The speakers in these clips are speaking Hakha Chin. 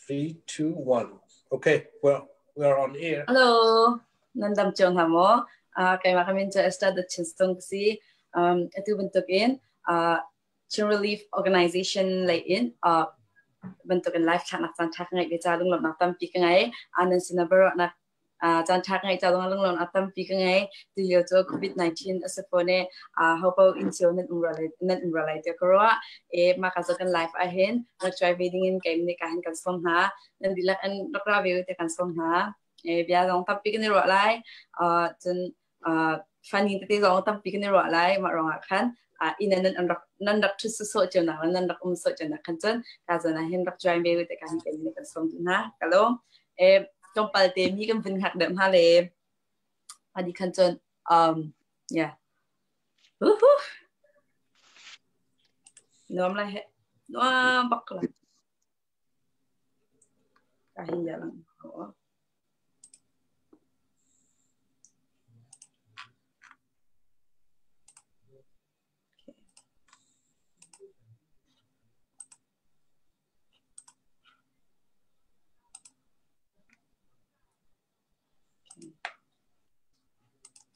3, 2, 1. Okay, well, we are on air. Hello, nan dam cio hna maw? Keimah ka min cu Esther The Chinstung ka si. Atu bantukin Chin Relief Organization lei in bantukin live thlaknak caan ṭha ka ngeih ve ca lunglawmhnak tampi ka ngei. Nan sin ah biaruahnak caan ṭha ka ngeih ca zongah lunglawmhnak tampi ka ngei. Tulio cu COVID-19 a si fawn i hopaoh inn cio nan um rua lai, nan um rua lai tiah ka ruah. I mah ka cu kan live ahhin rak try ve dingin keim nih ka hin kan sawm hna. Nan dihlak in rak ra ve u tiah kan sawm hna. Bia zong tampi kan i ruah lai. Cun funny tete zong tampi kan i ruah lai. Mah ruangah khan inn ah nan rak nan rak ṭhut sawsawh cio nak le nan rak um sawh cio nak khan cun ka zawn ah hin rak join ve u tiah ka hin keim nih kan sawm duh hna. Ka lawm. Tlawmpal te mi kan vun hngak deuh hna le adi khan cun yeah. Uhu. Nuam lai he. Nuam bak lai. Ka hin ya lang.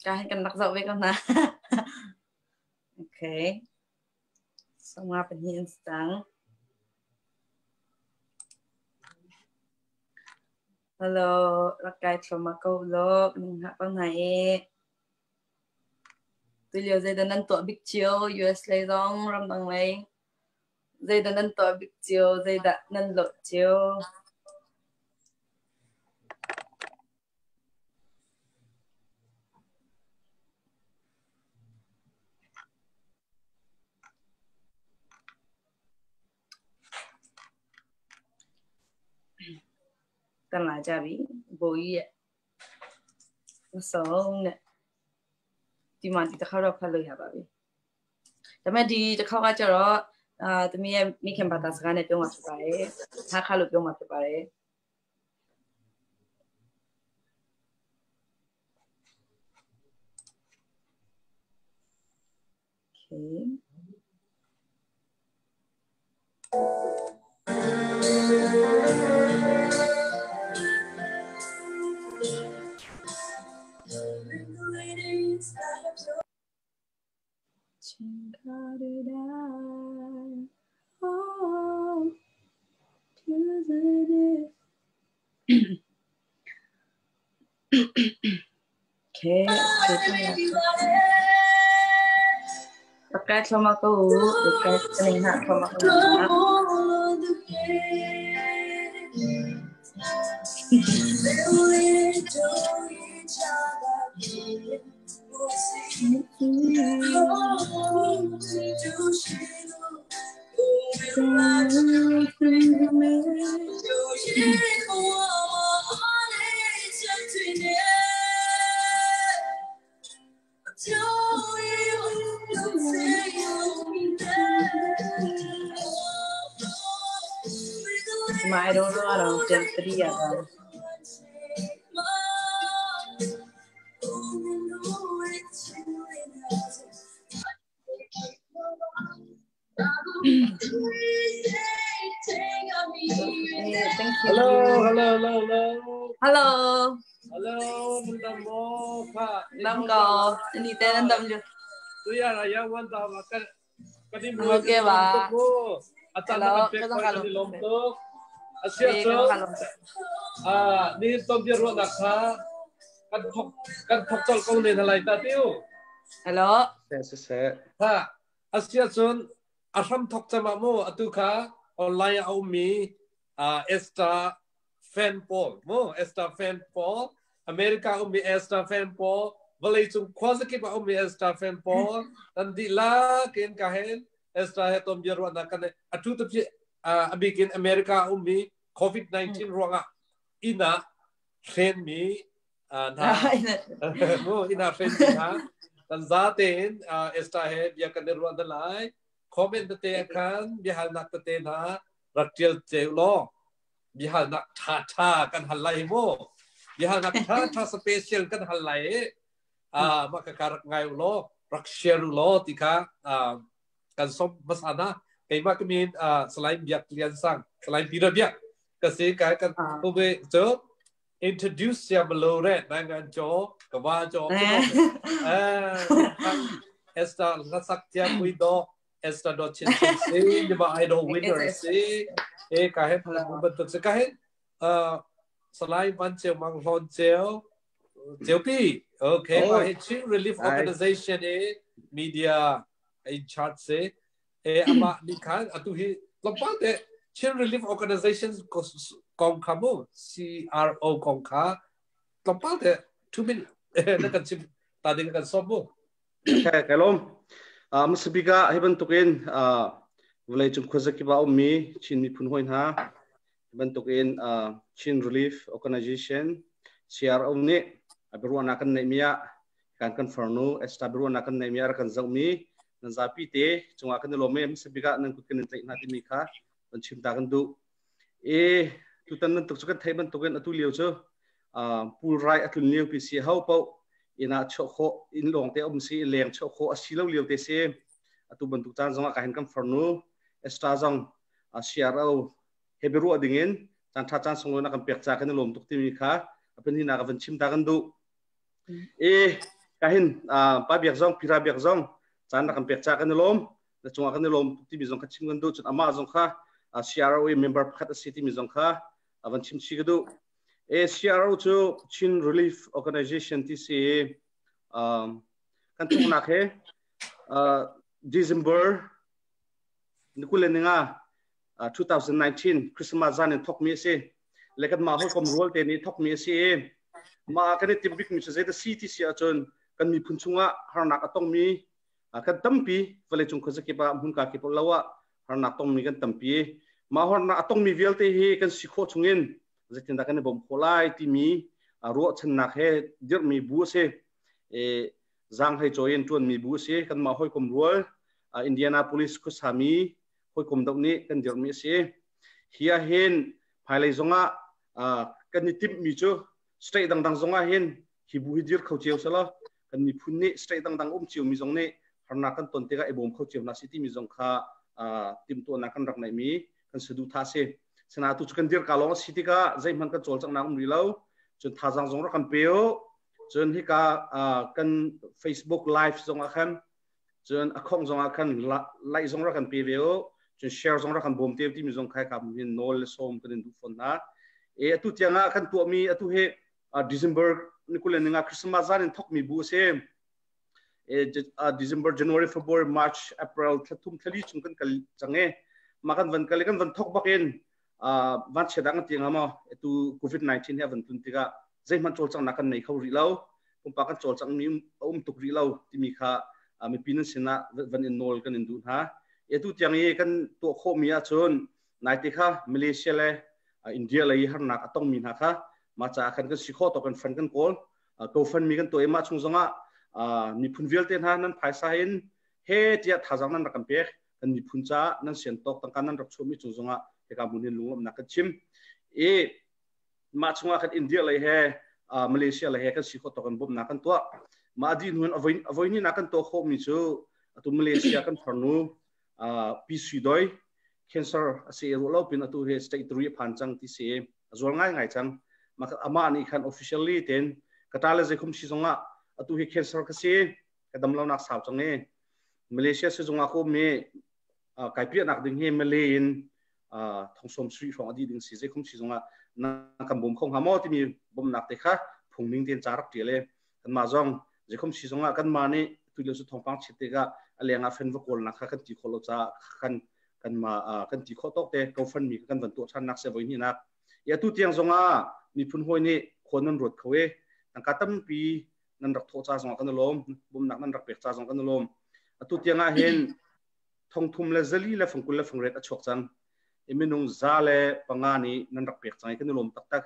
Ka hin kan rak zoh ve ko hna. Okay. Sangwa pahnih an si cang. Hello, rak kai thluahmah ko law, ning hlah ko hna i. Tulio zeidah nan tuah bik cio? US lei zong, ramdang lei. Zeidah nan tuah bik cio? Zeidah nan lawh cio? တက်လာကြပြီဘိုးကြီးရဲ့မဆုံးနဲ့ဒီမှာဒီတစ်ခါတော့ဖတ်လို့ရပါပြီဒါပေမဲ့ဒီတစ်ခါကကျတော့အာသမီးရဲ့မိခင်ဘာသာစကားနဲ့ပြောမှာဖြစ်ပါတယ်။ထားခါလို့ပြောမှာဖြစ်ပါတယ်။ Okay. Okay. Pakai thloma ko u. Pakai thloma na thloma ko na. I don't know တော့ပြန်တတိယပါ Thank you. Hello, hello, hello, hello. Hello. Hello, nan dam maw? Kha. Dam ko. Ni te nan dam ju. Tu ya ra ya wan da ma kan kan i mu Okay ba. A caan na kan pek kan i lawm tuk. A sia cu ah ni tom bia ruahnak kha kan thok kan thok col ko ne na lai ta tiu. Hello. Se se. Ha a sia cun a hram thok cama mu atu kha online a ummi Esther fan pawl mu Esther fan pawl America ummi Esther fan pawl vawleicung khuazakip ah ummi Esther fan pawl nan dihlak in ka hen Esther he ton bia ruahnak kan atu tu a bikin America ummi COVID-19 ruangah inn ah hrenmi hna mu inn ah hrenmi hna kan za tein Esther he bia kan i ruah hna lai comment tete khan biahalnak tete hna rak ṭial ceu law biahalnak ṭha ṭha kan hal lai mu biahalnak ṭha ṭha special kan hal lai i mah ka ka rak ngai u law rak share u law ti kha kan som hmasa na keimah ka min Salai Biak Lian Sang Salai Peter Biak Ka si ka kan ဟိုဘေကျ introduce ရမလို့တဲ့နိုင်ငံကျော်ကဘာကျော်ဖြစ်တော့အဲ Esther လက်ဆက်ပြပွေတော့ Esther တော့ချင်းချင်းစီဒီမှာ idol winner စီเอကဟဲဘတ်တစကဟဲအာစလိုက်ဝန်ချေမန်လွန်ချေเจียวปี้โอเคมาเฮ Chin Relief Organization เอ media in charge เซเออามานี่คันอตุฮีลำปางเต Chin Relief Organization กองคามู CRO กองคาลำปางเต2 minute นะกันชิมตาดิกันซอมมู Okay, kalom. Masabika hi bantukin vawlei cung khuazakip ah ummi Chin miphun hawi hna bantukin Chin Relief Organization CRO nih biaruahnak kan neihmi ah kan kan farnu Esther biaruahnak kan neihmi ah kan zohmi nan zapi te cungah kan i lawm i hmasabik ah nan kut kan in tlaih hna timi kha kan chim ta kan duh. E tutan bantuk cu kan theih bantukin atu lio cu pulrai a tlun lio pi si ho paoh inn ah chuah khawh inn lawng te um si leng chuah khawh a si lo lio te si atu bantuk caan zongah ka hin kan farnu Esther zong CRO he biaruah dingin caan ṭha caan sunglawi na kan pek ca kan i lawm tuk timi kha a panhihnak a van chim ta kan duh. E ka hin pa biak zong pira biak zong caan na kan pek ca kan i lawm na cungah kan i lawm timi zong kha chim kan duh cun amah zong kha CRO i member pakhat a si timi zong kha a van chim chi ka duh. E CRO cu Chin Relief Organization ti si kan thawknak he December ni kul le ninga 2019 Christmas zan in thawkmi a si. Le kan mah hawikom rual te nih thawkmi a si i mah kan i timh bikmi cu zei si ti si ahcun kan miphun chungah harnak a tongmi kan tampi vawleicung khuazakip ah hmunka kip lo ah harnak tongmi kan tampi. Mah harnak a tongmi vialte hi kan si khawh chungin zeitindah kan i bawmh khawh lai timi ruahchannak he dirhmi bu a si. Zaanghlei cawi in ṭuanmi bu a si. Kanmah hawikom rual Indianapolis khuasami hawikom doh nih kan dirhmi a si. Hi ah hin hmailei zongah kan i timhmi cu state dangdang zongah hin hi bu hi dir kho cio selaw kan miphun nih state dangdang um ciomi zong nih harnak kan ton tikah i bawm kho cio hna si timi zong kha timhtuahnak kan rak neihmi kan saduhthah a si. Sinain tu cu kan dirka lawng a si tikah zeihmanh kan cawlcanghnak um rih lo. Cun thazaang zong rak kan pe u. Cun hika kan Facebook live zong ah khan cun a khong zong ah khan like zong rak kan pe ve u cun share zong rak kan bawm te timi zong khai ka hin nawl le sawm kan in duh fawn hna e atu tiang ah kan tuahmi atu hi December ni kul le ninga Christmas zan in thokmi bu a si e December January February March April thlathum thlali chung kan kal cang e ma kan van kal kan van thok bak in van chia dang ti nga maw atu COVID-19 hi a van tlun tikah zeihmanh cawlcanghnak kan nei kho rih lo pumpak kan cawlcangmi a um tuk rih lo timi kha mipi nan sinah van in nawl kan in duh hna atu tiang i kan tuah khawhmi ahcun naite kha Malaysia le India lei harnak a tongmi hna kha mah caah khan kan si khawh tawk kan fund kan kawl ko fund mi kan tuah i mah chung zongah miphun vialte hna nan phaisa in he tiah thazaang nan rak kan pek kan miphun caah nan sian tawk tangka nan rak chuahmi cung zongah hika hmun hin lunglawmhnak kan chim i mah chungah khan India lei he Malaysia lei he kan si khawh tawk in bawmhnak kan tuah mah dih hnu in avoi ni nak kan tuah khawhmi cu atu Malaysia kan farnu Pi Sui Doi cancer a si ruah lo pin atu he state 3 a phan cang ti si a zual ngai ngai cang amah nih khan officially ten ka ta le zeikhum si zongah atu hi cancer ka si ka dam lo nak sau cang i Malaysia sizung ah ka um i kai piahnak ding hi Malay in thongsawm sui hrawng a dih ding si zeikhum si zongah na kan bawm kho hnga maw timi bawmhnak te kha phungning tein ca rak ṭial i kanmah zong zeikhum si zongah kanmah nih tu lio cu thawngpang chiat tikah a leng ah fen va kawlnak kha kan ti khawh lo caah khan kanmah kan ti khawh tawk te ko fan mi kan van tuah ṭhannak se voi hnihnak i atu tiang zongah miphun hawi nih khuan nan ruat kho i tangka tampi nan rak thawh ca zongah kan i lawm bawmhnak nan rak pek ca zong kan i lawm atu tiang ah hin thongthum le zali le fangkul le fangret a chuak cang i minung 105 nih nan rak pek cang i kan i lawm taktak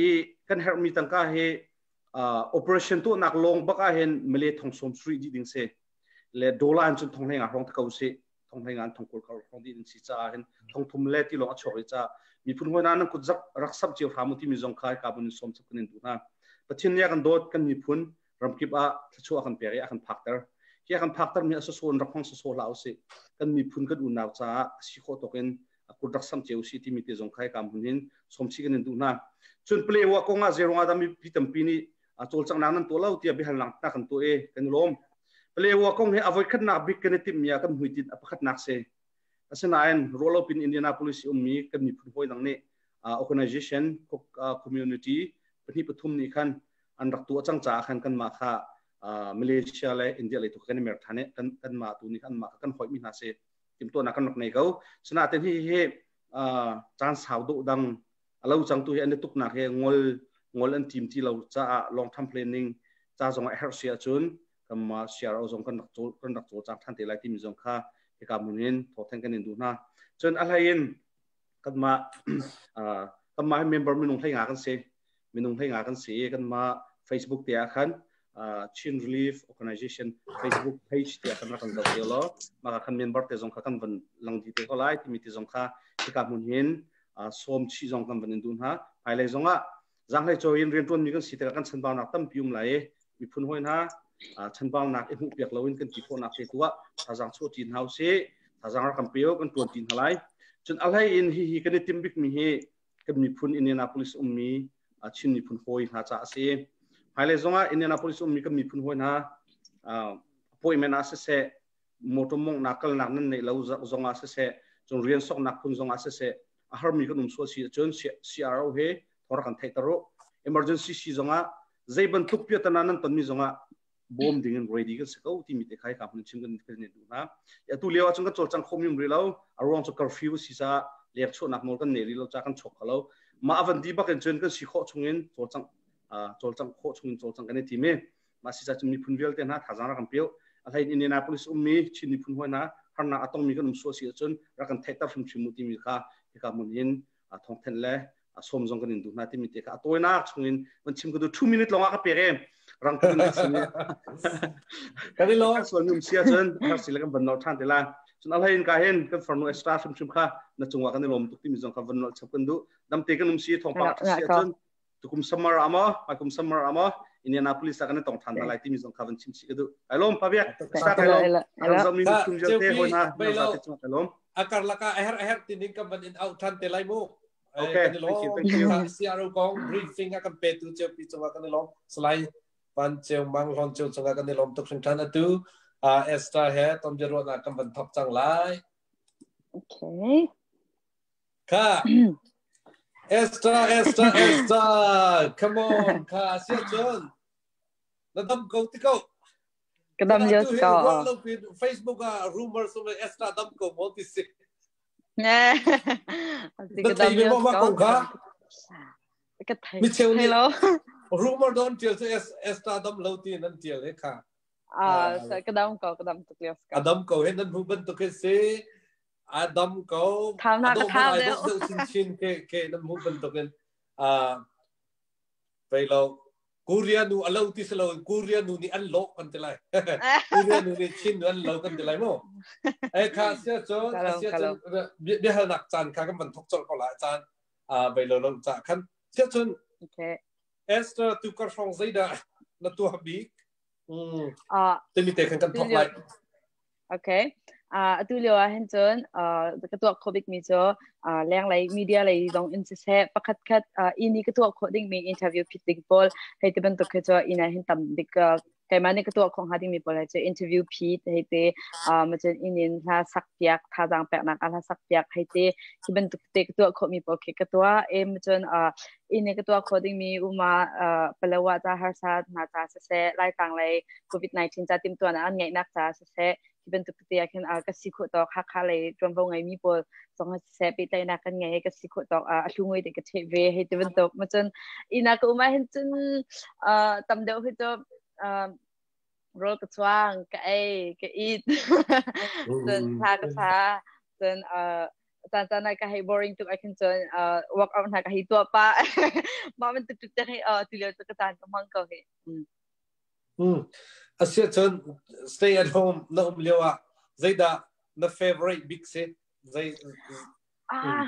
i kan herhmi tangka hi operation tuahnak lawng bak ah hin Malay thong sawm suri dih ding si le dollar in cun thong hlei nga hrawng te ko si thong hlei nga thong kul hrawng dih ding si caah hin thong thum le ti lawng a chuak i ca miphun hawi hna nan kut zak rak sap cio hram timi zong kha ka bun in sawm chap kan in duh hna Pathian nih a kan dawt kan miphun ramkip ah thluachuah a kan pek i a kan phakter hi a kan phakter mi a soso in rak hmang soso hlah usih kan miphun kan unau caah a si khawh tawk in Kut rak sam cio si timi te zong khai kam hun hin somsi kan in duh hna. Cun Palewa kong ah zei ruangah dah mipi tampi nih cawlcanghnak nan tuah lo tiah biahalnak hna kan tuah i kan i lawm. Palewa kong hi a voikhatnak bik kan i timhmi ah kan hmuitinh a pakhatnak si. Asinain ruahlopin Indianapolis i ummi kan miphun hawi dang nih organization community pahnih pathum nih khan an rak tuah cang caah khan kanmah kha Malaysia le India lei tu kan i mer ṭhan i kanmah tu nih anmah kha kan hoihmi hna si. Timhtuahnak kan rak nei ko. Sinain hi hi caan sau dawh dang a lo cang tu hi an i tuknak hi ngol ngol an tim ti lo caah long term planning ca zong a herh si ahcun kanmah CRO zong kan rak cawl kan rak cawlcang ṭhan te lai timi zong kha hika mun in thawthen kan in duh hna. Cun a hlei in kanmah kanmah hi member minung hlei nga kan si. Minung hlei nga kan si i kanmah Facebook te ah khan Chin Relief Organization Facebook page te ah kan rak kan zoh te law mah khan member te zong kha kan van lang di te ko lai timi te zong kha hika hmun hin sawm chih zong kan van in duh hna. Hmailei zong ah zaanghlei cawi in rianṭuanmi kan si tikah kan chanbaunak tampi um lai i miphun hawi hna chanbaunak i hmuhpiak loin kan ti khawhnak te tu ah thazaang chuah ṭi hna usih. Thazaang rak kan pe u, kan ṭuan ṭi hna lai. Cun a hlei in hihi kan i tim bikmi hi kan miphun Indianapolis ummi Chin miphun hawi hna caah a si. Hmailei zongah Indianapolis ummi kan miphun hawi hna appointment ah siseh, motor monghnak kalnak nan neih lo zongah siseh, cun rian soknak phun zongah siseh, a harmi kan um sual si ahcun CRO he thawng rak kan theihter u. Emergency si zongah zei bantuk piatana nan tonmi zongah bawm ding in ready kan si ko timi te khai ka hun chim kan kan duh hna. Atu lio ahcun kan cawlcang khomi um rih lo. A ruang cu curfew si caah lek chuahnak nawl kan nei rih lo ca kan chok kho lo. Mah avan di bak in cun kan si khawh chungin cawlcang cawlcang khawh chungin cawlcang kan i tim i mah si ca cun miphun vialte hna thazaang rak kan pio. A hlei in Indianapolis ummi Chin miphun hawi hna harnak a tongmi kan um sual si ahcun rak kan theihter hrimhrim mu timi kha hika mun in thawngthenh le sawm zong kan in duh hna timi te kha a tawinak chungin van chim ka duh 2 minute lawng ah ka pek e rang tuk in ka chim kan i lawm sual num sia cun har si le kan van nol than te la cun a hlei in ka hin kan farnu extra hrimhrim kha na cungah kan i lawm tuk timi zong kha van nol chap kan duh damte kan um si thawngpang si cun tukum summer ama mai kum summer ama Indianapolis ah kan i tong than lai timi zong kha van chim chih ka duh ai lawm pa biak sa kai lawm ram zong mi chung vialte hoi na na za te chung kai lawm akar laka a her a her tinin kan van in out than te lai mu Okay, thank you, thank you. CRO kong briefing a kan pe tu cheu pi chunga kan i lawm salai pan cheu mang hlon cheu chunga kan i lawm tuk hring than atu Esther he tom biaruah na kan van thok cang lai. Okay. Kha Esther Esther Esther come on kha sia cun na dam ko ti ko Ka dam lio si ko. Ruah lo pin Facebook ah rumor sum le Esther dam ko mo ti si. Na thei ve mo ma kong kha? Ka thei. Mi cheu nih rumor don tial cu Esther dam lo ti nan tial he kha. Ah, ka dam ko, ka dam tuk lio. A dam ko he nan hu bantuk he si. A dam ko. Thau na ka thau deuh. Deuh chin chin ke ke nan hmuh bantukin pei lo Korea nu a lo ti si lo Korea nu nih an lawh kan ti lai. Korea nu nih Chin nu an lo kan ti lai mu. E kha sia cun sia cun biahalnak caan kha kan van thok colh ko lai caan bei lo lo ca khan sia cun Esther tu kar hrawng zeidah na tuah bik? Timi te khan kan thok lai. Okay. Atu lio ah hin cun ka tuah khawh bikmi cu lenglei media lei zong in siseh pakhat khat ini ka tuah khawh dingmi interview phit ding pawl hei ti bantuk khi cu inn ah hin tam bik keimah nih ka tuah khawh hnga dingmi pawl he cu interview phit hei ti ma cun inn in hla sak piak thazaang peknak ah hla sak piak hei ti hi bantuk te ka tuah khawhmi pawl khi ka tuah e ma cun inn i ka tuah khawh dingmi uma Palawa ca harsa hna ca siseh Laitlang lei COVID-19 ca timhtuahnak an ngeihnak ca siseh hi bantuk tete ah khin ka si khawh tawk Hakha lei ṭuanvo ngeimi pawl zong siseh pehtlaihnak kan ngei ka si khawh tawk a hlungoi te ka ṭheh ve hei ti bantuk ma cun ina ka um ah hin cun tam deuh hi cu rawl ka chuang ka ei ka it cun thla ka sa cun caan caan ah ka hei boring tuk ah khin cun work out hna ka hei tuah pah mah bantuk tuk te hei tu lio cu ka caan ka hmang ko hi. Asiahcun stay at home na um lio ah zeidah na favorite bik si? Zei Ah,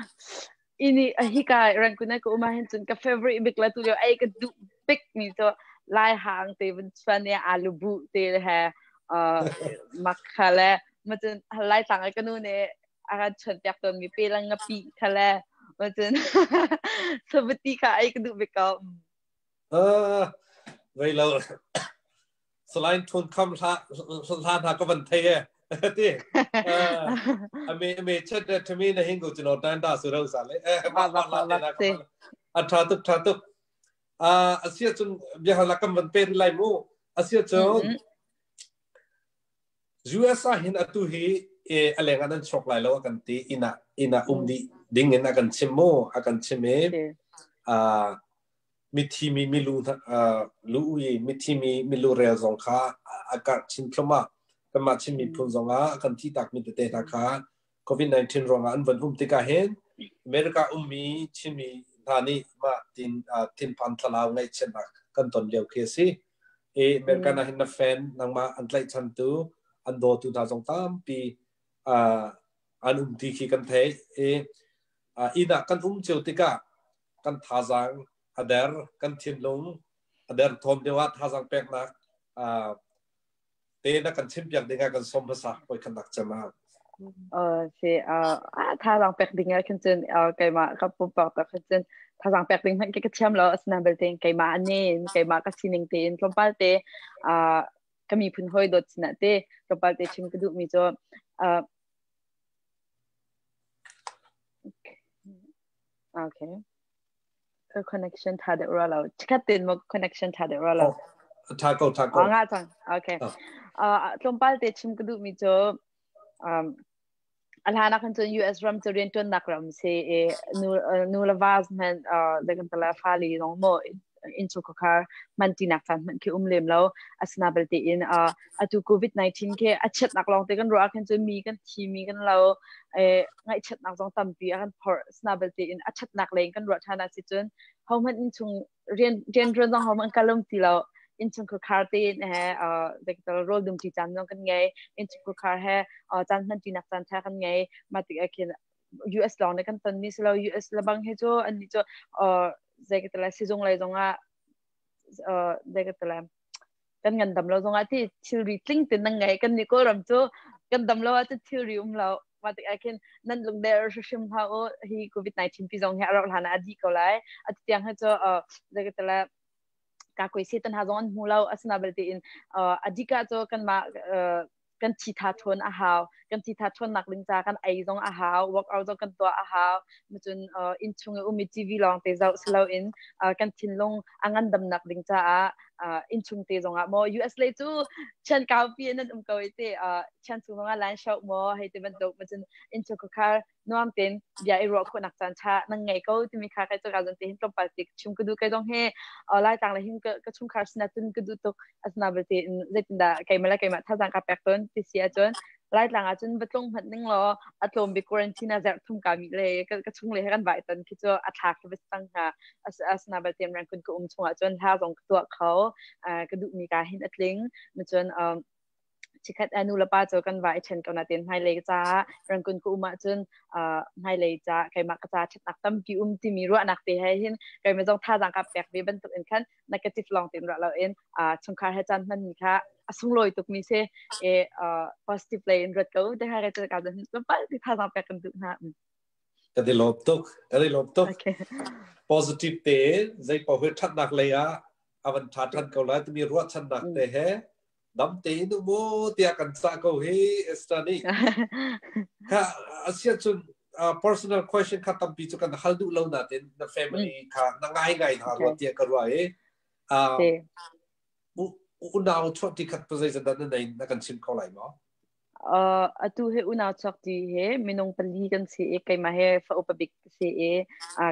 ini hika Rangoon ka um ahhin cun ka favorite bik la tu lio ei ka duh bik mi cu lai hang te vun chuan i alu buh te he makha le ma cun lai tlang ka nu nih A kan chuan piak tawn mi pe lang ngapi kha le cun sabuti kha ei ka duh bik ko. Vei lo Salai Thun Kham hla hla hna ka van thei e ti ame ame chet de thami na hingu chino tan da su ro sa le ma ma la te na ka a tha tuk tha tuk asia chun bia hala kam van pe lai mu asia chun US ah hin atu hi a leng ah nan chuak lai lo a kan ti inn ah inn ah um dih ding in a kan chim mu a kan chim i mithi mi milu lu i mithi mi milu rel zong kha a karh chin thlum ah kanmah Chin miphun zong ah kan thi tak mi tete hna kha COVID-19 ruangah an van um tikah hin America ummi Chinmi hna nih mah tin thinphan thlalau ngaihchiatnak kan ton lio khi a si. I America na hin na fan nangmah an tlaihchantu an dawtu hna zong tampi an um ti khi kan theih. I inn ah kan um cio tikah kan thazaang a der, kan thinlung a der thawm deuh ah thazaang peknak te na kan chimpiak ding ah kan som hmasa poi khan nak cem ah. Si thazaang pek ding ah khin cun keimah ka pumpak tak khin cun thazaang pek ding hmanh ka thiam lo. Asinain belte keimah ane keimah ka sining tein tlawmpal te ka miphun hawi dawt sinah te tlawmpal te chim ka duh mi cu okay Ka connection tha deuh rua lo. Chikat tin mo connection tha deuh rua lo. Tha ko tha ko. Nga cang. Okay. Tlawmpal te chim ka duh mi cu a hlan ah khan cun US ram cu riantuannak ram si i nu nu le va hmanh le kan tala fali zong mo innchungkhar hman tinak caan hmanh khi um lem lo. Asina belte in atu COVID-19 khi a chiatnak lawng te kan ruah ah khan cun mi kan thi mi kan lo ngaihchiatnak zong tampi a kan phorh. Asina belte in a ṭhatnak lei in kan ruah ṭhan ah si cun hohmanh innchung rian rian ṭuan zong hohmanh kal um ti lo. Innchungkhar tein he rawl dum ṭi caan zong kan ngei, innchungkhar he caan hman ṭinak caan ṭha kan ngei. Mah tik ah khin US lawng nih kan ton mi si lo. US lebang hi cu annih cu zei ka ti lai, sizung lei zongah zei ka ti lai, kan ngandam lo zongah ti thilri tling tin nan ngei. Kan nih Kawlram cu kan dam lo ahcun thilri um lo. Mah tik ah khin nan lungder hrimhrim hlah u. Hi COVID-19 pi zong hi a rauh hlan ah a dih ko lai. Atu tiang hi cu zei ka ti lai, ka koi se tan ha zong an hmu lo. Asina belte in adika cu kanmah kan thi tha ṭhawn a hau. Kan thi tha ṭhawnnak ding ca kan ei zong a hau, workout zong kan tuah a hau. Cun inn chung i umi TV lawng te zoh si loin kan thinlung a ngandamnak ding caah inn chung te zongah maw, US lei cu chian kaupi in an um ko i te chian chung zongah line show maw hei ti bantuk ma, cun inn chung khar nuam tein bia i ruah khawhnak caan ṭha nan ngei ko timi kha kai cu ka zon te hin tlawmpal te chim ka duh. Kai zong he Laitlang le hin ka chungkhar sinah cun ka duh tuk. Asina belte in zeitindah keimah le keimah thazaang ka pek tawn ti si ahcun, Laitlang ah cun va tlung hmanh ning law a tlawm bik quarantine ah zarh thum ka mi le ka chung le he kan vai ton khi cu a thla khi va cang hnga. Asina belte Rangoon ka um chungah cun hla zong ka tuah kho, ka duhmi ka hin a tling. Cun chikhat nu le pa cu kan va i ṭhen ko nain hmailei caah Rangoon ka um ahcun hmailei ca keimah ka ca ṭhatnak tampi um timi ruahnak te he hin keimah zong thazaang ka pek ve bantuk in khan negative lawng tein ruah loin chungkhar he caan hmanmi kha a sunglawi tukmi si e positive lei in ruat ko te ha ka ka tlawmpal ti thazaang pek kan duh hna. Ka di lawm tuk, ka di lawm tuk. Positive te zei paoh hi ṭhatnak lei ah a van ṭha ṭhan ko lai timi ruahchannak te he dam tein um u tiah kan cah ko hi Esther nih. Kha asia cun personal question kha tampi cu kan hal duh lo natin na family kha na ngai ngai hna rua tiah ka ruah i unau chuah ti khat pa zeizat dah na nei, na kan chim kho lai maw? Atu hi unau chuak ti he minung pali kan si i keimah he fa upa bik si i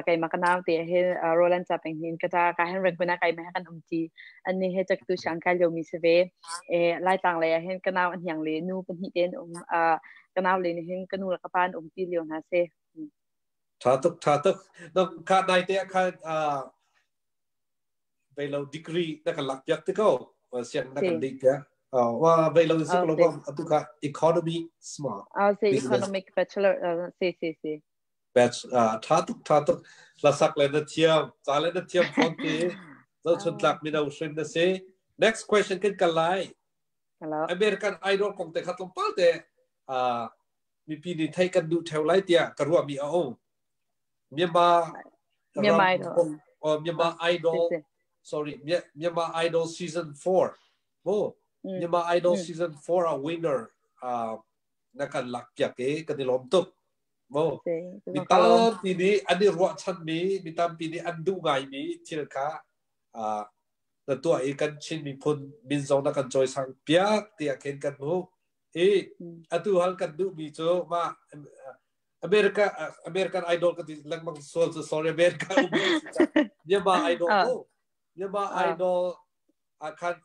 keimah ka nau te he Roland ca peng hin ka ta ka hen Rangoon ah keimah he kan um ti. Anni he caktu siang kai lio mi si ve e. Laitlang lei ah hin ka nau an hiang le nu pahnih te an um. Ka nau le nih hin ka nu le ka pa an um ti lio hna si. Tha tuk, tha tuk. Kha nai te kha vei lo degree na kan lak piak ti ko siang na kan dih piak wa vei lo si ko atu kha economy smart Ah, si, economic bachelor si si si. Batch tha tuk, tha tuk. Hlasak le na thiam, ca le na thiam fawn ti zo chun tlak mino hrim na si. Next question kan kal lai. Hello. American Idol kong te kha tlawmpal te. Mipi nih theih kan duh theo lai tiah ka ruahmi a um. Myanmar Myanmar Idol. Oh, Myanmar Idol. Sorry, Myanmar Idol season 4. Mo, Myanmar Idol season 4 a winner na kan lak piak e kan i lawm tuk. Mo, mi tampi nih an i ruahchanmi, mi tampi nih an duh ngaimi thil kha na tuah i kan Chin miphun min zong na kan cawisang piak tiah khin kan hmuh. I atu hal kan duhmi cu mah America American Idol ka ti lengmang sual cu sorry America um Myanmar Idol mu Myanmar Idol ah khan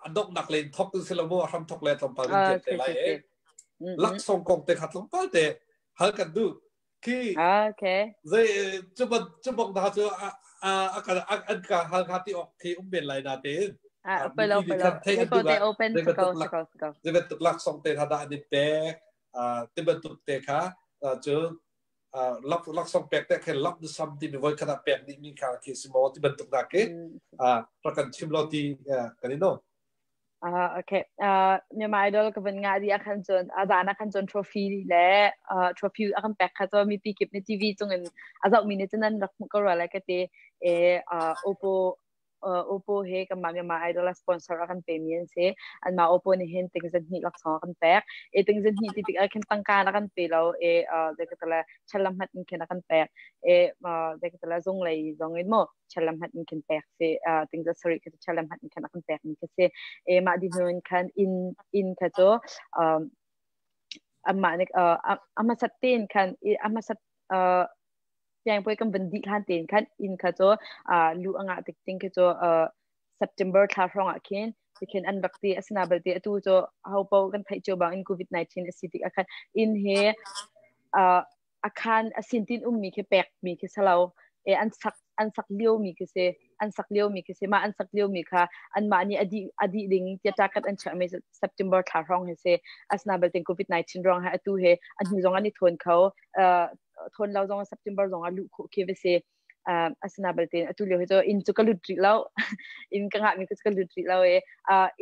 a donghnak len thok tu si lo mu a hram thok le tlawmpal kan tiam te lai e laksawng kong te kha tlawmpal te hal kan duh khi okay zei cu ban cu bang da cu a a ka an ka hal kha ti ok khi um ben lai na tein ah pe lo pe lo te open ko ko ko zei bantuk laksawng te kha dah an i pek ti bantuk te kha cu laksawng pek te khin lump sum timi voi khat ah pek dih mi kha khi si maw ti bantuk na ke rak kan chim lo ti kan i no. Okay. Myanmar Idol ka van nga di akhan cun azan akhan cun trophy le trophy akan pek kha cu mipi kip ni TV cungin azau mi ni cun an rak hmuh ko rua lai ka ti e Oppo Oppo he kanmah Myanmar Idol a sponsor a kan pemi an si. Anmah Oppo nih hin tingzan hnih laksawng a kan pek. E tingzan hnih ti tikah khin tangka na kan pe lo e zeikatala chalam hat in khin a kan pek. E zeikatala zung lei zong in mo chalam hat in khin pek si tingzat sari kha chalam hat in khin a kan pek mi kha si. E mah di hnu in khan in in kha cu amah nih a hmasat tein khan a hmasat Siangpawi kan van dih hlan tein khan inn kha cu luh a ngah tik ting khi cu September thla hrawng ah khin tikhin an rak ti. Asina belte atu cu ho paoh kan theih cio bang in COVID-19 a si tik ah khan inn he a khan a sintin ummi khi pek mi khi si lo. E an sak lio mi khi si, an sak lio mi khi si. Mah an sak lio mi kha anmah nih a dih ding tiah target an chiah mi September thla hrawng hi si. Asina belte COVID-19 ruang he atu he a hnu zong an i thawn kho, thawn lo zong September zong ah luh khawh khi va si. Asina belte atu lio hi cu inn cu ka lut rih lo, inn ka ngah mi ka lut rih lo i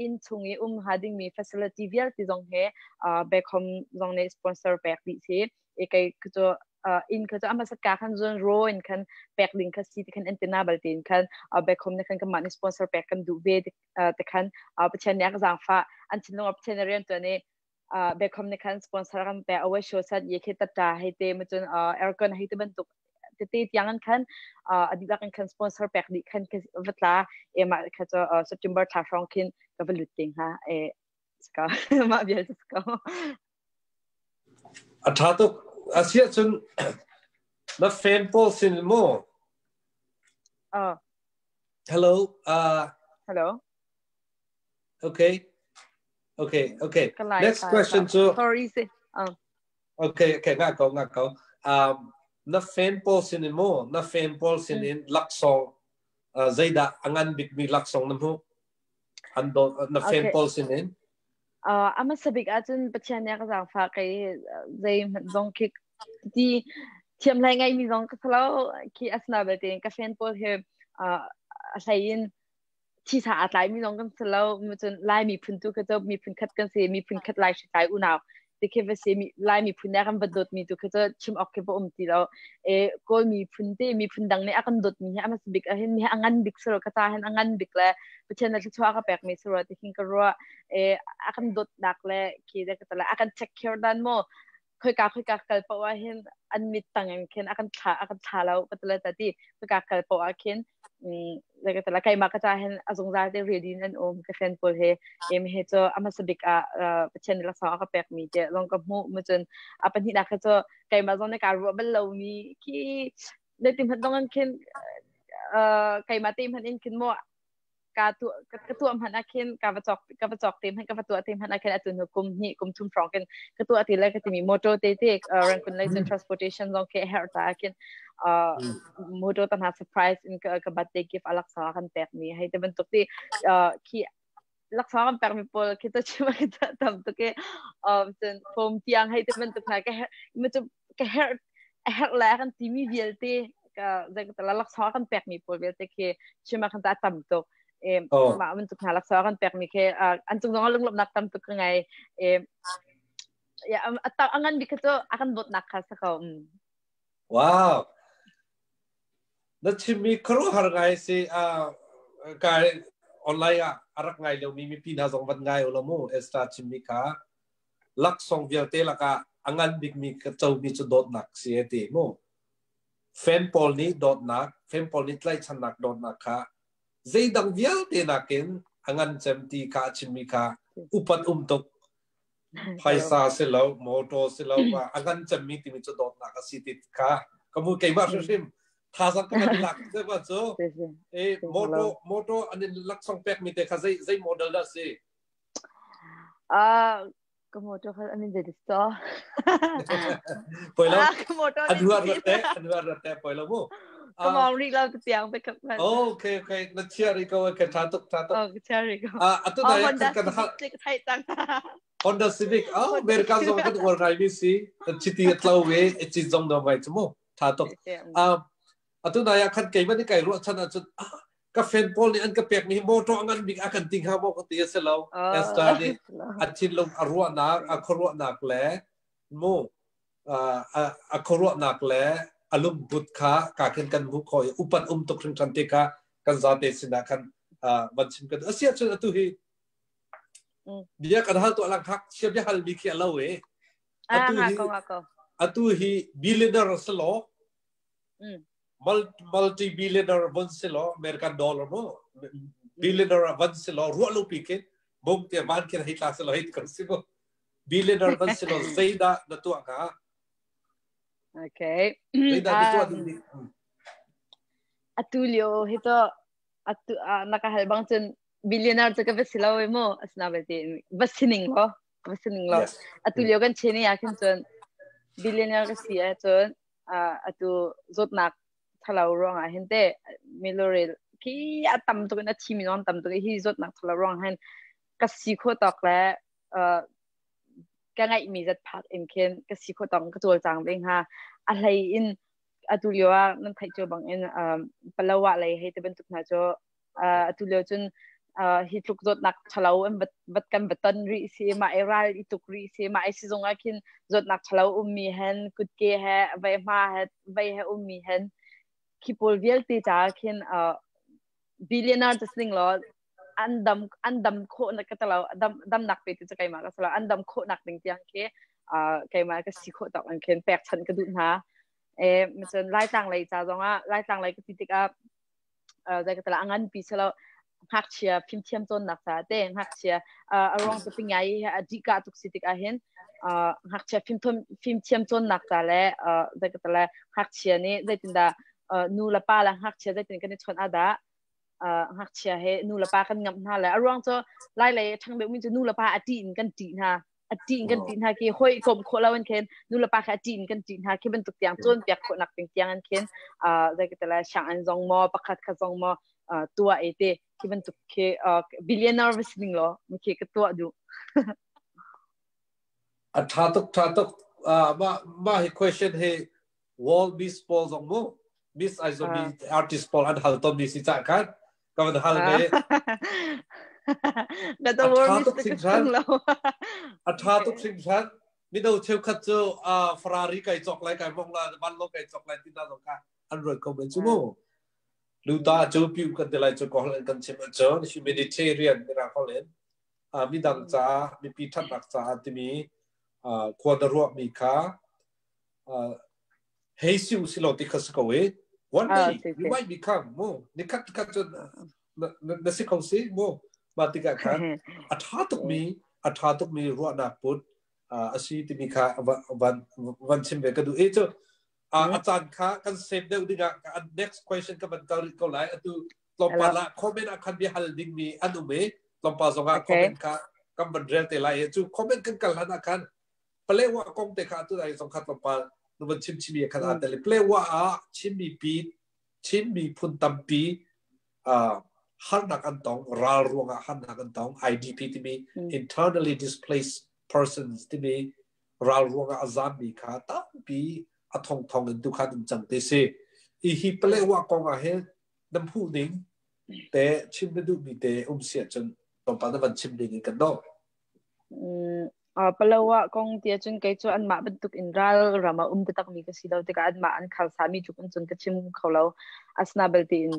inn chung i um ha ding mi facility vialte zong he Beckham zong nih sponsor pek dih si. E kei cu inn kha cu a hmasat ka khan zon ro in khan pek ding kha si ti khan antenna balte in khan Beckham nih khan kanmah nih sponsor pek kan duh ve te khan Pathian nih a ka zaangfah, an thinlung ah Pathian rian tuan i Beckham nih khan sponsor kan pe awe show sat ye khe tata hei te ma cun aircon hei te bantuk tete tiang an khan a dihlak in khan sponsor pek dih khan va tla e mah kha cu September thla hrawng khin ka va lut ting ha e ska mah vial cu ko. A tha tuk. Asia cun na fan pawl sin mu. Hello. Hello. Okay. Next question cu Sorry si. Okay, nga ko, nga ko. Na fan pawl sin in mu, na fan pawl sin in laksawng zeidah a ngan bikmi laksawng na hmuh? An do na fan pawl sin in? A hmasa bik ahcun Pathian nih a ka zaangfah. Kei zei hmanh zong khi ti thiam hlei ngeimi zong ka si lo khi. Asina belte ka fan pawl hi a hlei in thisa aa tlaimi zong kan si lo. Cun Lai miphun tu kha cu miphun khat kan si, miphun khat Lai hritlai unau ti khi va si. Lai miphun nih a kan va dawtmi tu khi cu chim awk khi va um ti lo. E Kawl miphun te miphun dang nih a kan dawtmi hi a hmasa bik ah hin a ngan bik suro ka ca hin a ngan bik le Pathian na thluachuah a ka pekmi suro ti hin ka ruah. E a kan dawtnak le khi le ka tala a kan take care dan mo khoika khoika kal paoh ah hin an mit tang in khin a kan thla lo ka tala ta ti. Khoika kal paoh ah khin ka tala keimah ka ca hin a zungzal te ready in an um ka fan pawl he. Em he cu a hmasa bik ah Pathian nih laksawng a ka pek mi te zong ka hmuh mu. Cun a pahnihnak kha cu keimah zong nih kaa ruah bal lo mi khi le ti hmanh dong in khin keimah te hmanh in khin maw ka tuah hmanh ah khin ka va cawk te hmanh, ka va tuah te hmanh ah khin atu hnu kum hnih kum thum hrawng khin ka tuah ti le ka timi motor te te Rangoon lei cun transportation zong khi a herh caah khin motor ta hna surprise in ka birthday gift a laksawng kan pek mi hei te bantuk ti khi laksawng kan pek mi pawl khi to chim khi tam tuk i cun phone tiang hei te bantuk hna ka her ka herh a herh le kan timi vialte ka zei laksawng kan pek mi pawl vialte khi chim ah khan ta tam tuk. E mah bantuk hna laksawng kan pek mi khi an cung zong lunglawmhnak tam tuk ka ngei. E. Ya a ngan bik kha cu a kan dawtnak kha sa ko. Wow. Na chimmi khuaruahhar ngai si kai online ah a rak ngai lomi mipi hna zong van ngai u law mu Esther chimmi kha laksawng vialte lakah a ngan bikmi ka comi cu dawtnak si a ti mu. Fan pawl nih dawtnak, fan pawl nih tlaihchannak dawtnak kha zeidang vialte nakin a ngan cem ti kha a chimmi kha upat um tuk. Phaisa si lo, motor si lo, a ngan cemmi timi cu dawtnak a si ti kha ka mu keimah hrimhrim thazang ka van lak te ma cu e motor motor an in laksawng pek mi te kha zei zei model dah si? Ah, ka motor kha amin zei to. Poi lo. Ka motor an huar te an huar te poi lo mu. Ka mong ri lo tiang pe kap man. Okay, okay, na chia ri ko ke tha tuk tha tuk. Oh, chia ri ko. Ah, atu dai kan kan Honda Civic thai tang. Honda Civic. Oh, America zong kan uar ngai mi si. Chiti tlo ve, chin zong no mai chu mu. Tha tuk. Ah, atu nai ah khan keimah nih kai ruah chan ahcun ah ka fan pawl nih an ka pek mi hi motor a ngan bik a kan ting hnga maw ka ti a si lo. Esther nih a thinlung a ruahnak a khuaruahnak le mu a khuaruahnak le a lungput kha ka khin kan hmuh khawh i upat um tuk hringhran te kha kan zate sinah khan van chim kan a si ahcun atu hi bia kan hal tuah lang khak sia bia hal mi khi a lo e atu hi atu hi billionaire si law Multi billionaire von si law American dollar mu billionaire van si law ruah lo pi khin bum te van khin hei tla si law hei kan si mu billionaire van si law zeidah na tuah hnga? Okay. Zeidah na tuah ding ni? Atu lio hi to atu na ka hal bang cun billionaire cu ka va si lo e mu asina belte va sining lo va sining lo atu lio kan cheni ah khin cun billionaire ka si ah cun atu zawtnak thalo ruangah hin te milorel khi a tam tuk in a thi mi zong tam tuk hi zawtnak thalo ruang hin ka si kho tawk le ka ngaih mi zat phak in khin ka si kho tawk ka cawlcang ve hnga. A hlei in atu lio ah nan theih cio bang in Palawa lei hei te bantuk hna cu atu lio cun hi tluk zawtnak ṭhalo an vat kan va ton rih si mah i ral i tuk rih si mah i sizung ah khin zawtnak ṭhalo ummi hen kutke he vei hma he vei he ummi hen khi pawl vialte caah khin billionaire cu sing law an dam an dam khawh na ka talo dam damnak pe tu cu keimah ka salo an dam khawh nak ding tiang khi keimah ka si khawh tawk an khin pek chan ka duh hna. E cun Laitlang lei ca zongah Laitlang lei ka ti tikah zei ka tala a ngan pi selo ngakchia fimthiam cawnnak ca te ngakchia a ruang cu pingai a dika tuk si tik ahhin ngakchia fimthiam cawnnak ca le zei ka tala ngakchia nih zeitindah nu le pa le ngakchia zeitin kan i chawnh ah dah ngakchia he nu le pa kan ngamh hna le a ruang cu lai lei a ṭhang deuhmi cu nu le pa a ṭih in kan ṭih hna a ṭih in kan ṭih hna khi hoi kom khawh lo in khin nu le pa kha a ṭih in kan ṭih hna khi bantuk tiang cawn piak khawh nak ding tiang in khin zei ka tala sianginn zong maw pakhat kha zong maw tuah e te khi bantuk khi billionaire va si ding law mi khi ka tuah duh. A ṭha tuk ṭha tuk. Mah mah hi question hi World Miss pawl zong mu Miss ai zong mi artist pawl an hal ton mi si cah khan ka van hal ve. Na to World Miss te lo. A tha tuk hringhran. Mino cheukhat cu Ferrari kai cawk lai kai mong la van lo kai cawk lai ti na zong kha an ruat ko men chu mu. Luta cu piu kan ti lai cu ko kan chim cun humanitarian mirang holh in midang caah mipi thatnak caah timi khua na ruah mi kha hei si u si lo ti kha si ko i one day you might become mu nikhat khat cun na si kho si mu mah tikah khan a ṭha tukmi a ṭha tukmi ruahnak put a si timi kha van van chim ve ka duh i cu a caan kha kan save deuh dingah next question ka van kal rih ko lai. Atu tlawmpal ah comment ah khan bia hal dingmi an um i tlawmpal zongah comment kha kan van rel te lai i cu comment kan kal hlan ah khan Palewa kong te kha atu ai zong kha tlawmpal nu van chim chimi khan aa tel. Palewa ah Chin mipi Chin miphun tampi harnak an tong ral ruangah harnak an tong IDP timi internally displaced persons timi ral ruangah a zammi kha tampi a thong thong in tu khan um cang te si. I hi Palewa kong ah hin na hmuh ning te chim na duhmi te um si ahcun tlawmpal na van chim ding in kan nawl. Palawa kong ti ahcun kei cu anmah bantuk in ral ram ah um taktak mi ka si lo tikah anmah an khalsa mi tluk in cun ka chim kho lo. Asina belte in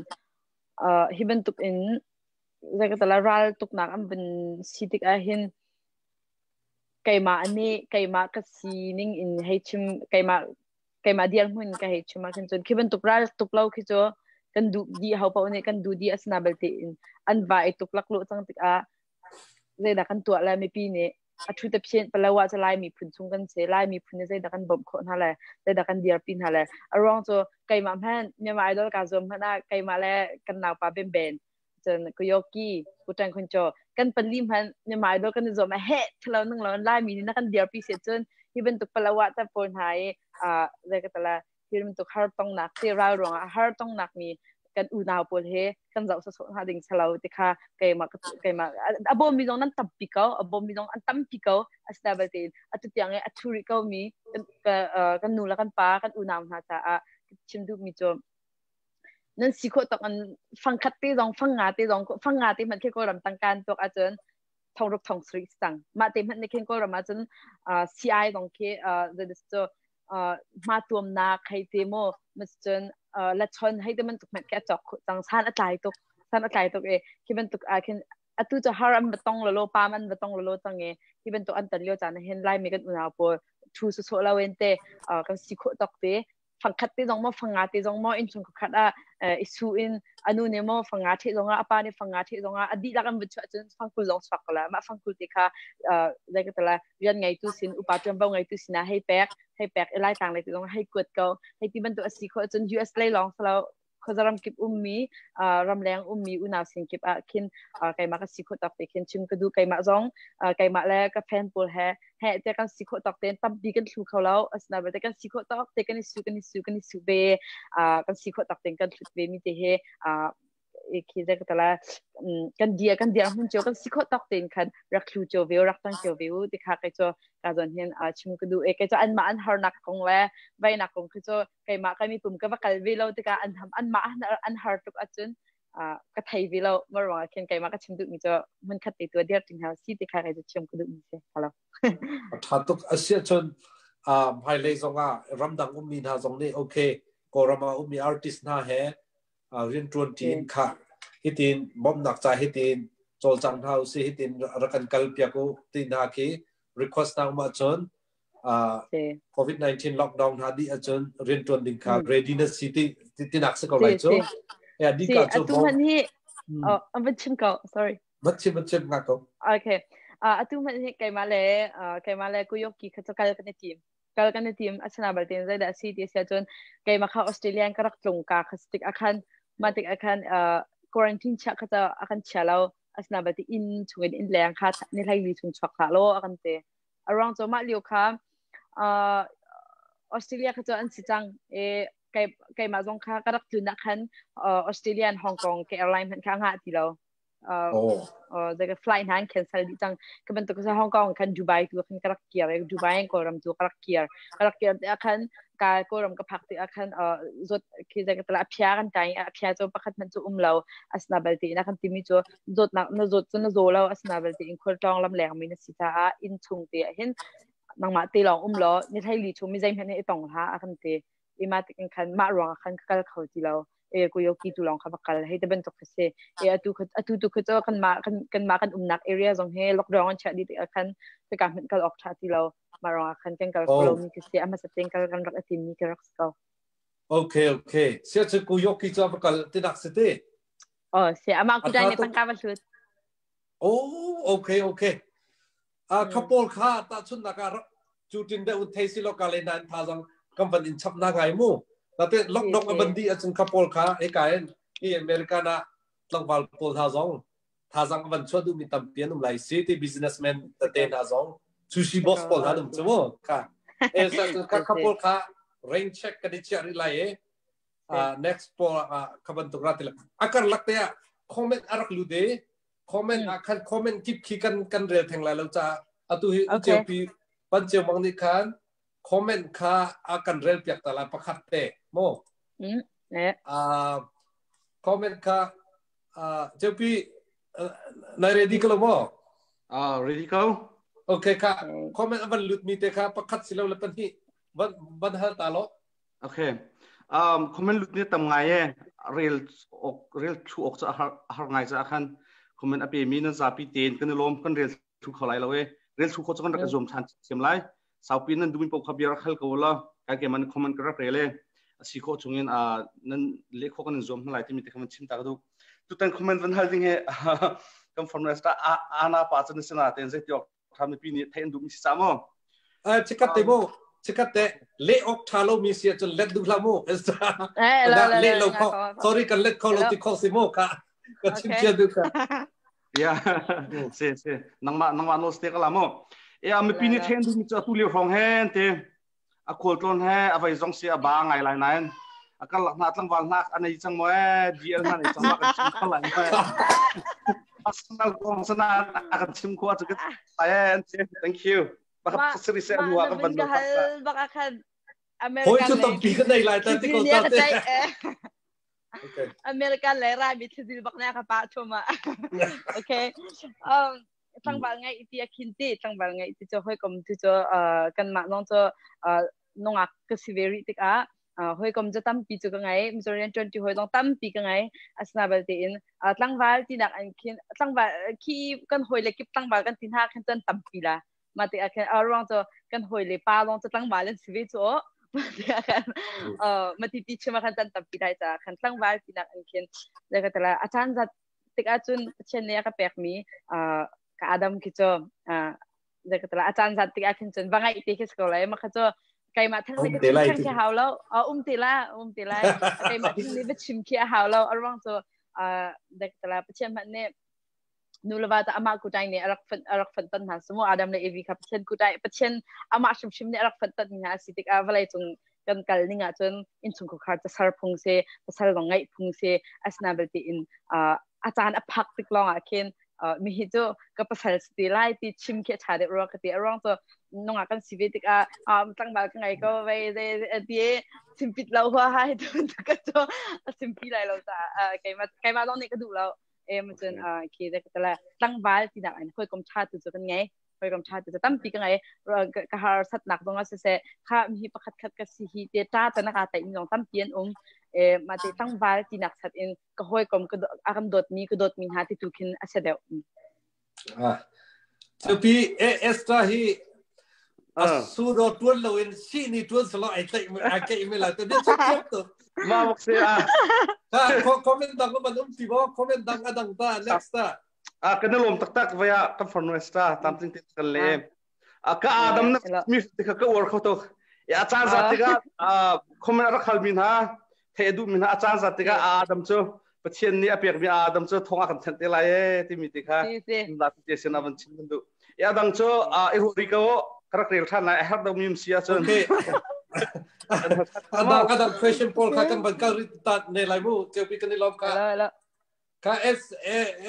hi bantuk in zeikatala ral tuknak an vun si tik ahhin keimah nih keimah ka sining in hei chim, keimah keimah dirhmun ka hei chim ahkhin cun khi bantuk ral tuk lo khi cu kan duh dih, ho paoh nih kan duh dih. Asina belte in an va i tuk laklawh cang tikah zeidah kan tuah le mipi nih a thu te phian Palawa cu Lai miphun chung kan si. Lai miphun nih zeidah kan bawmh khawh hna le zeidah kan dirpi hna le a ruang cu keimah hmanh Myanmar Idol ka zuam hmanh ah keimah le kan naupa Ben Ben, cun Kuyoki Kutang Khun Cho, kan pali hmanh Myanmar Idol kan i zuam a heh thalo nang lo. Lai mi nih na kan dirpi si cun hi bantuk Palawa ta pawl hna i zei ka tala hi bantuk har tongnak te ral ruangah har tongnak mi kan unau pawl he kan zoh sawsawh hna ding salo ti kha keimah keimah a bawm mi zong nan tampi ko, a bawm mi zong an tampi ko. Asina belte atu tiang i a thu rih ko mi kan nu le kan pa, kan unau hna caah chim duh mi cu nan si khawh tok an fangkhat te zong, fang nga te zong, fang nga te hmanh khi Kawlram tangkan tuak ahcun 600 7000 cang. Mah te hmanh nih khin Kawlram ahcun CI zong khi cu hma tuamnak hei te maw, mas cun lachon hei te bantuk hmanh khi a cawk khawh cang. San a tlai tuk, san a tlai tuk e. Khi bantuk ah khin atu cu har an va tong lolo, pam an va tong lolo cang e. Hi bantuk an tan lio caan hin Laimi kan unau pawl thu sawsawh lo in te kan si khawh tok te fangkhat te zong maw, fanga te zong maw, innchung khat ah i su in anu nih maw fanga the zong ah, apa nih fanga the zong ah, a dihlak an vun chuah cun fangkul zong chuak ko la. Mah fangkul te kha zei ka tala rian ngeitu sin, upa ṭuanvo ngeitu sinah hei pek, hei pek i Laitlang lei te zong hei kuat ko hei ti bantuk a si khawh cun US lei lawng salo, khuazaram kip ummi, ramleng ummi unau sin kip ah khin keimah ka si khawh tawk te khin chim ka duh. Keimah zong, keimah le ka fan pawl he he te kan si khawh tawk tein tampi kan thlu kho lo. Asinain belte kan si khawh tawk te kan i su, kan i su, kan i su ve. Kan si khawh tawk tein kan thlut ve mi te he khi zai ka tala kan dia, kan dia hun cio, kan si khawh tawk tein khan rak thlu cio ve, rak tang cio ve u ti kha kai cho ka zon hin chim ka duh e. Kai cho an mah an harnak kong le vainak kong khi cu keimah ka mi pum ka va kal ve lo tikah an an mah an har tuk ahcun ka thei ve lo. Mar ruangah khin keimah ka chim duhmi cu hmun khat te tu dir ting hau si ti kha kai cu chim ka duhmi si. Hello. Tha tuk. Asia cun hmailei zong ah ramdang ummi hna zong nih, okay, Kawlram ah ummi artist hna he rian ṭuan ṭi in kha hitin bawmhnak ca hitin cawlcang hna usih, hitin rak kan kal piak u ti hna khi request hna um ahcun, COVID-19 lockdown hna dih ahcun rian ṭuan ding kha readiness si ti tinak si ko lai cu. Ya di ka cu atu man hi oh an chim ko, sorry. Vat chim, vat chim nga ko. Okay, atu man hi keimah le keimah le kuyoki kha chu kal kan i tim, kal kan i tim. Asina baltin zeidah si ti sia cun keimah kha Australian ka rak tlung ka kha tik akhan ma tik akhan quarantine chia kha cha akan chia lo. Asina balti in chungin in leng kha ni hlai li chung chuak hlah lo akan te. Aruang cu mah lio kha Australia kha cu an si cang e. Keimah zong kha ka rak tlun ah khan Australia and Hong Kong ke airline hmanh kha ngah ti lo. Zei flight hna an cancel dih cang. Ka bantuk sa Hong Kong khan Dubai tu khan ka rak kir. Dubai in Kawlram tu ka rak kir, ka rak kir te ah khan ka Kawlram ka phak te ah khan zawt khi zei ka tala a phia kan kai a phia cu pakhat hmanh cu um lo. Asna balte ina kan timi cu zawtnak na zawt cu na zaw lo, asna balte in khualtlawng lam leng mi na si caah inn chung te ah hin nangmah te lawng um law ni hlei li chung mi zei hmanh i tong hlah a kan ti. Ima tikin khan mah ruang ah khan ka kal kho ti lo e. Kuyoki tu lawng kha va kal hei te bantuk kha si e. Atu atu tu kha cu kan mah kan kan mah kan umnak area zong he lockdown an chiah dih tikah khan ka hmanh kal awk tha ti lo. Mah ruang ah khan kan kal kho lo mi ka si. A hmasa ten kal kan rak atim mi ka rak si ko. Okay, sia chu kuyoki chu va kal tinak si te. Oh, si ama kudai ne tangka va hlut. Oh, okay. A khapol kha ta chun nak ah cu tin de un thei si lo ka le nan tha zong kam van in chap na ngai mu na te lockdown a ban di achun khapol kha e ka en i America na tlangval pawl hna zong thazang van chuah duhmi tampi an um lai si ti, businessman tete hna zong, sushi boss pawl hna um chu mu kha e. Sa kha khapol kha rain check kan i chiah rih lai e. Next pawl kha bantuk ra ti akar lak te ah comment arak lu de. Comment ah khan comment kip khi kan kan rel theng lai lo ca atu hi pi pan cheu mang nih khan comment kha a kan rel piak ta lai pakhat te mo. Comment kha cheupi nai ready ko lo mo? Ah, ready ko. Okay kha comment avan lut mi te kha pakhat silo le pahnih van van hal ta lo. Okay. Comment lut ni tam ngai e rel ok rel thu ok cha har har ngai cha khan comment ape mi nan zapi ten kan lom kan rel thu kho lai lo e rel thu kho cha kan rak zoom than thiam lai saupi nan dumin po kha bia rak hal ko la ka ke man comment ka rak rel e asi kho chungin a nan le kho kan zoom lai timi te kha man chim ta ka du tutan comment van hal ding he kan form sta ana pa chan sina ten zai tiok tham pi ni thein du mi si sa mo. A chikat te mo chikat te le ok tha lo mi sia chun let du la mo le lo kho sorry kan let kho lo ti kho si mo ka ka chim chia du ka. Ya se se nangma nangma no ste ka la mo e a mi pi ni thein du mi cha tu le rong hen te a khual tlawn he a vai zong si a ba ngai lai nain a kal lak hna tlangval hnak an ei cang mo e DL hna nei cang ma kan chim kho lai mo personal kong sana a kan chim kho chu ka ai an thank you. Bak siri se anwa kan ban hal bak khan American hoi chu tampi kan nei lai ta ti ko ta te. American le ra mi thil bak na ka pa thuma. Okay. Tlangval ngai ti a khin ti tlangval ngai ti cho hoi kom tu cho kan mah nong cho nungak ka si ve ri tikah hoi kom cho tampi chu ka ngai Missourian 20 hoi dong tampi ka ngai asna balte in tlangval ti nak an khin tlangval khi kan hoi le kip tlangval kan tin ha khin chan tampi la ma te a khin ruang cho kan hoi le pa long cho tlangval an si ve chu ma te a khan ma ti ti chima khan chan tampi dai cha khan tlangval ti nak an khin le ka tala a chan zat tikah cun Pathian nih a ka pekmi ka Adam khi cu ka tala a caan zat tikah khin cun va ngaih te khi si ko lai ma kha cu keimah theng nih ka chim theng khi hau lo um te la um te lai keimah theng nih va chim khi a hau lo a ruang cu ka tala Pathian hmanh nih nu le va ta amah kutai nih a rak fan a rak fanh tan hna sumu Adam le Evi kha Pathian kutai Pathian amah hrimhrim nih a rak fanh tan hna si tikah vawlei cung kan kal ning ah cun innchungkhar ca ser phung si pasal zong ngeih phung si asina belte in a caan a phak tik lawng ah khin mi hi cu ka pasal si ti lai ti chim khi a ṭha deuh rua ka ti. A ruang cu nungak kan si ve tikah tlangval ka ngei ko vei ti chimpit lo hua hai tu ka cu a simpi lai lo ta keimah keimah zong nih ka duh lo e ma cun khi de ka tala tlangval ti nak in hawikom ṭha tu cu kan ngei hawikom ṭha tu cu tampi ka ngei ka harsatnak zong ah siseh kha mi pakhat khat ka si hi te ṭa ta na ka tai zong tampi an um e ma te tlangval ti nak sat in ka hawikom ka a kan dawtmi ka dawtmi hna ti tu khin a si deuh. Ah Cupi Esther hi a su do tuan lo in si ni tuan salo ai tlai ai keih mi la te bia chim tu ma bok se a ka comment dang man um ti bo comment dang adang ta next ta. A kan lom tak tak vaya kan farnu Esther tamtling te kan le a ka adam na mi te ka war kho to ya caan zat tikah comment rak hal mi hna thei duh mi hna a caan zat tikah Adam cu Pathian nih a pek mi Adam cu thong a kan thenh te lai e timi ti kha la te sin avan chim kan duh ya dang cu i ru ri ko ka rak rel than lai a har do mi si ahcun. Okay, adang adang question paul kha kan ban kal ri ta ne lai mu teupi kan i lom ka ka S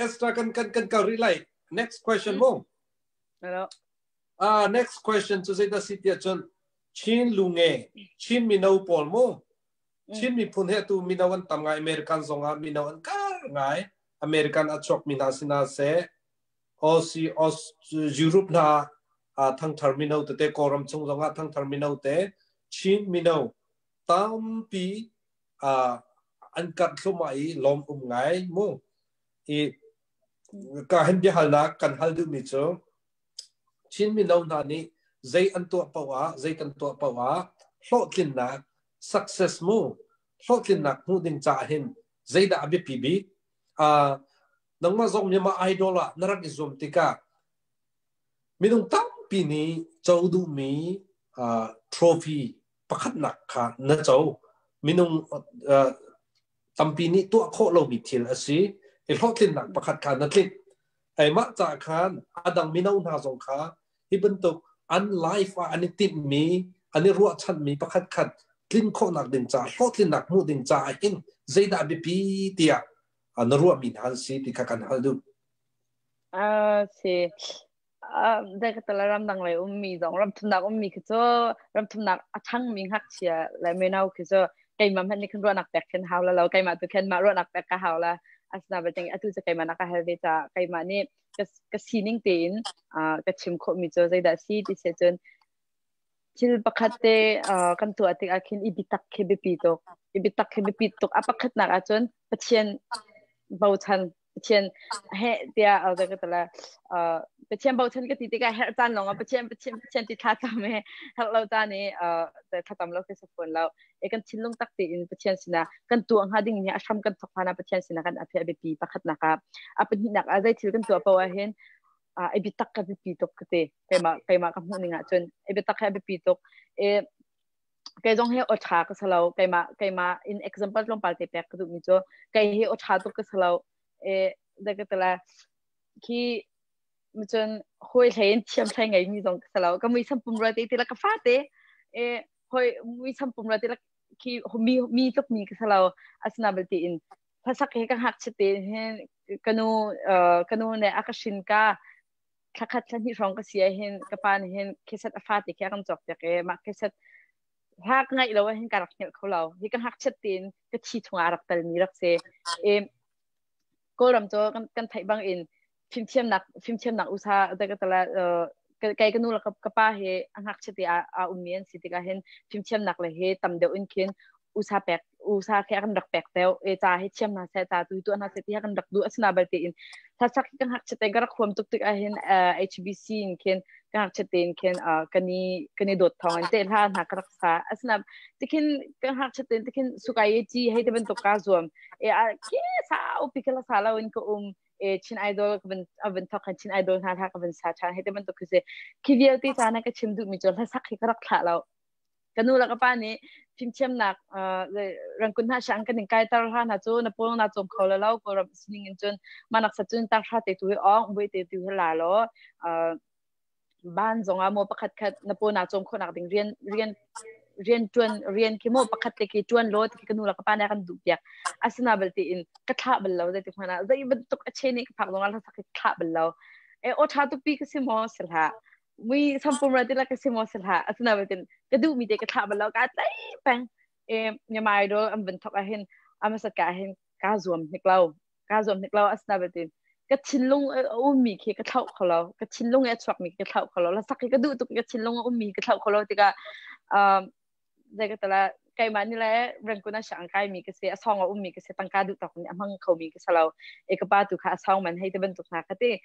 S kan kan kan kal ri lai next question mu. Hello. Next question cu zeidah si tiah cun Chin lunge Chin mino pawl mu Chin miphun he tu mino an tam ngai American zong ah mino an kar ngai American a chuak mi hna sina seh Aussie Aus Europe hna thangthar mino tete Kawlram chung zong ah thangthar mino te Chin mino tampi an karh thlumah i lawm um ngai mu i ka hin biahalnak kan hal duhmi cu Chin mino hna nih zei an tuah paoh ah zei kan tuah paoh ah hlawhtlinnak success mu hlawhtlinnak hmuh ding caah hin zeidah a biapi bik? Nangmah zong Myanmar Idol ah na rak i zuam tikah minung tampi nih co duhmi trophy pakhatnak kha na co. Minung tampi nih tuah khawh lomi thil a si i hlawhtlinnak pakhat kha na tlinh. Mah caah khan a dang mino hna zong kha hi bantuk an life ah an i tinhmi, an i ruahchanmi pakhat khat tlin khawhnak ding caah hlawhtlinnak hmuh ding caah hin zeidah biapi tiah na ruahmi hna an si ti kha kan hal duh. Si. Dai ka tala ramdang lei ummi zong ramthumnak ummi khi cu ramthumnak a ṭhangmi ngakchia le mino khi cu keimah hmanh nih khin ruahnak pek khin hau la lo keimah tu khin mah ruahnak pek ka hau la. Asina balte atu cu keimah na ka hal ve ca keimah nih ka sining tein ka chim khawh mi cu zeidah si ti si cun thil pakhat te kan tuah tik ah khin i biatak khi biapi tuk. I biatak khi biapi tuk. A pakhatnak ahcun Pathian bochan Pathian he tiah ka tala Pathian bochan ka ti tikah herh caan lawng ah Pathian Pathian Pathian ti thla cam he herh lo caan i thlacam lo khi sa fawn lo. E kan thinlung tak tein Pathian sinah kan tuah hnga ding hi a hram kan thok hlan ah Pathian sinah kan aphi a biapi pakhatnak ah. A pahnihnak ah zei thil kan tuah paoh ah hin i biatak ka biapi tuk ka ti. Keimah keimah ka hmuh ning ah cun i biatak hi a biapi tuk. E kei zong hi aw ṭha ka si lo. Keimah keimah in example tlawmpal te pek ka duhmi cu kei hi aw ṭha tuk ka si lo. E da ka tala khi cun hawi hlei in thiam hlei ngeimi zong ka si lo. Ka muisam pumrua te ti la ka fate e hawi muisam pumrua te la khi mi mi tluk mi ka si lo. Asina belte in hlasak hi ka ngakchia te hin kanu kanu ne a ka hrin ka thlakhat thlahnih hrawng ka si ah hin ka pa nih hin kheset a fate khi a kan cawk piak i mah kheset hla ka ngaih lo ah hin ka rak hngelh kho lo. Hi ka ngakchiat tein ka thi chungah a rak telmi rak si. I Kawlram cu kan theih bang in fimthiamnak fimthiamnak usa te ka tala kei ka nu le ka pa he a ngakchia te a ummi an si tikah hin fimthiamnak le he tam deuh in khin usa pek usa khi a kan rak pek deuh. E ca hi thiam hna seh, ca tu tuah hna seh ti kan rak duh. Asina balte in hlasak kan ngakchia te ka rak huam tuk tik ah hin HBC in khin ka ngakchia te in khin kani kani dawt thawng in te hla hna ka rak sa. Asina tikhin ka ngakchia te tikhin sukai chi hei te bantuk ka zuam e a ke sa upi ka la sa lo in ka um. E Chin Idol ka van a van thok khan Chin Idol hna hla ka van sa than hei te bantuk khi si. Khi vialte ca na ka chim duh mi cu hlasak hi ka rak thlah lo. Ka nu le ka pa nih fimthiamnak rangkun hna shang kan in kai tar hla hna cu na pawl na cawm kho lo lo Kawlram sining in cun manak sa cun tang hra te tu hi ong bui te tu hi la lo ban zong ah maw pakhat khat na paw na cawm khawh nak ding rian rian rian tuan rian khi maw pakhat te khi tuan lo ti ka nu le ka pa nih kan duh piak. Asina belte in ka thlah bal lo zei tik hmanh ah zei bantuk a che nih ka phak zong ah hlasak hi thlah bal lo. E aw tha tuk pi ka si maw si hlah mui sampum ra ti la ka si maw si hlah. Asina belte ka duh mi te ka thlah bal lo ka tlai peng. E Myanmar Idol an van thok ah hin amasat ka hin ka zuam hnik lo ka zuam hnik lo. Asina belte ka thinlung a ummi khi ka thlauh kho lo. Ka thinlung i a chuakmi ka thlauh kho lo. Hlasak hi ka duh tuk ka thinlung a ummi ka thlauh kho lo tikah zei ka tala keimah ni le Rangoon ah siang kai mi ka si, a song a ummi ka si, tangka duh tawk nih a hmang kho mi ka si lo. E ka pa tu kha a song man hei te bantuk hna kha ti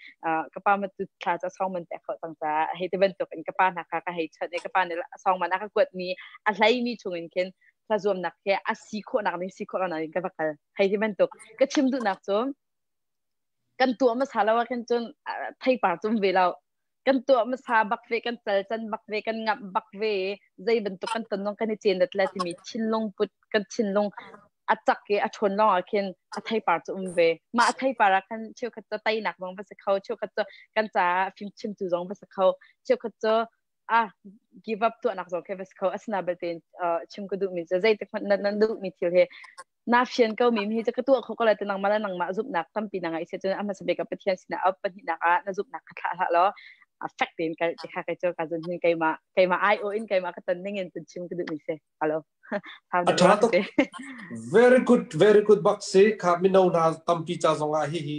ka pa ma tu thla cu a song man pek khawh cang caah hei te bantuk in ka pa hna kha ka hei chawnh i ka pa nih a song man a ka kuat mi a hlei mi chung in khin hla zuamnak khi a si khawh nak ding si khawh nak ding ka va kal hei ti bantuk. Ka chim duhnak cu kan tuah hmasa lo ah khin cun theipar cum ve lo. Kan tuah hmasa bak ve, kan cal can bak ve, kan ngamh bak ve, zei bantuk kan ton zong kan i cen le timi thinlung put kan thinlung a cak i a ṭhawn lawng ah khin a theipar cu um ve. Mah a theipar ah khan cheukhat cu teinak zong va si kho, cheukhat cu kan caah fimchimtu zong va si kho, cheukhat cu ah give up tuahnak zong khi va si kho. Asina belte chim ka duhmi cu zeitik hmanh nan duhmi thil hi na fian ko mi hi cu ka tuah kho ko lai te nangmah le nangmah zumhnak tampi na ngeih si cun a hmasa bik ah Pathian sinah a pahnihnak ah na zumhnak kha thlah hlah law a fek tein kal ti kha kei cu ka zun hin keimah keimah ai o in keimah ka ton ning in tun chim ka duh mi si. Hello. A tha tuk. Very good, very good bak si. Kha mino hna tampi ca zong ah hi hi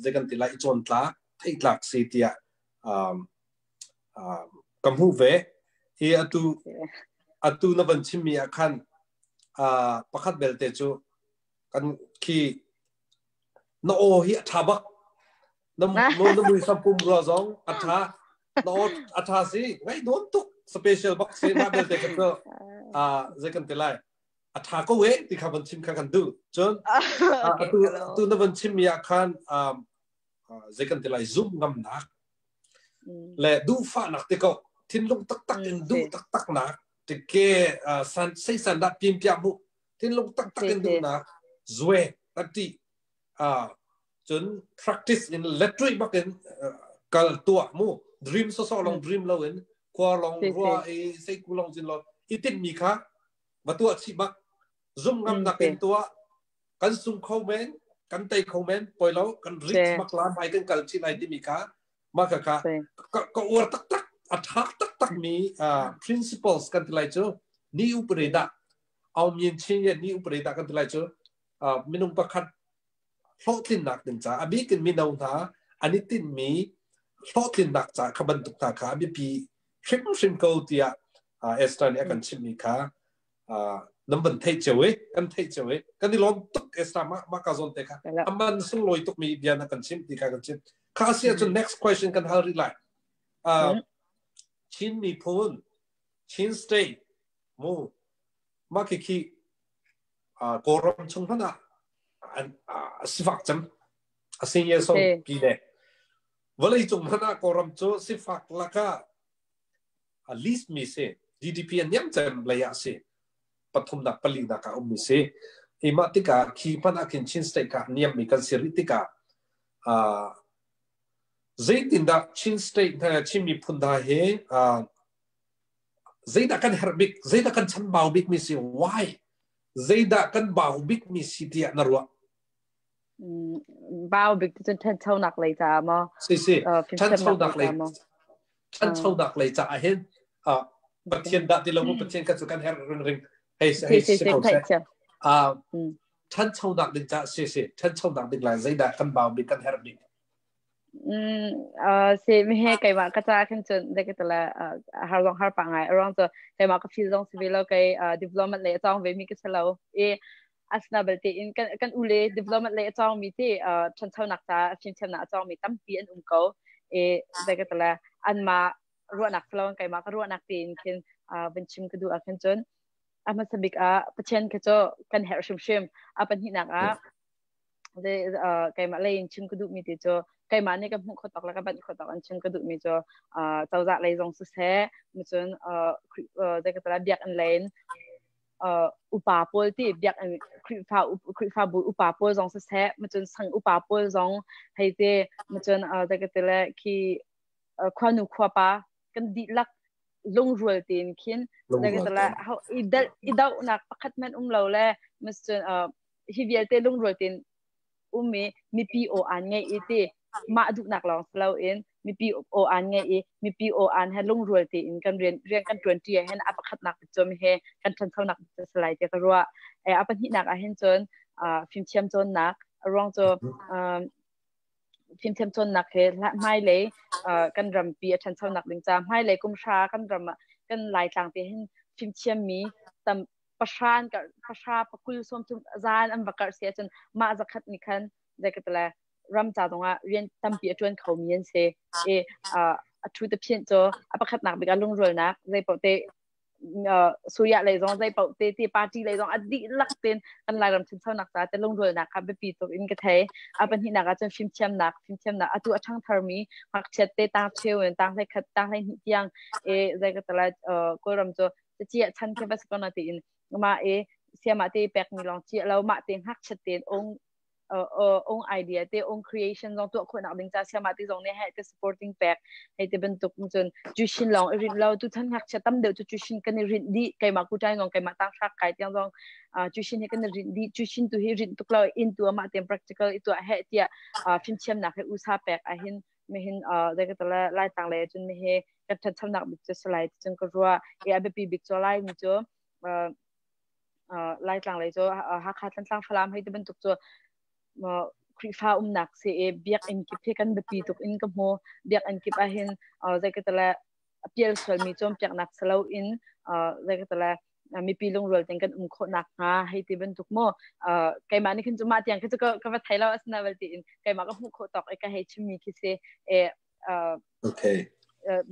zei kan ti lai, i cawn tlak theih tlak si tiah ka hmuh ve. Hi atu atu na van chimmi ah khan pakhat belte cu kan khi na aw hi a ṭha bak. Na na mui sampum rua zong a ṭha. Na aw a ṭha si ngai nuam tuk, special bak si. Mah belte ka cu zei kan ti lai, a ṭha ko e ti kha van chim kha kan duh. Cun atu atu na van chimmi ah khan zei kan ti lai, zum ngamnak le duhfahnak te ko, thinlung taktak in duh taktak nak tike san sei san dah pim pia mu thinlung taktak in duhnak zue tati cun practice in letri bak in kal tuah mu dream so so long dream lo in khua long rua i sei ku long cin lo i tinh mi kha va tuah chi bak zum ngam nak in tuah kan sung kho men, kan tei kho men poi lo, kan reach bak la mai kan kal chi lai timi kha ma ka ka ka uar taktak a thak taktak mi principles kan ti lai cu ni upre da aung min chin ye ni upre da kan ti lai cu minung pakhat. Hlawhtlinnak ding ca a bik in mino hna an i tinhmi hlawhtlinnak ca kha bantuk hna kha a biapi hrimhrim ko tiah Esther nih a kan chimhmi kha nan van theih cio i kan theih cio i kan i lawm tuk. Esther, mah mah ka zawn te kha aman sunglawi tuk mi bia na kan chimh ti kha kan chim kha si ahcun next question kan hal rih lai. Chin miphun, Chin state mu, mah khi khi Kawlram chung hmanh ah sifak cem a senior so pi le vawlei cung hmanh ah Kawlram cu sifak lakah a list mi si, GDP a niam cem lei ah si, pathumnak palinak ah um mi si. I mah tikah khi hmanh ah khin Chin state kha niam mi kan si rih tikah zeitindah Chin state hna, Chin miphun hna hi zeidah kan herh bik, zeidah kan chanbau bik mi si, why, zeidah kan bau bik mi si tiah na ruah? Bau bik cu ṭhanchonak lei caah maw? Si si, ṭhanchonak lei, ṭhanchonak lei caah hin Pathian dah ti lo mu, Pathian ka cu kan herh ring ring hei hei si ko seh. Ṭhanchonak ding caah si si, ṭhanchonak ding lai zeidah kan bau bik, kan herh bik? Si mi he keimah ka ca khin cun dekatala har zong har pa ngai aruang cu keimah ka feel zong si ve lo, kei development lei a cawng ve mi ka si lo i asna belte in kan kan ule development lei a cawng mi te ṭhanchonak ca fimthiamnak a cawng mi tampi an um ko i dekatala anmah ruahnak si lo keimah ka ruahnak tein khin van chim ka duh ah khin cun a hmasa bik ah Pathian kha cu kan herh hrimhrim. A pahnihnak ah keimah lei in chim ka duhmi ti cu keimah nih ka hmuh khawh tawk le ka banh khawh tawk in chim ka duhmi cu cozah lei zong siseh, cun zeikatala biakinn lei in upa pawl ti biakinn Khrihfa Khrihfabu upa pawl zong siseh, cun sang upa pawl zong hei te, cun zeikatile khi khuanu khuapa kan dihlak lungrual tein khin zeikatala i dohnak pakhat hmanh um lo le cun hi vialte lungrual tein um i mipi aw aan ngeih i ti mah duhnak lawng si loin mipi aw aan ngeih i mipi aw aan he lungrual tein kan rian rian kan ṭuan ṭi ah hin a pakhatnak cu he kan ṭhanchonak cu si lai tiah ka ruah. A pahnihnak ah hin cun fimthiam cawnnak, a ruang cu fimthiam cawnnak he hmailei kan rampi a ṭhanchonak ding ca hmailei kum hra kan ram ah kan Laitlang te hin fimthiam mi tam pahra pahra pakul 30 zan an va karh si ahcun mah zakhat nih khan zeikatale ram ca zongah rian tampi a ṭuan khomi an si i a thu te phianh cu a pakhatnak bik ah lungrualnak zei paoh te Surya lei zong zei paoh te te party lei zong a dihlak ten kan Lairam ṭhanchonak ca te lungrualnak kha biapi tuk in ka thei. A pahnihnak ah cun fimthiamnak fimthiamnak atu a ṭhangtharmi ngakchiat te tang cheu in tang hlei khat tang hlei hnih tiang e zei ka tala Kawlram cu cacia chan khi va si ko na tiin mah i siamah te pek mi lawng cia lo, mah te ngakchiat tein ong ong idea te ong creation zong tuah khawhnak ding ca siamah te zong nih he te supporting pek hei te bantuk cun tuition lawng i rinh lo. Tu chan ngakchia tam deuh cu tuition kan i rinh dih. Keimah kutai zong, keimah tang hrak kai tiang zong tuition hi kan i rinh dih. Tuition tu hi rinh tuk lo in tu amah te practical i tuah he tiah fimthiamnak he usa pek ahin mihin zeikatala Laitlang le cun mihi kan ṭhanchonak bik cu salai cun ka ruah i a biapi bik cu Lai mi cu Laitlang lei cu Hakha, Thantlang, Falam hei ti bantuk cu Khrihfa umnak si i biakinn kip hi kan biapi tuk in ka hmu. Biakinn kip ah hin zeikatala a pial sualmi cawnpiaknak si loin zeikatala mipi lungrual tein kan um khawh nakhnga hei ti bantuk mu. Keimah nih khin cu mah tiang khi cu ka va thei lo, asina bal tiin keimah ka hmuh khawh tawk i ka hei chimmi khi si. Okay.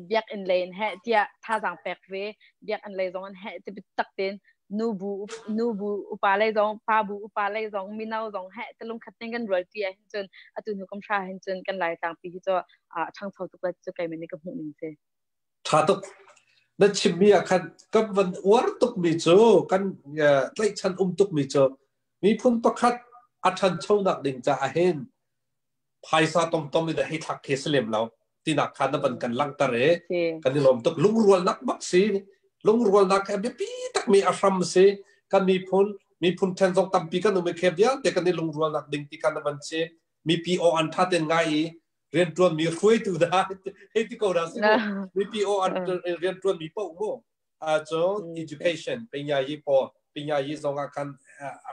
Biakinn lei in heh tiah thazaang pek ve, biakinn lei zong in heh ti tak tein nu bu nu bu upa lei zong, pa bu upa lei zong, mino zong heh ti lungkhat tein kan rual ti ah hin cun atu hnu kum hra hin cun kan Laitlang pi hi cu a ṭhangcho tuk lai cu keimah nih ka hmuh ning si. Ṭha tuk. Na chimmi ah khan kan van uar tukmi cu, kan tlaihchan um tukmi cu miphun pakhat a ṭhanchonak ding caah hin phaisa tomtom in hei thlak khi si lem lo tinak kha na van kan langhter i kan i lawm tuk. Lungrualnak bak si, lungrualnak he biapi takmi a hram si. Kan miphun miphun ṭhen zong tampi kan um i khe vialte kan i lungrualnak ding ti kha na van chim. Mipi aw an ṭha ten ngai i rianṭuan mi hruaitu dah hei ti ko dah si mu, mipi aw an rianṭuan mi paoh mu. Cun education pinya yi pawl, pinya yi zong ah khan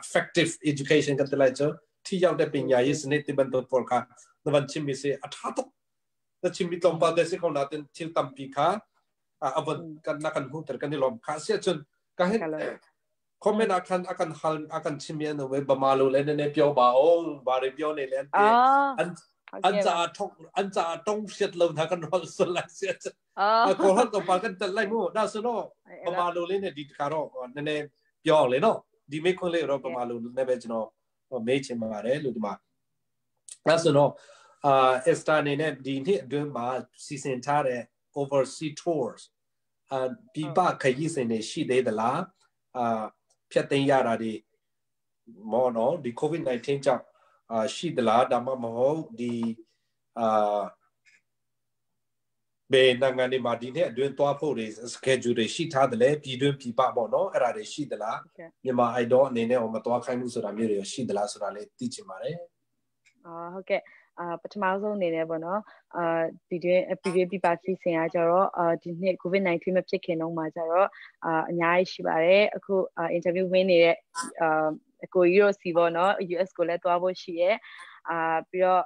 effective education kan ti lai cu. ထိရောက်တဲ့ပညာရေးစနစ် တိဘန်တုပေါ်ခါနဝန်ချင်းမီစေအထာတုနချင်းမီtlawmpal te si ko na ten thil tampi kha a von kan na kan hu ter kan ni lom kha sia chun ka hin comment အခန်အကန်ဟလအကန်ချင်းမြန်ဝေဘမာလိုလဲနည်းနည်းပြောပါအောင်ဘာတွေပြောနေလဲအန်အန်စာထုံအန်စာတုံးရှက်လုံးထားကန်တော့ဆလိုက်เสียအကောဟတော့ပါကန်တလိုက်မို့ဒါဆိုတော့ဗမာလိုလေးနဲ့ဒီတခါတော့နည်းနည်းပြောအောင်လေနော်ဒီမေခွန်းလေးတော့ဗမာလိုနဲ့ပဲကျွန်တော်မေးချင်ပါတယ်လို့ဒီမှာအဲဆိုတော့အာအက်စတာအနေနဲ့ဒီနှစ်အတွင်းမှာစီစဉ်ထားတဲ့ overseas tours အာပြပခရီးစဉ်တွေရှိသေးသလားအာဖြတ်သိမ်းရတာတွေမောနော်ဒီ COVID-19 ကြောင့်အာရှိသလားဒါမှမဟုတ်ဒီအာဘယ်နိုင်ငံတွေမှာဒီနှစ်အတွင်းသွားဖို့တွေ schedule တွေရှိထားတယ်လဲပြည်တွင်းပြည်ပပေါ့နော်အဲ့ဒါတွေရှိသလားမြန်မာ idol အနေနဲ့ဟိုမသွားခိုင်းဘူးဆိုတာမျိုးတွေရှိသလားဆိုတာလေးသိချင်ပါတယ် အာဟုတ်ကဲ့အာပထမဆုံးအနေနဲ့ပေါ့နော်အာဒီတွင်ပြည်တွင်းပြပါစီစဉ်ကကြတော့အာဒီနှစ် COVID-19 မဖြစ်ခင်တော့မှကြတော့အာအများကြီးရှိပါတယ်အခု interview ဝင်နေတဲ့အာအကိုကြီးတို့စီပေါ့နော် US ကိုလည်းသွားဖို့ရှိရဲအာပြီးတော့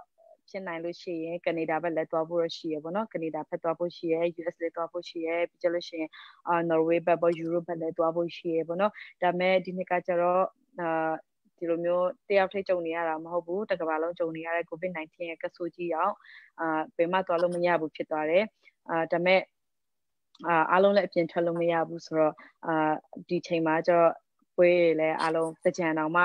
ဖြစ်နိုင်လို့ရှိရင်ကနေဒါဘက်လည်းသွားဖို့ရှိရပေါ့နော်ကနေဒါဘက်သွားဖို့ရှိရ US လည်းသွားဖို့ရှိရပြီးကြလို့ရှိရင်အာနော်ဝေးဘက်ပေါ့ယူရိုဘက်လည်းသွားဖို့ရှိရပေါ့နော်ဒါပေမဲ့ဒီနှစ်ကကျတော့အာဒီလိုမျိုးတယောက်ထိကြုံနေရတာမဟုတ်ဘူးတကမ္ဘာလုံးကြုံနေရတဲ့ COVID-19 ရဲ့ကဆိုးကြီးအောင်အာဘယ်မှသွားလို့မရဘူးဖြစ်သွားတယ်အာဒါပေမဲ့အာအားလုံးလည်းအပြင်ထွက်လို့မရဘူးဆိုတော့အာဒီချိန်မှာကျတော့ပွဲတွေလည်းအားလုံးတကြံအောင်မ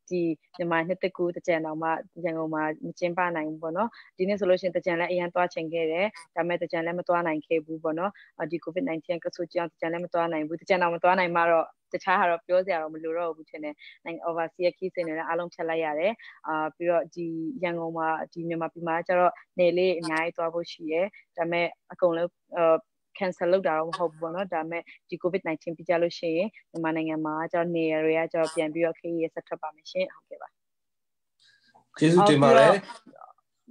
ှဒီမြန်မာနှစ်တကူတကြံတော်မှရန်ကုန်မှာမကျင်းပနိုင်ဘူးပေါ့နော်ဒီနေ့ဆိုလို့ရှိရင်တကြံလည်းအရန်သွားချင်ခဲ့တယ်ဒါပေမဲ့တကြံလည်းမသွားနိုင်ခဲ့ဘူးပေါ့နော်ဒီ COVID-19 ကဆိုကြောင်တကြံလည်းမသွားနိုင်ဘူးတကြံတော်မသွားနိုင်မှတော့တခြားဟာတော့ပြောစရာတော့မလိုတော့ဘူးထင်တယ်နိုင် overseas ခီးစဉ်တွေလည်းအားလုံးဖြတ်လိုက်ရတယ်အာပြီးတော့ဒီရန်ကုန်မှာဒီမြန်မာပြည်မှာကျတော့နေလေးအများကြီးသွားဖို့ရှိတယ်ဒါပေမဲ့အကုန်လုံး cancel လုပ်တာတော့မဟုတ်ဘူးပေါ့နော်ဒါပေမဲ့ဒီ COVID-19 ပြီးကြလို့ရှိရင်မြန်မာနိုင်ငံမှာကျတော့နေရတွေကကျတော့ပြန်ပြီးတော့ခရီးရဆက်ထွက်ပါမယ်ရှင်ဟုတ်ကဲ့ပါကျေးဇူးတင်ပါတယ်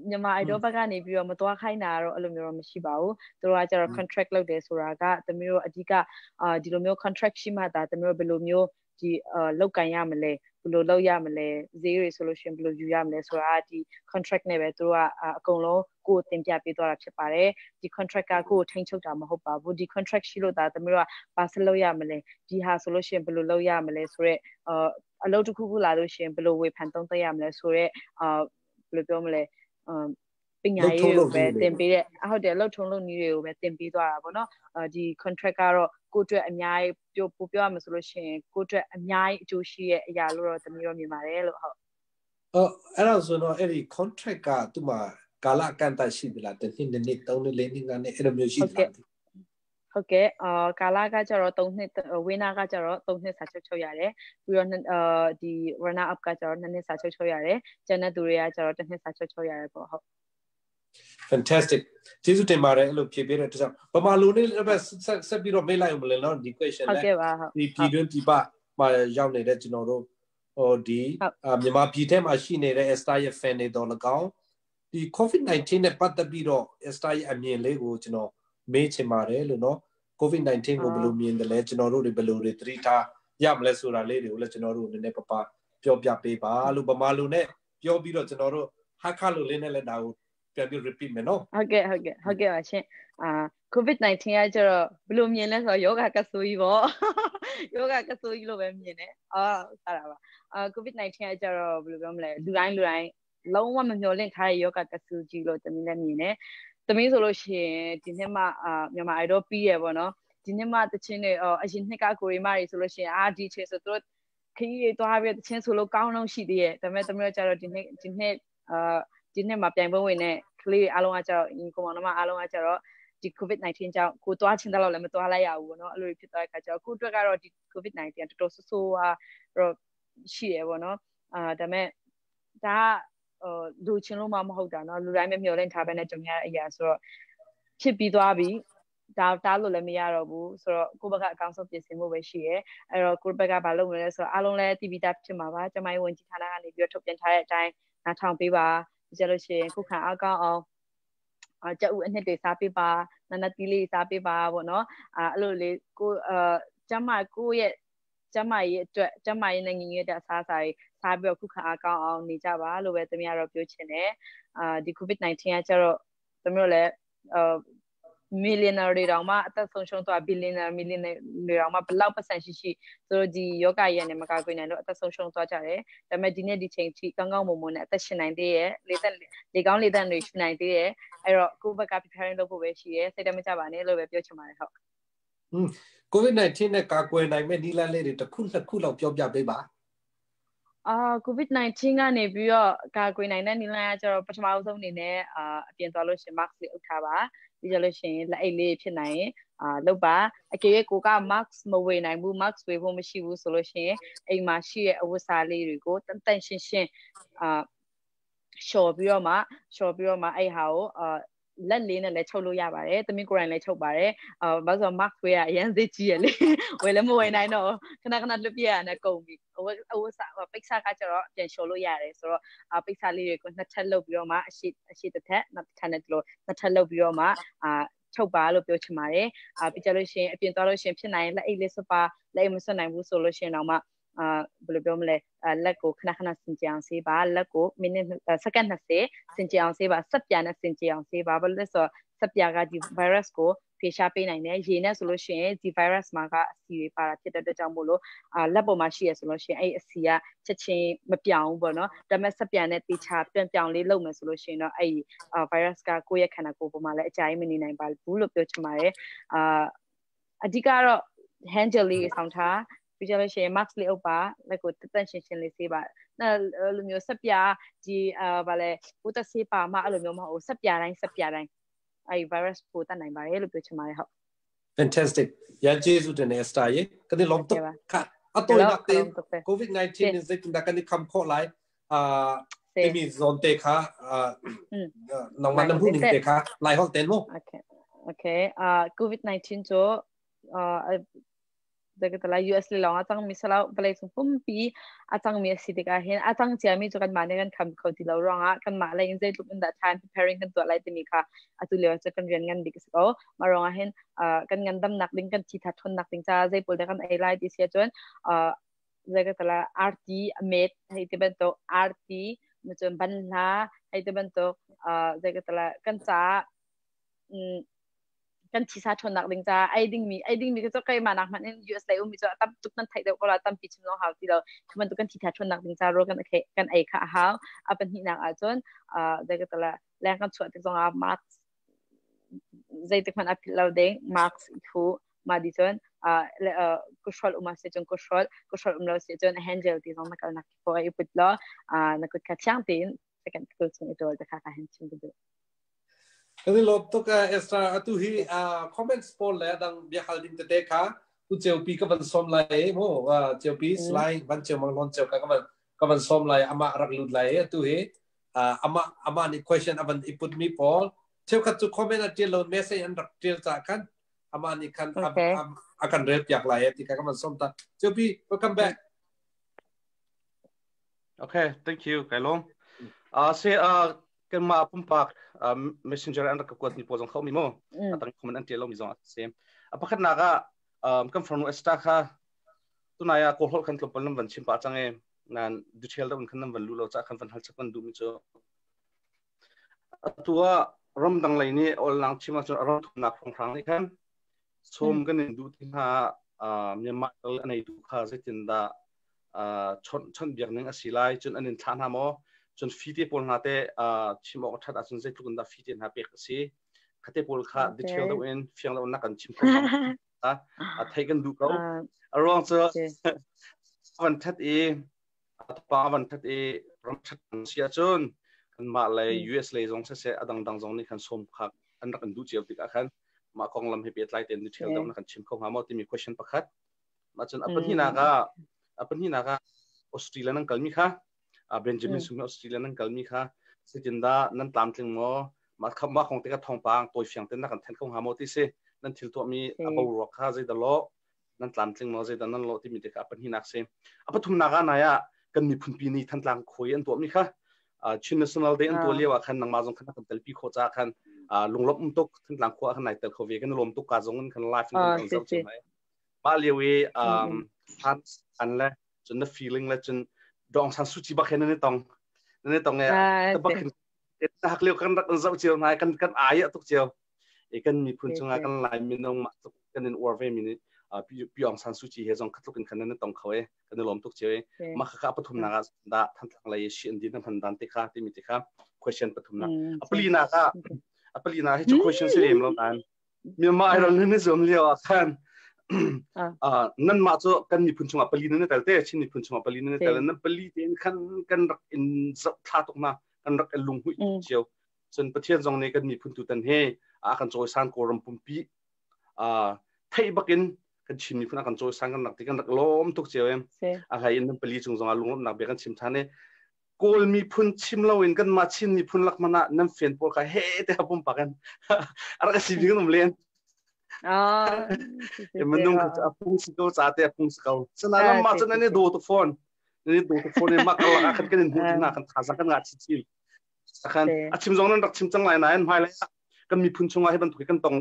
မြန်မာ idol ဘက်ကနေပြီးတော့မသွားခိုင်းတာတော့အဲ့လိုမျိုးတော့မရှိပါဘူးသူတို့ကကျတော့ contract လုပ်တယ်ဆိုတာကတမျိုးတို့အဓိကအာဒီလိုမျိုး contract ရှိမှသာတမျိုးဘယ်လိုမျိုးဒီအာလောက်ကန်ရမလဲဘယ်လိုလုပ်ရမလဲဈေးတွေဆိုလို့ရှိရင်ဘယ်လိုယူရမလဲဆိုတာဒီ contract နဲ့ပဲသူတို့ကအကုန်လုံးကိုယ်တင်ပြပေးသွားတာဖြစ်ပါတယ်ဒီ contract ကကိုယ်ထိန်းချုပ်တာမဟုတ်ပါဘူးဒီ contract ရှိလို့ဒါသမီးတို့ကဘာဆက်လုပ်ရမလဲဒီဟာဆိုလို့ရှိရင်ဘယ်လိုလုပ်ရမလဲဆိုတော့အာအလုပ်တစ်ခုခုလာလို့ရှိရင်ဘယ်လိုဝေဖန်သုံးသပ်ရမလဲဆိုတော့အာဘယ်လိုပြောမလဲအာပညာရေးကိုပဲသင်ပေးတဲ့ဟုတ်တယ်လှုပ်ထုံလုပ်နည်းတွေကိုပဲသင်ပေးသွားတာပေါ့နော်ဒီ contract ကတော့ကိုယ့်အတွက်အများကြီးပြောပို့ပြောရမှာဆိုလို့ရှိရင်ကိုယ့်အတွက်အများကြီးအကျိုးရှိတဲ့အရာလို့တော့သမီးတို့မြင်ပါတယ်လို့ဟုတ်အော်အဲ့ဒါဆိုတော့အဲ့ဒီ contract ကသူ့မှာကာလအကန့်အသတ်ရှိသလားတစ်နှစ်နှစ်နှစ်သုံးနှစ်လေးနှစ်ငါးနှစ်အဲ့လိုမျိုးရှိသလားဟုတ်ကဲ့အာကာလာကကျတော့3နှစ်ဝင်းနာကကျတော့3နှစ်စာချုပ်ချုပ်ရတယ်ပြီးတော့အာဒီ runner up ကကျတော့2နှစ်စာချုပ်ချုပ်ရတယ်ကျန်တဲ့သူတွေကကျတော့1နှစ်စာချုပ်ချုပ်ရတယ်ပေါ့ဟုတ် fantastic ကျေးဇူးတင်ပါတယ်အဲ့လိုဖြေပေးတဲ့အတွက်ကြောင့်ဗမာလူနေလည်းဆက်ဆက်ပြီးတော့မေးလိုက်အောင်မလဲနော်ဒီ question လည်းဟုတ်ကဲ့ပါဟုတ်ဒီပြည်တွင်းပြည်ပမှာရောက်နေတဲ့ကျွန်တော်တို့ဟိုဒီမြန်မာပြည်ထဲမှာရှိနေတဲ့ Esther ရဲ့ fan တွေတော့၎င်းဒီ COVID-19 နဲ့ပတ်သက်ပြီးတော့ Esther ရဲ့အမြင်လေးကိုကျွန်တော်မေးချင်ပါတယ်လို့နော် COVID-19 ကိုဘယ်လိုမြင်တယ်လဲကျွန်တော်တို့တွေဘယ်လိုတွေသတိထားရမလဲဆိုတာလေးတွေကိုလည်းကျွန်တော်တို့နည်းနည်းပပပြောပြပေးပါလို့ဗမာလူနဲ့ပြောပြီးတော့ကျွန်တော်တို့ဟာခါလူလေးနဲ့လည်းဒါကိုပြန်ပြီး repeat မယ်နော်ဟုတ်ကဲ့ဟုတ်ကဲ့ဟုတ်ကဲ့ပါရှင်အာ COVID-19 ကကျတော့ဘယ်လိုမြင်လဲဆိုတော့ယောဂကဆိုးကြီးပေါ့ယောဂကဆိုးကြီးလို့ပဲမြင်တယ်အာစတာပါအာ COVID-19 ကကျတော့ဘယ်လိုပြောမလဲလူတိုင်းလူတိုင်းလုံးဝမမျှော်လင့်ထားတဲ့ယောဂကဆူကြီးလို့တမီးလည်းမြင်တယ်တမီးဆိုလို့ရှိရင်ဒီနှစ်မှအာမြန်မာအိုင်ဒောပြီးရပေါ့နော်ဒီနှစ်မှတချင်းတွေအရင်နှစ်ကကိုရီမာတွေဆိုလို့ရှိရင်အာဒီချေဆိုသူတို့ခရီးတွေသွားပြီးတချင်းဆိုလို့ကောင်းလုံးရှိသေးရဲ့ဒါပေမဲ့တမီးတို့ကျတော့ဒီနှစ်ဒီနှစ်အာဒီနှစ်မှာပြိုင်ပွဲဝင်တဲ့ကလေးအားလုံးကကျတော့ညီကောင်မောင်နှမအားလုံးကကျတော့ဒီ COVID-19 ကြောင့်ကိုသွားချင်တဲ့လောက်လည်းမသွားလိုက်ရဘူးပေါ့နော်အဲ့လိုဖြစ်သွားတဲ့ခါကျတော့ကိုအတွက်ကတော့ဒီ COVID-19 တော်တော်ဆိုးဆိုးတော့ရှိရပေါ့နော်အာဒါပေမဲ့ဒါကဟိုလူချင်းလို့မှမဟုတ်တာနော်လူတိုင်းပဲမျှော်လင့်ထားပဲနဲ့ကြုံရတဲ့အရာဆိုတော့ဖြစ်ပြီးသွားပြီဒါတားလို့လည်းမရတော့ဘူးဆိုတော့ကိုယ့်ဘက်ကအကောင်းဆုံးပြင်ဆင်မှုပဲရှိရဲအဲ့တော့ကိုယ့်ဘက်ကဘာလုပ်မလဲဆိုတော့အားလုံးလည်းတည်ပြီးသားဖြစ်မှာပါကျမကြီးဝန်ကြီးဌာနကနေပြီးတော့ထုတ်ပြန်ထားတဲ့အတိုင်းနားထောင်ပေးပါကြလို့ရှိရင်ခုခံအားကောင်းအောင်အကြက်ဥအနှစ်တွေစားပေးပါနနတီးလေးစားပေးပါပေါ့နော်အဲအဲ့လိုလေးကိုအဲကျမကိုရဲ့ကျမရေးအတွက်ကျမရေးနဲ့ညီညွတ်တဲ့အစားအစာတွေ စားပြီးတော့ခုခံအားကောင်းအောင်နေကြပါလို့ပဲသမီးကတော့ပြောချင်တယ်အာဒီ COVID-19 ကကျတော့သမီးတို့လည်းအာ millionaire တွေတောင်မှအသက်ဆုံးရှုံးသွား billionaire millionaire တွေတောင်မှဘလောက်ပတ်စံရှိရှိသူတို့ဒီယောဂရည်နဲ့မကာကွယ်နိုင်လို့အသက်ဆုံးရှုံးသွားကြတယ်။ဒါပေမဲ့ဒီနေ့ဒီချိန်ထိကောင်းကောင်းမွန်မွန်နဲ့အသက်ရှင်နိုင်သေးရဲ့လေသက်လေကောင်းလေသက်တွေရှင်နိုင်သေးရဲ့အဲ့တော့ကိုယ့်ဘက်က preparing လုပ်ဖို့ပဲရှိရဲစိတ်တမကြပါနဲ့လို့ပဲပြောချင်ပါတယ်ဟုတ်။อืม COVID-19 နဲ့ကာကွယ်နိုင်မဲ့နည်းလမ်းလေးတွေတစ်ခုနှစ်ခုလောက်ပြောပြပေးပါ။ အာ COVID-19 ကနေပြီးတော့ကာကွယ်နိုင်တဲ့နည်းလမ်းကကျတော့ပထမဆုံးအနေနဲ့အာအပြင်သွားလို့ရှိရင် mask လေးအုပ်ထားပါပြီးကြလို့ရှိရင်လက်အိတ်လေးဖြစ်နိုင်ရင်အာလုပ်ပါအကယ်၍ကိုက mask မဝေနိုင်ဘူး mask ဝေဖို့မရှိဘူးဆိုလို့ရှိရင်အိမ်မှာရှိတဲ့အဝတ်စားလေးတွေကိုတန်တန်ရှင်းရှင်းအာလျှော်ပြီးတော့မှလျှော်ပြီးတော့မှအဲ့ဟာကိုအာလက်လေးနဲ့လည်းချုပ်လို့ရပါတယ်။သမီးကိုယ်တိုင်လည်းချုပ်ပါတယ်။အာဘာလို့ဆို mask ဝယ်ရအရင်ဈေးကြီးရလေ။ဝယ်လည်းမဝယ်နိုင်တော့ခဏခဏလွတ်ပြရတဲ့ကုန်ပြီ။အဝတ်အဝတ်စားပိတ်စကကျတော့ပြန်လျှော်လို့ရတယ်ဆိုတော့အာပိတ်စလေးတွေကိုနှစ်ထပ်လုပ်ပြီးတော့မှအရှိအရှိတစ်ထပ်နောက်တစ်ထပ်နဲ့ဒီလိုနှစ်ထပ်လုပ်ပြီးတော့မှအာချုပ်ပါလို့ပြောချင်ပါတယ်။အာပြီးကြလို့ရှိရင်အပြင်သွားလို့ရှိရင်ဖြစ်နိုင်ရင်လက်အိတ်လေးစွပ်ပါလက်အိတ်မစွပ်နိုင်ဘူးဆိုလို့ရှိရင်တော့မှအာဘယ်လိုပြောမလဲလက်ကိုခဏခဏစင်ကြအောင်ဆေးပါလက်ကိုမိနစ်စက္ကန့်20စင်ကြအောင်ဆေးပါစက်ပြာနဲ့စင်ကြအောင်ဆေးပါဘာလို့လဲဆိုတော့စက်ပြာကဒီ virus ကိုဖေရှားပေးနိုင်တယ်ရေနဲ့ဆိုလို့ရှိရင်ဒီ virus မှာကအဆီတွေပါတာဖြစ်တဲ့အတွက်ကြောင့်မို့လို့အာလက်ပေါ်မှာရှိရဆိုလို့ရှိရင်အဲ့အဆီကချက်ချင်းမပြောင်းဘူးပေါ့နော်ဒါပေမဲ့စက်ပြန်နဲ့တေချာပြန်ပြောင်းလေးလုပ်မယ်ဆိုလို့ရှိရင်တော့အဲ့ virus ကကိုယ့်ရဲ့ခန္ဓာကိုယ်ပေါ်မှာလည်းအကြာကြီးမနေနိုင်ပါဘူးလို့ပြောချင်ပါတယ်အာအဓိကတော့ hand gel လေးဆောင်ထားပြီးကြလို့ရှိရင် mask လေးအုပ်ပါလက်ကိုတန့်ရှင်းရှင်းလေးဆေးပါအဲ့လိုမျိုးဆက်ပြဒီအာဗာလဲကိုတက်ဆေးပါမှအဲ့လိုမျိုးမဟုတ်ဆက်ပြတိုင်းဆက်ပြတိုင်းအဲ့ virus ပိုတတ်နိုင်ပါတယ်လို့ပြောချင်ပါတယ်ဟုတ် Fantastic ရန်ကျေးဇူးတင်နေ Esther ရေကနေလုံးတော့ခအတော်နာတင် COVID-19 နေစိတ်တကနေခမ်ခေါ်လိုက်အာတိမီဇွန်တေခါအာနောင်မနမှုနင်းတေခါလိုက်ဟောတယ်မို Okay okay အာ COVID-19 ချိုအာ dagtala US le long atang mi sala balai chung pumpi atang mi si tika hin atang chia mi chu kan ma ne kan kham kho ti lo ronga kan ma lai in zai tluk in da time preparing kan to lai ti mi kha atu le cha kan rian ngan dik ko ma ronga hin kan ngan dam nak ding kan thi tha thon nak ding cha zai pol de kan ai lai ti sia chon zai ka tala RT met hei te ban to RT mu chon ban hla hei te ban to zai ka tala kan cha kan thisa ṭhawnnak ding ca ei dingmi ei dingmi cu keimah nak hmanh in US lei ummi cu tam tuk nan theih deuh ko la tampi chim zong hau ti lo cu bantuk kan thitha ṭhawnnak ding ca rawl kan kan ei kha a hau a pahnihnak ahcun zei ka tala leng kan chuah tik zongah mask zeitik hmanh a philh lo ding mask i thu ma di cun kuhrol um si cun kuhrol kuhrol um lo si cun hand gel ti zong na kal nak po i put lo na kut kha thiang tein second kul chung i ṭawl te kha ka hen chim ka duh. Kan i lawm tuk Esther atu hi comments pawl le dang bia hal ding tete kha tu ceupi ka van som lai mo ceupi slide van cheu mang lon cheu ka van ka van som lai ama rak lut lai atu hi ama ama ni question avan iput mi pawl cheukhat cu comment a tial lo message an rak tial cha khan ama ni khan akan rel piak lai ti ka ka van som ta ceupi welcome back. Okay, thank you kai lawm. Se kanmah pumpak messenger an rak ka kuat mi pawl zong kho mi mu. Atang comment an tial lo mi zong a si. A pakhatnak ah kan farnu Esther kha tunai ah kawl holh khan tlawmpal nan van chim pah cang i nan detail deuh in khan nan van lu lo ca khan van hal chap kan duh mi cu atu ah ramdang lei nih olnang chim ahcun ram thumnak hrawnghrang nih khan sawm kan in duh ti hna Myanmar kal a neitu kha zeitindah chawnh biak ning a si lai cun an in thlah hna maw cun fee te pawl hna te chim awk a ṭhat ahcun zeitluk in dah fee te hna pek a si khate pawl kha detail deuh in fiang deuh in na kan chim kho a thei kan duh ko a ruang cu van ṭhat i pa van ṭhat i ram ṭhat si ahcun kanmah lei US lei zong siseh a dangdang zong nih khan sawm kha an rak in duh cio tikah khan mah konglam he pehtlai tein detail deuh na kan chim kho hnga maw timi question pakhat mah cun a pahnihnak ah Australia nan kalmi kha Benjamin sung Australia nan kalmi kha zeitindah nan tlamtling maw mah mah kong te ka thawngpang tawi fiang ten na kan then kho hnga maw ti si nan thil tuahmi a boruak kha zeidah law nan tlamtling maw zeidah nan lawh timi te kha a pahnihnak si a pathumnak ah nai ah kan miphunpi ni Thantlang khuai an tuahmi kha Chin National Day an tuah lio ah khan nangmah zong khan kan telpi khawh ca khan lunglawmh um tuk Thantlang khua khan nai tel kho ve kan lawm tuk ka zong in khan live in kan zoh cem hai mah lio i han le cun na feeling le cun Daw Aung San Suu Kyi bak he nan i tong nan i tong e bak hin hak lio kan rak zoh cio hna kan kan ai tuk cio e kan miphun chungah kan lai minung mah tuk kan in uar ve mi nih Pi Aung San Suu Kyi he zong khatluk in khan nan tong kho e kan i lawm tuk cio e mah kha pathum nak ah da Thantlang lei shi an din han dan te kha timi te kha question pathum nak apali na ka apali na hi chu question si lem lo nan Myanmar Idol nan i zuam lio ah khan nan mah cu kan miphun chungah pali nan i tel te Chin miphun chungah pali nan i tel nan pali tein khan kan rak in zoh thla tuk na kan rak in lunghuih tuk cio cun Pathian zong nih kan miphun tu tan he a kan cawisan Kawlram pumpi theih bakin kan Chin miphun a kan cawisan kan rak ti kan rak lawm tuk cio em a hlei in nan pali cung zongah lunglawmhnak bia kan chim than i Kawl miphun chim loin kanmah Chin miphun lak hmanh ah nan fen pawl kha he te pumpak in a rak si bik an um len. Ah, minung kha a phung si ko ca te a phung si ko. Sana lam ma cun an i do tu phone. An i do tu phone ma kal ah khan kan in hmuh tina kan tha kan ngah chi chin. Khan a chim zong nan rak chim cang lai nain hmai lai kan miphun chungah hi bantuk kan tong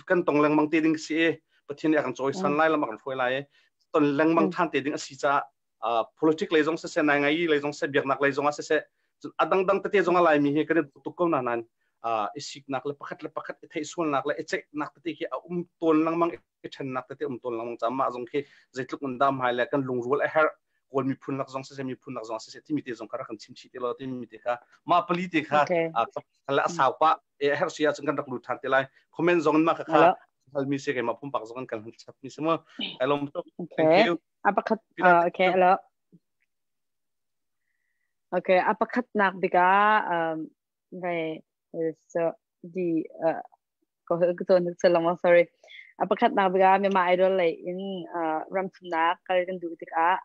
kan tong lengmang te ding si e Pathian nih a kan cawisan lai lam a kan hruai lai ton lengmang than te ding a si caah politic lei zong siseh nai ngai lei zong siseh biaknak lei zong ah siseh a dangdang tete zong a laimi hi kan i tuk ko na nain i siknak le pakhat le pakhat i theihsualnak le i ceihnak tete khi a um tawn lengmang i ṭhennak tete um tawn lengmang caah mah zong khi zeitluk in dah hmai le kan lungrual a herh Kawl miphun lak zong siseh miphun lak zong siseh timi te zong kha rak kan chim chih te lo timi te kha mah pali te kha le a sau pah e a herh si ahcun kan rak lut ṭhan te lai comment zong in mah kha kha halmi si keimah pumpak zong kan kan chap mi si mu ai lom tuk thank you A pakhat okay alo okay a pakhat nak bika vai so di ko ko ton salama sorry a pakhat nak bika Myanmar Idol lei in ram thumnak kal kan duh tikah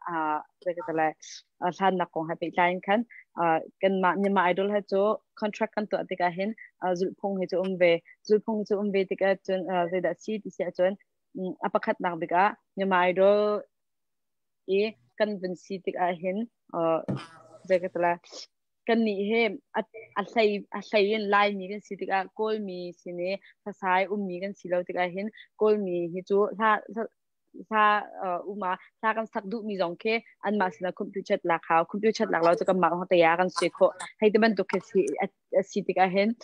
zei ka lai hlan nak kong he pehtlai in khan kan mah Myanmar Idol he cu contract kan tuah tikah hin zulhphung he cu um ve zulhphung cu um ve tikah cun zeidah si ti si ahcun a pakhatnak bik ah Myanmar Idol i kan vun si tikah hin zei ka tala kan nih he a hlei a hlei in Laimi kan si tikah Kawlmi sin i hlasai ummi kan si lo tikah hin Kawlmi hi cu hla hla uma hla kan sak duhmi zong khi anmah sinah computer lak hau computer lak lo cu kanmah lawng te kan si khawh hei ti bantuk khi si si tikah hin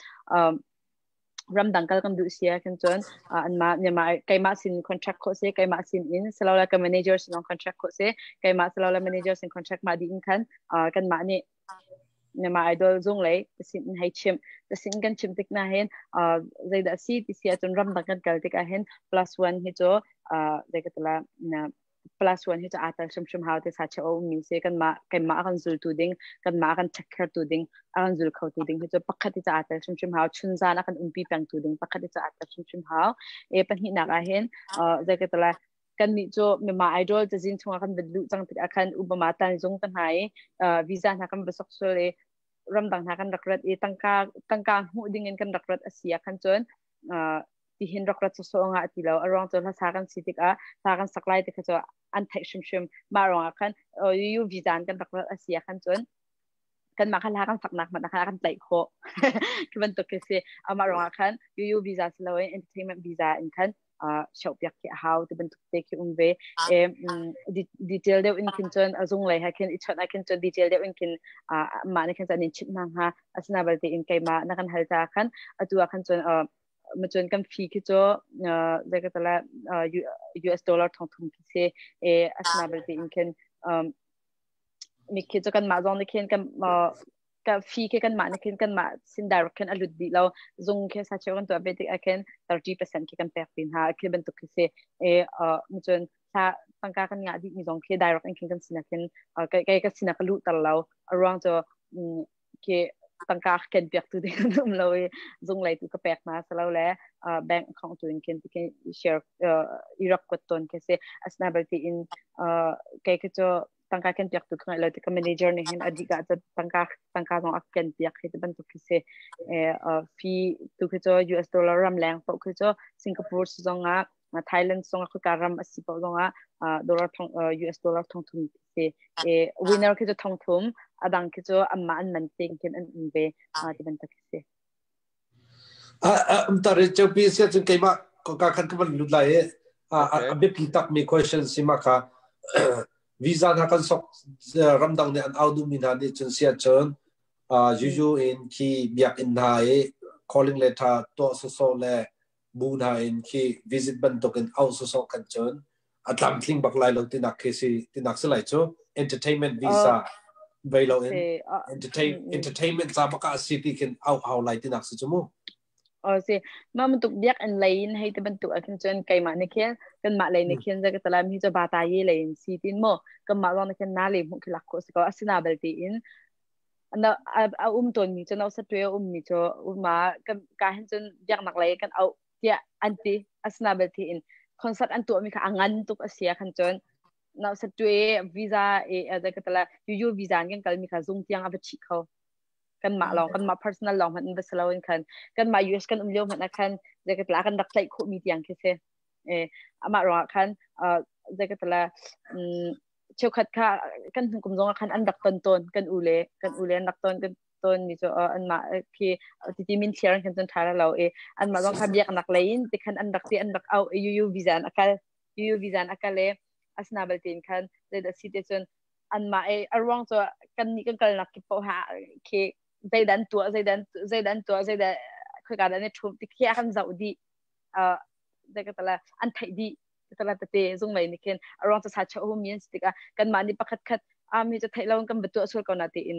ramdang kal kan duh sia kan cun anmah Myanmar keimah sin contract khawh si keimah sin in salola ka manager sin contract khawh si keimah salola manager sin contract mah dih in khan kanmah nih Myanmar Idol zung lei sin in hei chim ta sin kan chim tik na hin zeidah si ti si ahcun ramdang kan kal tikah hin plus one hi cu zei ka tala plus one hi cu aa tel hrimhrim hau te sa che o mi se kan mah keimah kan zul tu ding kan mah kan check care tu ding a kan zul kho tu ding hi cu pakhat hi cu aa tel hrimhrim hau chun zan a kan umpi peng tu ding pakhat hi cu aa tel hrimhrim hau e pahnih nak ah hin zei ka tala kan nih cu Myanmar Idol cazin chungah kan van luh cang tikah khan Obama tan zung ka hna i visa hna kan va sok sual i ramdang hna kan rak rat i tangka tangka hmuh ding in kan rak rat a si ah khan cun tihin rak rat sawsawh ngah ti lo a ruang cu hlasa kan si tikah hla kan sak lai ti kha cu an theih hrimhrim mah ruangah khan EU visa in kan rak rat a si ah khan cun kanmah kha hla kan saknak hmanh khan a kan tlaih khawh khi bantuk khi si amah ruangah khan EU visa si loin entertainment visa in khan shoh piak khi a hau ti bantuk te khi um ve e detail deuh in khin cun a zung lei ha khin i chawnh ah khin cun detail deuh in khin mah nih khin cun in chimh hna hnga asina balte in keimah na kan hal ta khan atu ah khan cun macun kan fee khi cu zei ka tala US dollar thong thum khi si e asina balte in khin mi khi cu kan mah zong nih khin kan ka fee khi kan mah nih khin kan mah sin direct khin a lut dih lo zung khi sa cheu kan tuah ve tik ah khin 30% khi kan pek tin ha khi bantuk khi si e cun thla tangka kan ngah dih mi zong khi direct in khin kan sinak khin kai ka sinak ka luh tar lo a ruang cu khi tangka ken piak tu ding an um lo i zung lei tu ka pek hna salo le bank account tu in khin ti share i rak kuat ton khi si asina balte in kai khi cu tangka ken piak tu ka lo ti ka manager nih hin adika cu tangka tangka zong a ken piak hi ti bantuk khi si fee tu khi cu US dollar ram leng paoh khi cu Singapore zong ah Thailand zong ah khika ram a si paoh zong ah dollar thong US dollar thong thum si e winner khi cu thong thum adang khi cu amma an man ting khin an um ve ti bantuk khi si Um tar cheupi sia cun keimah ka khan ka van lut lai i a biapi takmi question si ma kha. Visa hna kan sok ramdang nih an au duhmi hna nih cun siah cun yuyu in khi biakinn hna i calling letter tuah sawsawh le bu hna in khi visit bantuk in au sawsawh kan cun a tlamtling bak lai lo tinak khi si tinak si lai cu entertainment visa vei lo in entertain entertainment ca baka si ti khin au hau lai tinak si cu mu. O si ma bantuk biak in lei in hei te bantuk ah khin cun keimah nih khin kanmah lei nih khin ka talam hi cu bata ye lei in si tin mo kanmah zong nih khin na le hmuh khi lak khawh si ko asina belte in na a um tawn mi cu no sa twe um mi cu uma ka hin cun biaknak lei kan au tiah an ti asina belte in concert an tuah mi kha a ngan tuk asia khan cun no sa twe visa e ka tala yu visa kan kal mi kha zung tiang a va chi kho. Kanmah lawng, kanmah personal lawng hmanh in va si loin khan kanmah US kan um lio hmanh ah khan zeikatla kan rak tlaih khawhmi tiang khi si. Eh, amah ruangah khan zeikatla cheukhat kha kan hnu kum zongah khan an rak ton tawn kan u le kan u le an rak ton kan ton mi cu anmah khi titi min thliar khan cun ṭha lo i anmah zong kha biaknak lei in ti khan an rak ti an rak au UU visa an akal UU visa an akal e asina balte in khan zeidah si te cun anmah i a ruang cu kan nih kan kalnak kip paoh ha khi zeidah an tuah zeidah zeidah an tuah zeidah khoika dah an i ṭhum ti khi a kan zoh dih. Zei ka tala an theih dih tala tete zung lei nih khin. A ruang cu sa cheu hum mi an si tikah kanmah nih pakhat khat a mi cu theih lo kan va tuah sual ko na tiin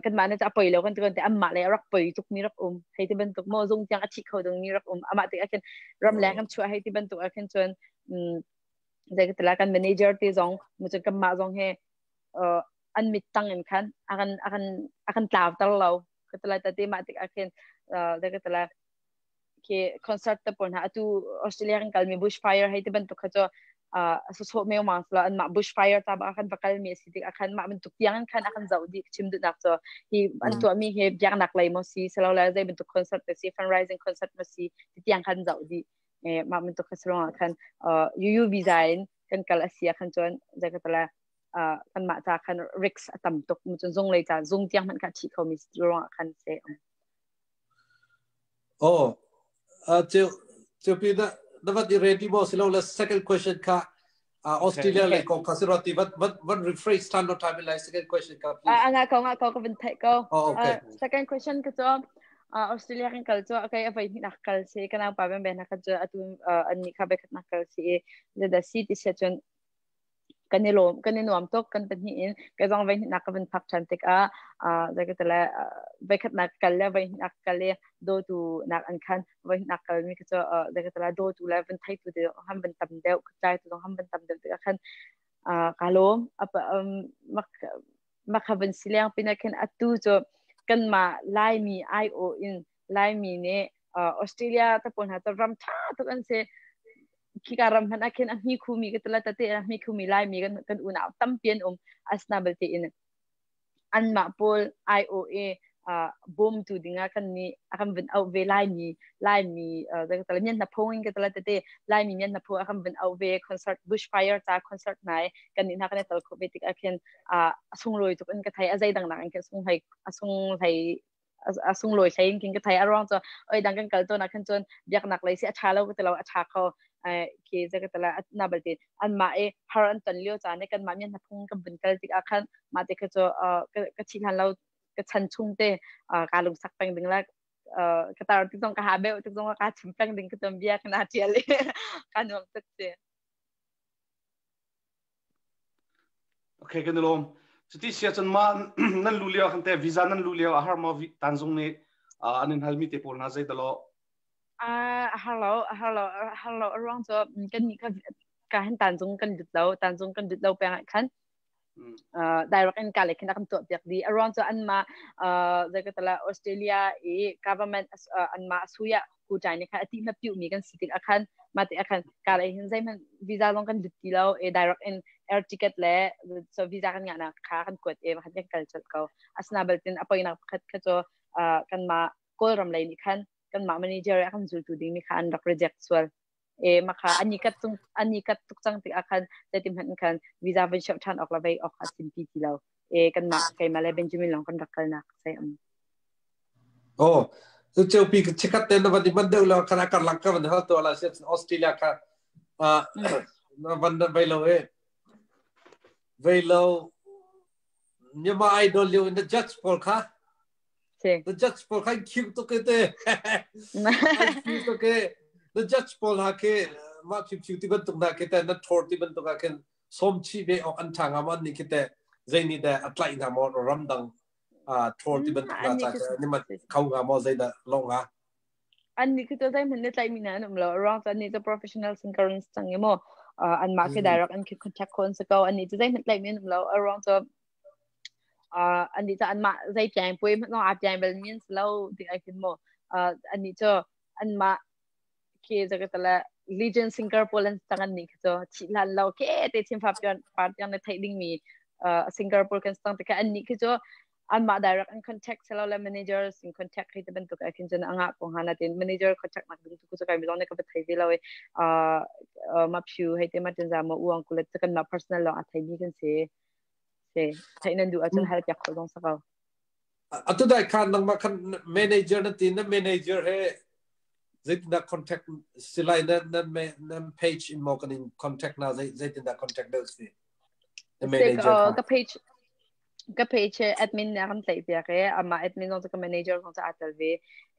kanmah nih a poi lo kan ti kan ti anmah le a rak poi tuk mi rak um. Hei ti bantuk maw zung tiang a thi kho ding mi rak um. Amah tikah khin ramleng kan chuah hei ti bantuk ah khin cun zei ka tila kan manager te zong mu cun kanmah zong he an mit tang in khan akan akan akan tlau ter lo ka tila ta te mah tik ah khin zei ka tila khi concert te pawl hna atu Australia kan kalmi bushfire hei ti bantuk kha cu so so meo mang slo an mah bushfire ta ba kan va kalmi si tik akhan mah bantuk tiang khan akan zoh di chim duhnak cu hi an tuahmi hi biaknak lei mo si selo la zei bantuk concert te si fundraising concert mo si ti tiang khan zoh di mah bantuk kha salong ah khan UU visa in kan kal a si ah khan cun zei ka tala kan mah ca khan risk a tam tuk mu cun zung lei ca zung tiang hmanh kha thi kho mi ruang ah khan se. Oh, ceu ceu pi na na vat i ready mo silo le second question kha Australia lei kong kha si roti van van van rephrase than no time lai second question ka please. Nga ko nga ko ka van thai ko. Oh, okay. Second question ka chu Australia kan kal chu okay avai hi nak kal si kana pa ben ben ka chu atu an ni kha be khat nak kal si le da si ti se chun kan i lawm kan i nuam tuk kan pahnih in ka zong voi hnihnak ka van phak ṭhan tikah zei ka tile voi khatnak kal le voi hnihnak kal le dawtu nak an khan voi hnihnak kal mi kha cu zei ka tile dawtu le van theitu te ham van tam deuh tlaitu zong ham van tam deuh tikah khan ka lawm mak mak van si leng pin ah khin atu cu kanmah Laimi aiawh in Laimi nih Australia te pawl hna cu ram ṭha tuk an si. Khika ram hmanh ah khin a hmi khumi ka tala tate a hmi khumi Laimi kan kan unau tampi an um. Asina belte in anmah pawl IOA bawmtu dingah kan nih a kan vun auh ve Laimi Laimi zei ka tala mian hna phung in ka tala tete Laimi mian hna phung a kan vun auh ve concert bushfire ca concert nai kan nih hna kan i tel khawh ve tik ah khin a sunglawi tuk in ka thei a zei dang nak in khin sung hlei a sung hlei a sunglawi hlei in khin ka thei a ruang cu oi dang kan kal tawn ah khan cun biaknak lei si a ṭha lo ka ti lo a ṭha kho khi zei ka tala na balte anmah i har an ton lio caan i kanmah mian hna phung kan vun kal tikah khan mah te kha cu ka thi hlan lo ka chan chung te ka lungsak peng ding la ka tar tik zong ka ha beuh tik zong ka chim peng ding ka tuan bia ka na ṭial i ka nuam tuk si. Okay, kan lawm. Cuti sia cun ma nan lu lio khan te visa nan lu lio a har maw tanzung nih an in halmi te pawl hna zei dalo? A har lo, a har lo, a har lo. A ruang cu kan nih kha ka hin tanzung kan lut lo, tanzung kan lut lo peng ah khan direct in ka le khin a kan tuah piak di. A ruang cu anmah zei ka tala Australia i government anmah suya ku chai nih khan a ti hna piu mi kan si tik ah khan ma te ah khan ka lei hin zeihmanh visa zong kan lut ti lo e direct in air ticket le so visa kan ngah nak kha kan kuat e khan kan kal cholh ko. Asina baltin a poinak pakhat kha cu kan ma Kawlram lei nih khan kan mah manager a kan zultu ding mi kha an rak reject sual e makha ani kat tung ani kat tuk cang tik ah khan zeitin hmanh khan visa van show than ok la vei ok a simpi ti lo e kan mah keimah le Benjamin long kan rak kalnak sai am. Oh, tu cheu pi chikat te na van i man deuh lo kana karlak ka van hal to la sia Australia kha na van vai lo e. Vei lo Myanmar Idol lio in the judge pawl kha Si. the judge pawl kha cute tuk te cute tuk e the judge pawl ha ke mah phiu phiu ti bantuk na ke te na thor ti bantuk ah khin som chi ve ok an tha nga ma ni khi te zei ni da a tlai na mo ramdang a thor ti bantuk na cha ni ma khau nga mo zei da lo nga. An ni khi to zei hmanh ne tlai mi na an um lo ruang cu an ni cu professional singer an cang i mo an mah khi direct an khi contact ko an si ko. An ni cu zei hmanh tlai mi an um lo ruang cu an ni cu an mah zei piang pui hmanh zong aa piang bal mi an si lo ti ai khin mo an ni cu an mah khi zakatala legend singer pawl an cang. An ni khi cu thi hlan lo ke te thim fa pian par tiang ne theih ding mi singer pawl kan stang te kha an ni khi cu anmah direct an contact selo le managers in contact hei te bantuk ah khin cun anga ko hana tin manager contact nak ding tu cu kai mi zong ne ka thei ve lo e ma phu hei te ma tin za mo uang kulet kan ma personal lo a thei mi kan si se thei nan du achun hal piak kho zong sa ko. Atu dai khan nangmah khan manager na tin na manager he zeitindah contact silai na na na page in mo kan in contact na zeitindah contact deuh si na manager kha? Ka page, ka page admin na kan tlaih piak e ama admin zong ka manager zong ca tel ve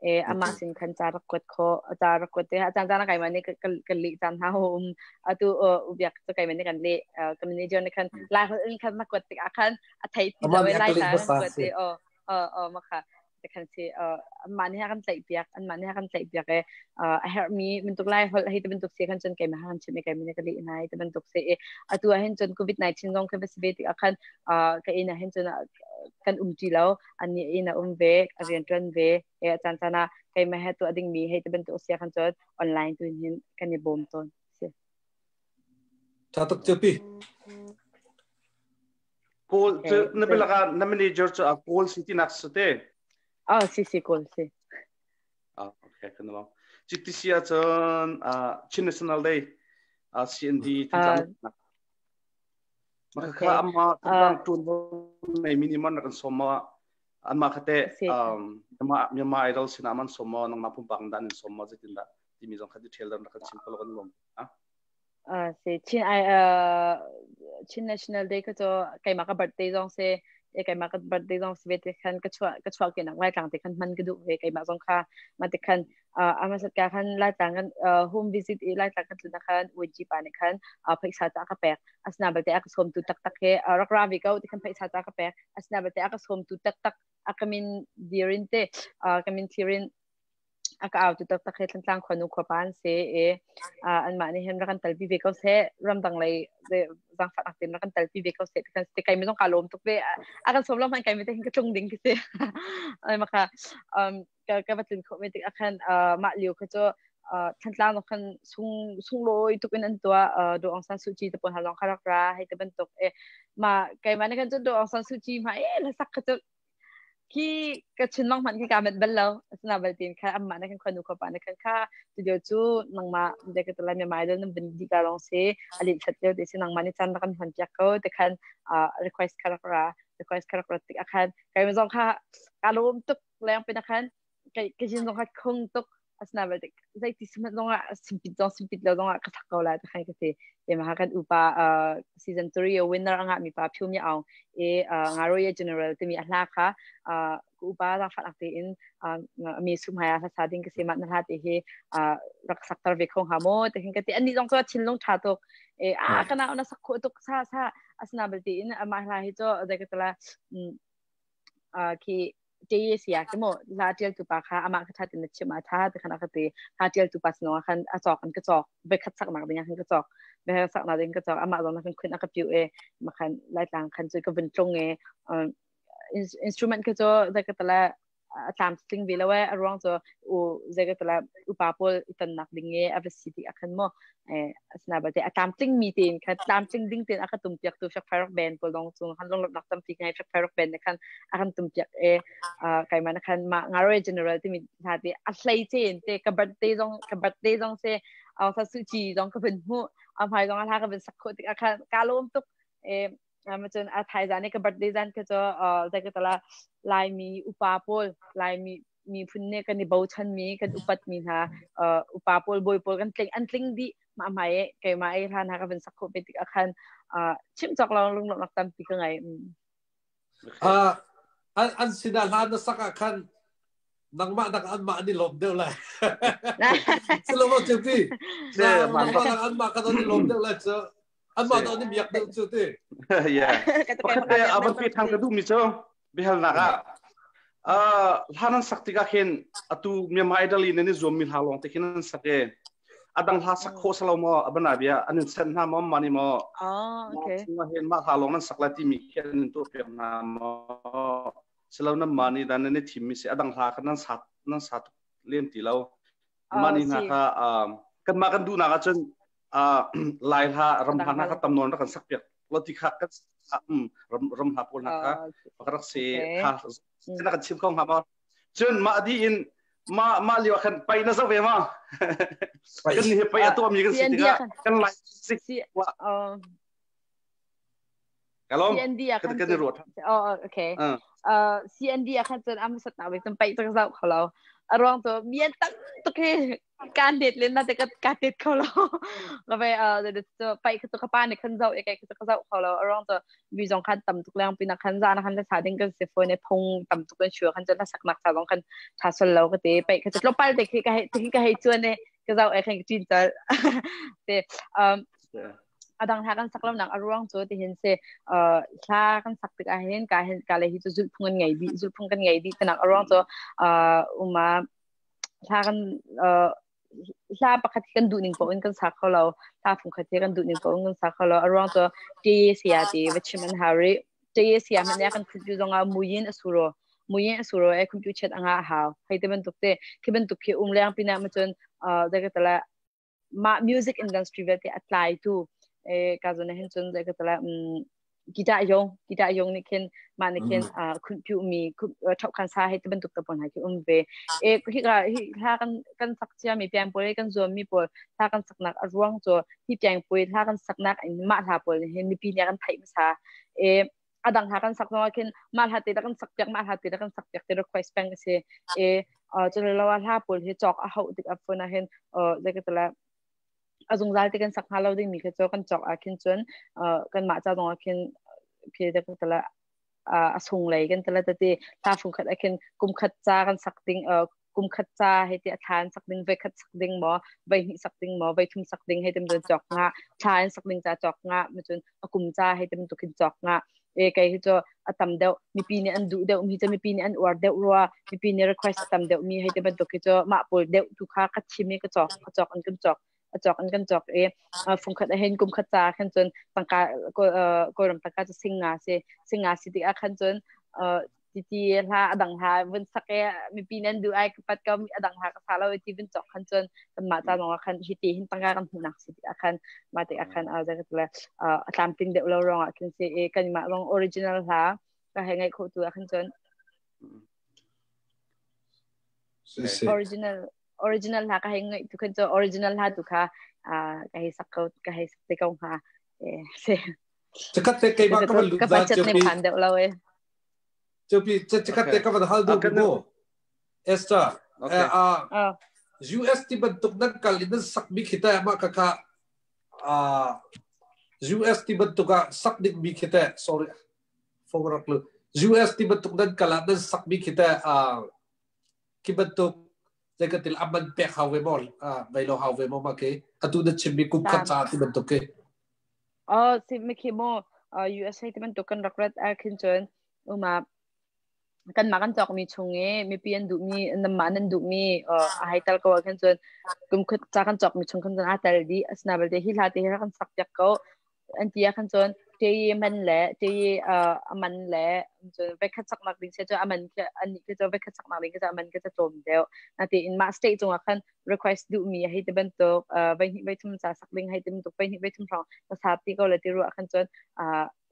e ama sin khan ca rak kuat kho ca rak kuat te chan chan kai mani ka li chan ha um atu ubiak chu kai mani kan le ka manager ne khan lai hol in khan ma kuat tik akhan a thei ti lo lai ta kuat te o o o ma kha te khan si an mah nih kan tlaih piak an mah nih kan tlaih piak e a herh mi bantuk lai hol hei te bantuk se khan cun keimah han chim kai mi ka li nai te bantuk se e atu ah hin cun COVID-19 zong kha va si ve tik ah khan ka inn ah hin cun kan um ti lo. An ni inn a um ve, a rian tuan ve e chan chan ah keimah he tuah ding mi hei te bantuk sia khan cun online tu hin kan i bawm tawn si. Tha tuk pi. Kawl cu na bilaka na manager cu a Kawl si ti nak si te. Ah, si si, Kawl si. Ah, okay, kan lo. Chiti sia cun Chin National Day CND Thantlang. Maka amma Thantlang tun nei minimum na kan som ma anma khate Myanmar Idol sina man som ma nang ma pumpak dan in som ma zeitin dah timi zong kha detail dan rak chim ko kan lom. Ah si Chin I Chin National Day ka cu keimah ka birthday zong si e keimah ka birthday zong si ve te khan ka chuah ka chuah ke nak lai tlang te khan hman ka duh ve. Keimah zong kha ma te khan ama sat ka khan lai tlang kan home visit i lai tlang kan tlun khan uji pa ne khan phaisa ta ka pek asna balte a ka som tu tak tak he rak ra ve ko ti khan phaisa ta ka pek asna balte a ka som tu tak tak a kamin dirin te kamin thirin a ka au tu tak tak he Thantlang khuanu khuapa an si i anmah nih hin rak kan talpi ve ko seh, ramdang lei zaangfah nak tein rak kan talpi ve ko seh ti kan ti. Kai mi zong ka lawm tuk ve. A kan sawm lo hmanh kai mi te hin ka tlung ding khi si ai ma kha ka ka va tlun khawh ve tik ah khan mah lio kha cu Thantlang zong khan sung sunglawi tuk in an tuah. Daw Aung San Suu Kyi te pawl hna zong kha rak ra hei te bantuk e ma keimah nih khan cun Daw Aung San Suu Kyi hma e la sak kha cu khi ka chunmang hmanh khi ka met bal lo. Asina bal tin kha amma na kan khonu khopa na kan kha studio cu nangma de ka tala me mai dal nam bin di ka long se ali that leo te se nangma ni chan kan hman piak ko te khan request kha rak ra request kha rak ra tik akhan kai ma zong kha ka lom tuk leng pin akhan kai ka jin zong kha khung tuk. Asina bal tik zei ti sihmanh zong ah simpit zong simpit lo zong ah ka sak ko lai te khan ka ti te ma kan upa season 3 winner anga mi pa Phyu Mi Aung e Ngaroye General timi a hla kha ku upa zang fat te in mi sum haya hla sa ding ka se ma na hla te hi rak sak tar ve kho ha mo te khan ka ti. Ani zong chu thinlung tha tuk e a kana ona sak kho tuk sa sa. Asina bal ti in ama hla hi cho zai ka tala khi te sia ke mo la tial tu pa kha ama kha thatin na chim a tha te khan ka ti ha tial tu pa sino khan a chok an ka chok ve khat sak nak ding khan ka chok ve sak na ding ka chok ama zong na khan khun a ka piu e ma khan lai tlang khan chu ka vun tlung e instrument ka cho da ka tala a tlam tling ve lo e a ruang cho u zai ka tala upa pawl itan nak ding e a va si ti akhan mo e asna ba te a tlam tling mi ten kha tlam tling ding ten aka tum piak tu fek rock band pawl dong chung han long nak tam pi ngai fek rock band ne khan akan tum piak e kai man khan ma ngaro general ti mi tha te a hlei chen te ka birthday zong ka birthday zong se a sa su chi zong ka bin mu a hmai zong a hla ka bin sak kho tik akhan ka lom tuk e ma chun a thai zan ka birthday zan ka cho zai ka tala lai mi upa pawl lai mi. miphun nih kan i bochan mi kan upat mi hna upa pawl bawi pawl kan tling an tling dih mah hmai i keimah i hla hna ka van sak khawh ve tik ah khan chim cawk lo lunglawmhnak tampi ka ngei. An sinah hla na sak ah khan nangmah nak anmah an i lawm deuh lai. Silo ma cuti. Nangmah nak anmah kan an i lawm deuh lai cu. Anmah dah an i miak deuh cu ti. Yeah. Pakhat te avan pe thang ka duh mi cu bihalnak ah hla nan sak tikah khin atu Myanmar Idol in nan i zuam mi hla lawng te khin nan sak e adang hla sak khawh salo maw abana bia an in sent hna maw mani maw? Oh, okay. Hin mah hla lawng nan sak la ti mi khi an in tuah piak hna maw? Silo nan mani dan nan i thim mi si adang hla kha nan sa nan sa tuk lem ti lo. Mani hna kha kan mah kan duhnak ahcun lai hla ram hla hna kha tam nawn rak kan sak piak lo ti kha kan ram ram hla pawl hna kha rak se kha na kan chim kho hnga maw? Cun mah di in ma ma lio khan pai na zo ve ma? Kan ni pai atu mi kan si tikah kan lai si Kalom CND ah khan kan ruat. Oh, okay. CND ah khan cun am sat na we cun pai tak zau kho lo. Aruang to mian tam tuk hi kan det len na te ka ka tet kho lo. Ka ve de to pai kha to ka pa ne khan zau e kai kha to ka zau kho lo. Aruang to mi zong khan tam tuk leng pina khan za na khan sa ding kan se phone e phung tam tuk kan shu khan cun sak nak sa zong khan tha sol lo ka te pai kha to pal te khi ka he ka hei chuan e ka zau e khan chin chal te adang hla kan sak lo nak a ruang cu tihin si hla kan sak tik ah hin ka hin ka le hi cu zulhphung kan ngei dih zulhphung kan ngei dih tinak a ruang cu uma hla kan hla pakhat kan duh ning paoh in kan sa kho lo. Hla phung khat hi kan duh ning paoh in kan sa kho lo. A ruang cu te sia ti va chim an hari te sia man ya kan khut ju zonga muyin asuro muyin asuro e computer chat anga hau. Hei te bantuk te khi bantuk khi um leng pina ma chun de ka tala mah music industry vialte a tlai tu e ka zon hin chun de ka tala guitar yong guitar yong nih khin mah nih khin khun pyu mi thok khan sa he te bantuk ta pon ha khi um ve. E hi ka hi hla kan kan sak chia mi piang pawl kan zuam mi pawl hla kan sak nak a ruang chu hi piang pui hla kan sak nak in mah hla pawl hin mipi nih kan theih masa e adang hla kan sak zong khin mah hla te da kan sak piak mah hla te da kan sak piak te request peng si. E chu lo hla pawl hi chok a hau tik a phone a hin de ka tala a zungzal te kan sak hnga lo ding mi kha chu kan chok a khin chun kan mah cha zong a khin khi de ka tala a sung lei kan tala te hla phung khat a khin kum khat cha kan sak ding kum khat cha he ti a thlan sak ding ve khat sak ding mo vai hnih sak ding mo vai thum sak ding he tem don chok nga thla in sak ding cha chok nga ma chun a kum cha he tem tu khin chok nga. E kai hi cho atam deuh mipi nih an duh deuh mi cho mipi nih an uar deuh rua mipi nih request tam deuh mi hei te bantuk hi cho mah pawl deuh tu kha ka chim i ka chok ka chok an kan chok a chok an kan chok e fung khat a hen kum khat cha khan chun tangka ko ram tangka chu singa si singa si tik a khan chun ti ti hla adang hla vun sak e mipi nan du ai pat ka adang hla ka sa lo ti vun chok khan chun kan ma ta nong khan hi ti hin tangka kan hmu nak si tik a khan ma tik a khan a za ka la a tlam ting deuh lo rong ah khin si e kan ma rong original hla ka he ngai kho tu a khan chun original original hla ka hei ngai tu khan chu original hla tu kha ka hei sak ko ka hei sak te ko ha e se. Chakat te keimah ka van lut ka budget ne phan deuh lo e. Chupi chakat te ka van hal du mo Esther a US ti bantuk nan kal in nan sak mi khita ma ka kha US ti bantuk ah sak ding mi khita sorry phone rak lu. US ti bantuk nan kal ah nan sak mi khita khi bantuk zei ka til aman pek hau ve mo vai lo hau ve mo ma ke atu na chim mi kum khat cha ti bantuk ke. Oh si mi khi mo USA ti bantuk kan rak rat a khin chun uma kan ma kan chok mi chung e mi pi an duh mi nam ma nan duh mi a hai tal ko khin chun kum khut cha kan chok mi chung khan chun a tel di asna balte hi hla te hi kan sak piak ko an ti a khan chun te man le te aman le chun ve khat sak nak ding se chu aman ke ani ke chu ve khat sak nak ding ke chu aman ke chu tlom deuh na ti in ma state chung khan request duh mi hei te bantuk vai hnih vai thum cha sak ding hei te bantuk vai hnih vai thum hrawng ta sa ti ko le ti ru khan chun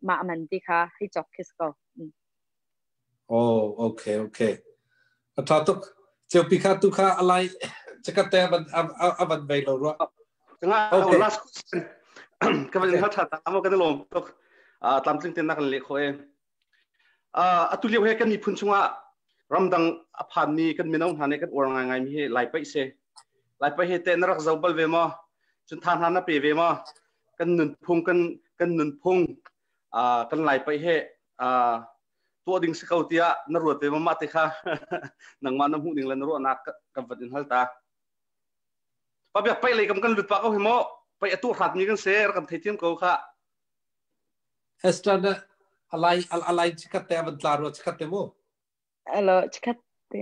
ma aman ti kha hei chok khis ko. Oh, okay okay. A tha tuk. Cheu pi kha tu kha alai chakat te avan avan vei lo ru. Nga okay. Last question. Ka van ha tha ta amo kan lom tuk. Tlamtling ten na kan le kho e. Atu lio he kan miphun chungah. Ramdang a phanmi kan mino hna nih kan uar ngaingai mi hi Lai paih si. Lai paih hi teh na rak zoh bal ve maw? Cun tha hna na pe ve maw? Kan nunphung kan kan nunphung kan Lai paih he tuah ding si ko tiah na ruat ve maw mah te kha nangmah na hmuh ning le na ruahnak kan van in hal ta. Pa biak paih lei kam kan lut pa ko hi maw? Paih a tuah hrat mi kan si rak kan theithiam ko kha. Esther na alai alai chikhat te avan tla ro chikhat te mu. Alo chikhat te.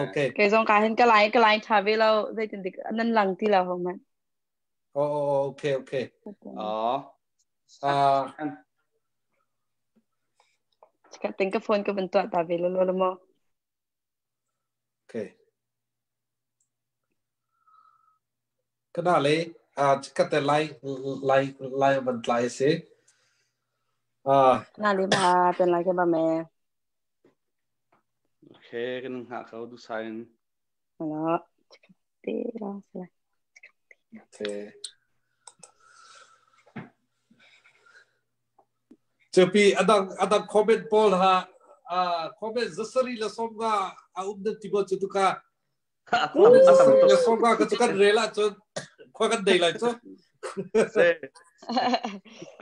Okay. Ke zong ka hin ka lai ka lai tha ve lo zeitin dik nan lang ti lo ho man. Oh, okay okay. Oh. Chikhat ting ka phone ka van tuah ta ve lo lo mo. Okay. Kana le chikkhat te lai lai lai van tlai si. Na le ba pen lai ke ba me. Okay, kan ngah ko du sain. Ala chikkhat te la sala. Okay. Cupi adang adang comment pawl ha comment zasari le sawmnga a um nan ti maw cu tuka zasari le sawmnga ka cu kan rel ahcun khua kan dei lai cu.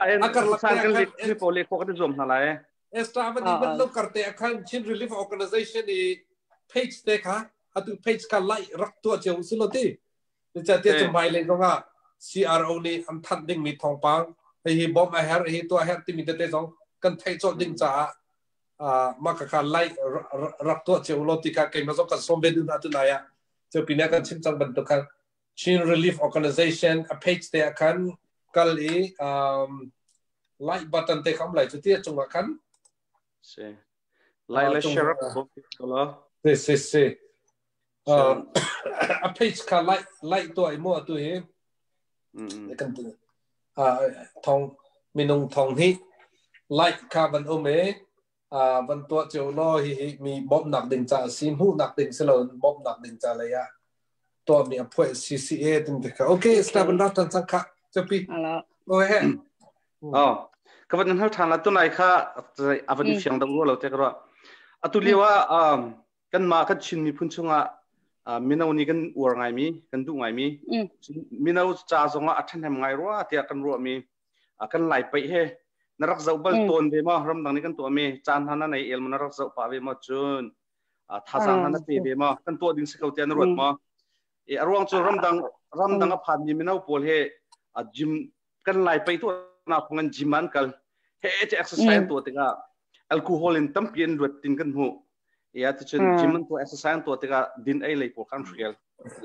Akar lak kan le pawl le khua kan zuam hna lai. Extra van i ban lo karte akhan Chin Relief Organization i page te kha atu page kha like rak tuah cio si lo ti. Zeicahtiah cu hmailei zongah CRO nih an thanh dingmi thawngpang hihi bawmh a herh, hihi tuah a herh timi tete zong kan theih colh ding caah mah khakha like rak tuah cio ulaw ti kha keimah zong kan sawm ve duh hna tunai ah cu pin ah kan chim cang bantuk khan Chin Relief Organization a page te ah khan kal i like button te kha um lai cu ti a cungah khan si like le share si si si A page kha like like tuah i mu atu hi kan thong minung thong hi like kha van um i van tuah cio law hi hi mi bawmhnak ding ca si hmuhnak ding si lo bawmhnak ding ca lei ah tuahmi a phuai CCA tin te kha okay Stephen rak tan sang kha chapi o he oh ka van hal than la tunai kha avan fiang dang ro lo te ka ro atu liwa kanmah kan Chin miphun chungah mino nih kan uar ngaimi kan duh ngaimi mino ca zongah a ṭhahnem ngai rua tiah kan ruahmi kan Lai paih he na rak zoh bal tawn ve maw ramdang nih kan tuahmi caan hna na nei el maw na rak zoh pah ve maw cun thazaang hna na pe ve maw kan tuah ding si ko tiah na ruat maw e a ruang cu ramdang ramdang a phanmi mino pawl he gym kan Lai paih tuahnak phung an gym an kal he che exercise an tuah tikah alcohol in tampi an luat tin kan hmuh ya ti cun gym an tuah exercise an tuah tikah din ei lei pawl khan hrial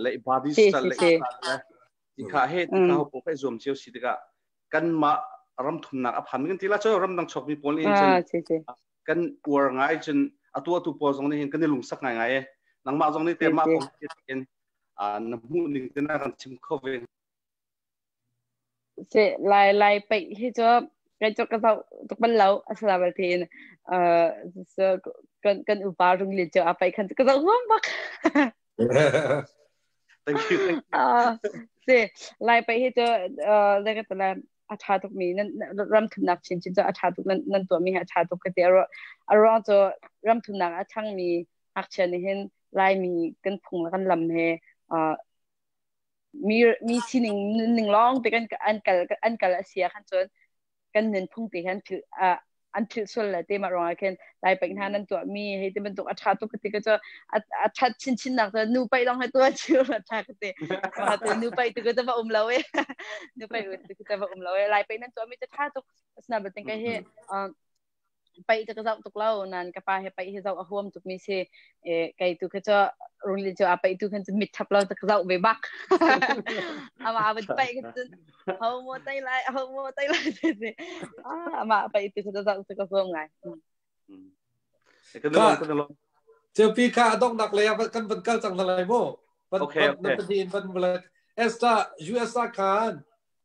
le body style le ti kha he ti kha ho kai zuam cio si tikah kan mah ram thumnak a phan kan ti la cho ramdang chok mi pawl in cun kan uar ngai cun atu atu pawl zong nih hin kan i lungsak ngai ngai e nangmah zong nih te mah kong in na hmuh ning te na kan chim kho ve Si lai lai paih hi cu kai cu ka zoh tuk bal lo a si bal tein so kan kan upa rung li cu a paih khan ka zoh huam bak. Thank you. Thank you. Si lai paih hi cu zei ka tala a ṭha tuk mi nan ram thumnak chinchin cu a ṭha tuk nan nan tuah mi hi a ṭha tuk ka ti a ruang cu ram thumnak a ṭhang mi ngakchia nih hin Laimi kan phung le kan lam he mi mi sining nunning lawng te kan an kal an kal a si ah khan cun kan nunphung te khan philh an philh sual le te mah ruangah khin lai paih hna nan tuah mi hei ti bantuk a tha tuk ka ti ka cu a that chin chin nak cu nu paih lawng he tuah chu a tha ka ti ma te nu paih tu ka va um lo e nu paih tu ka va um lo e lai paih nan tuah mi te tha tuk asna batin ka hi paih cu ka zoh tuk lo nan ka pa he paih hi zoh a huam tuk mi si e kei tu kha cu rungli cu a paih tu khan cu mit thap lo ka zoh ve bak ama a van paih kha cun ho mo tai lai ho mo tai lai te si ama paih tu kha zoh cu ka huam ngai. Ceupi kha a donghnak lei ah kan van kal cang lai mu. Okay, okay. Van van Esther USA khan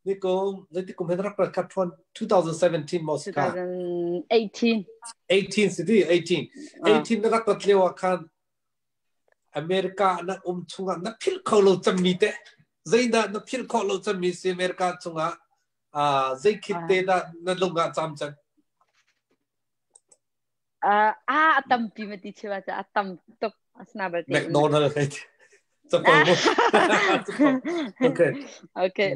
Ni kum zeiti kum hen rak rat khat 2017 maw si ka? 2018. 18 si ti 18. 18 na rak rat lio ah khan America na um chungah na philh kho lo cangmi te zeidah na philh khawh lo cangmi si America chungah zei khit te dah na lung ah cam cang? A a tampi ma ti chewa cha a tam tuk asna balte. McDonald hei capo mu. Okay. Okay.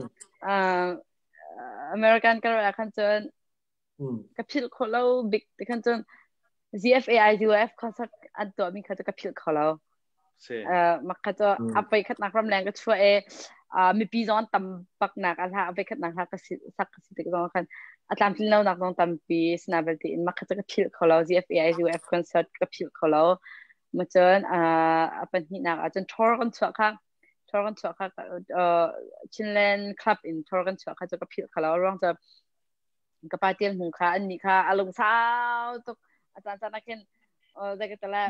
American kar ah khan cun ka philh kho lo bik ti khan cun ZFA IZOF concert an tuah mi kha cu ka philh kho lo. Mak kha cu a pei khat nak ram leng ka chuah e mipi zong an tam bak nak a hla a pei khat nak hla ka sak ka si tik zong khan a tlamtlin lo nak zong tampi sina belte in mak kha cu ka philh kho lo ZFA IZOF concert ka philh kho lo. Ma cun a pahnihnak ah cun tour kan chuah kha tour kan chuah kha Chinland Club in tour kan chuah kha cu ka philh kho lo ruang cu ka pa tial hmung kha an nih kha a lungsau tuk a caan caan ah khin zei ka tala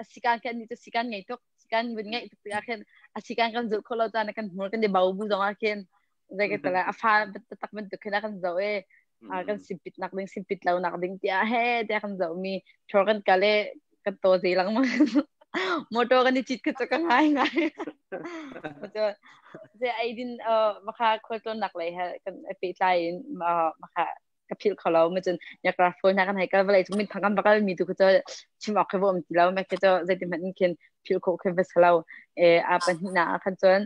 a sikan khin ni cu sikan ngei tuk sikan vun ngeih tuk tikah khin a sikan kan zulh kho lo caan kan hmur kan i bau bu zong ah khin zei ka tala a fa tak bantuk khin a kan zoh i kan simpit nak ding simpit lo nak ding tiah he tiah kan zoh mi thor kan kal i kan to zi lengmang motor kan i cit kha cu ka ngai ngai ze eidin makha khualtlawn nak lei he kan pehtlai in makha ka philh kho lo ma cun yakra phone na kan hei kal vawlei cung min thang kan bakal mi tu khu cu chim awk khi um ti lo me khi cu zeiti hmanh in khin philh kho khi va lo e a pahnih na khan cun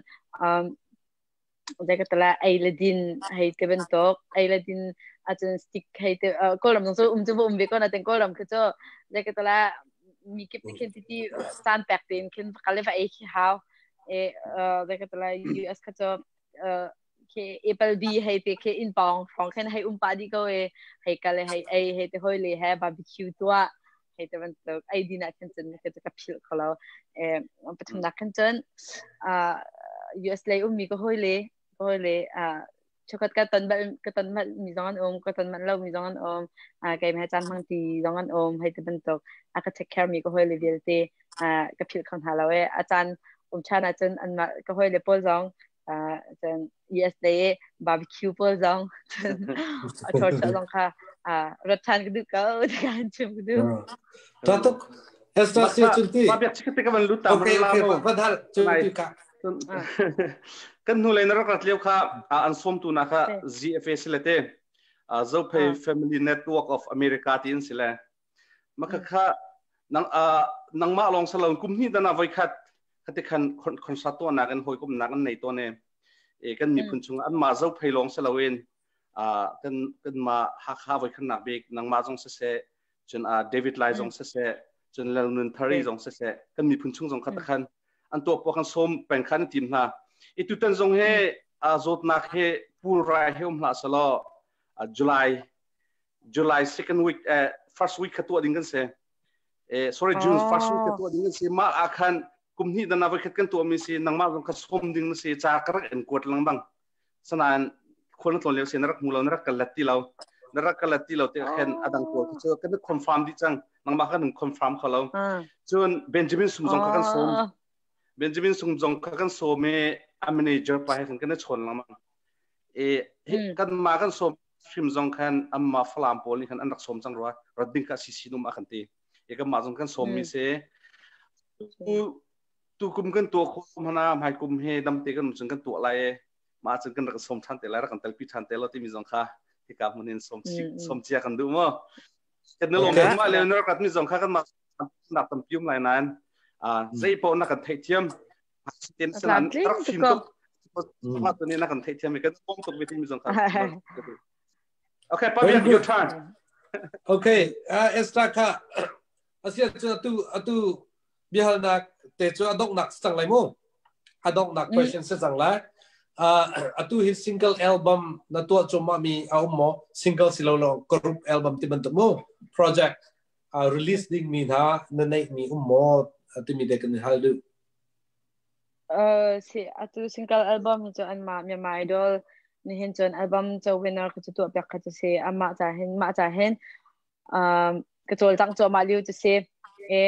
zei ka tala ei le din hei te bantuk ei le din acun stick hei te kawlram zong cu um cu um ve ko na ten kawlram khi cu zei ka tala mi kip nih khin titi caan pek tein khin kal le va ei khi hau e zei ka tala US kha cu khi Apple B hei te khi in pawng hrawng khin hei um pa di ko e hei kal hei ei hei te hoi le he barbecue tua hei te bantuk ei din ah khin cun ka ka philh kho lo e pathumnak khin cun US lei ummi ka hawi le ka hawi le chukhat ka ton bal ka ton bal mi zong an um ka ton manh lo mi zong an um keimah he caan hmang ti zong an um hei te bantuk a ka take care mi ka hawi le vialte ka philh kho hna lo e a caan um chan ahcun anmah ka hawi le pawl zong cun US lei barbecue pawl zong a thor zong kha rat ṭhan ka duh ko ti kan chim ka duh. Ta tuk Esther si chun ti. Ma biak chik te ka van lut ta Okay okay van hal chun ti ka. Kan hnu lei na rak rat lio kha an som tu na kha ZFA silete Zophei Family Network of America ti in sile. Maka kha nang nangmah lawng salon kum hnih dana voi khat khati khan concert to nak in hawikom nak an nei to ne e kan miphun chung an ma zo phei lawng saloin kan kan ma Hakha voi khan nak bik nangmah zong se se cun David Lai zong se se cun Lalnun Thari zong se se kan miphun chung zong khat khan an to po kan som peng khan tim hna i tutan zong he zawtnak he pul rai he um hla salo July July second week first week kha tuah ding kan si sorry June first week kha tuah ding kan si mah ah khan kum hnih dana voi khat kan tuah mi si nangmah zong kha som ding na si ca ka rak en kuat lengmang sanain khual na tlawn lio si na rak hmu lo na rak kal let ti lo na rak kal let ti lo te khan adang pawl cu kan confirm dih cang nangmah kan confirm kho lo cun Benjamin Sum zong kha kan som Benjamin Sum zong kha kan som i a manager pa he kan kan chawn lengmang e kan ma kan som hrim zong khan amma Falam pawl nih khan an rak sawm cang rua rat ding kha si sinum a kan ti e kan mah zong kan sawm mi si tu tu kum kan tuah kho hmana hmai kum he dam te kan cun kan tuah lai e ma cun kan rak sawm than te lai rak kan telpi than te lo ti mi zong kha hika hmun in sawm sawm cia kan duh mo kan na lom ma le na rak mi zong kha kan ma nak tam pium lai nan a zei po na kan theih thiam tin sanan rak fim tuk ma tu ni na kan theih thiam kan pom tuk mi zong kha Okay, Pabian, your turn. Okay, Esther kha asia chu atu atu biahalnak te chu adongnak cang lai mu adongnak question se cang lai atu hi single album na tua chuma mi a um mo single silo lo group album ti bantuk mu project release ding mi hna na neih mi um mo timi te kan hal du Si atu single album hi cu anmah Myanmar Idol nihin cun album co winner kha cu tuah piak kha cu si amah ca hin mah ca hin ka cawlcangh cuahmah lio cu si e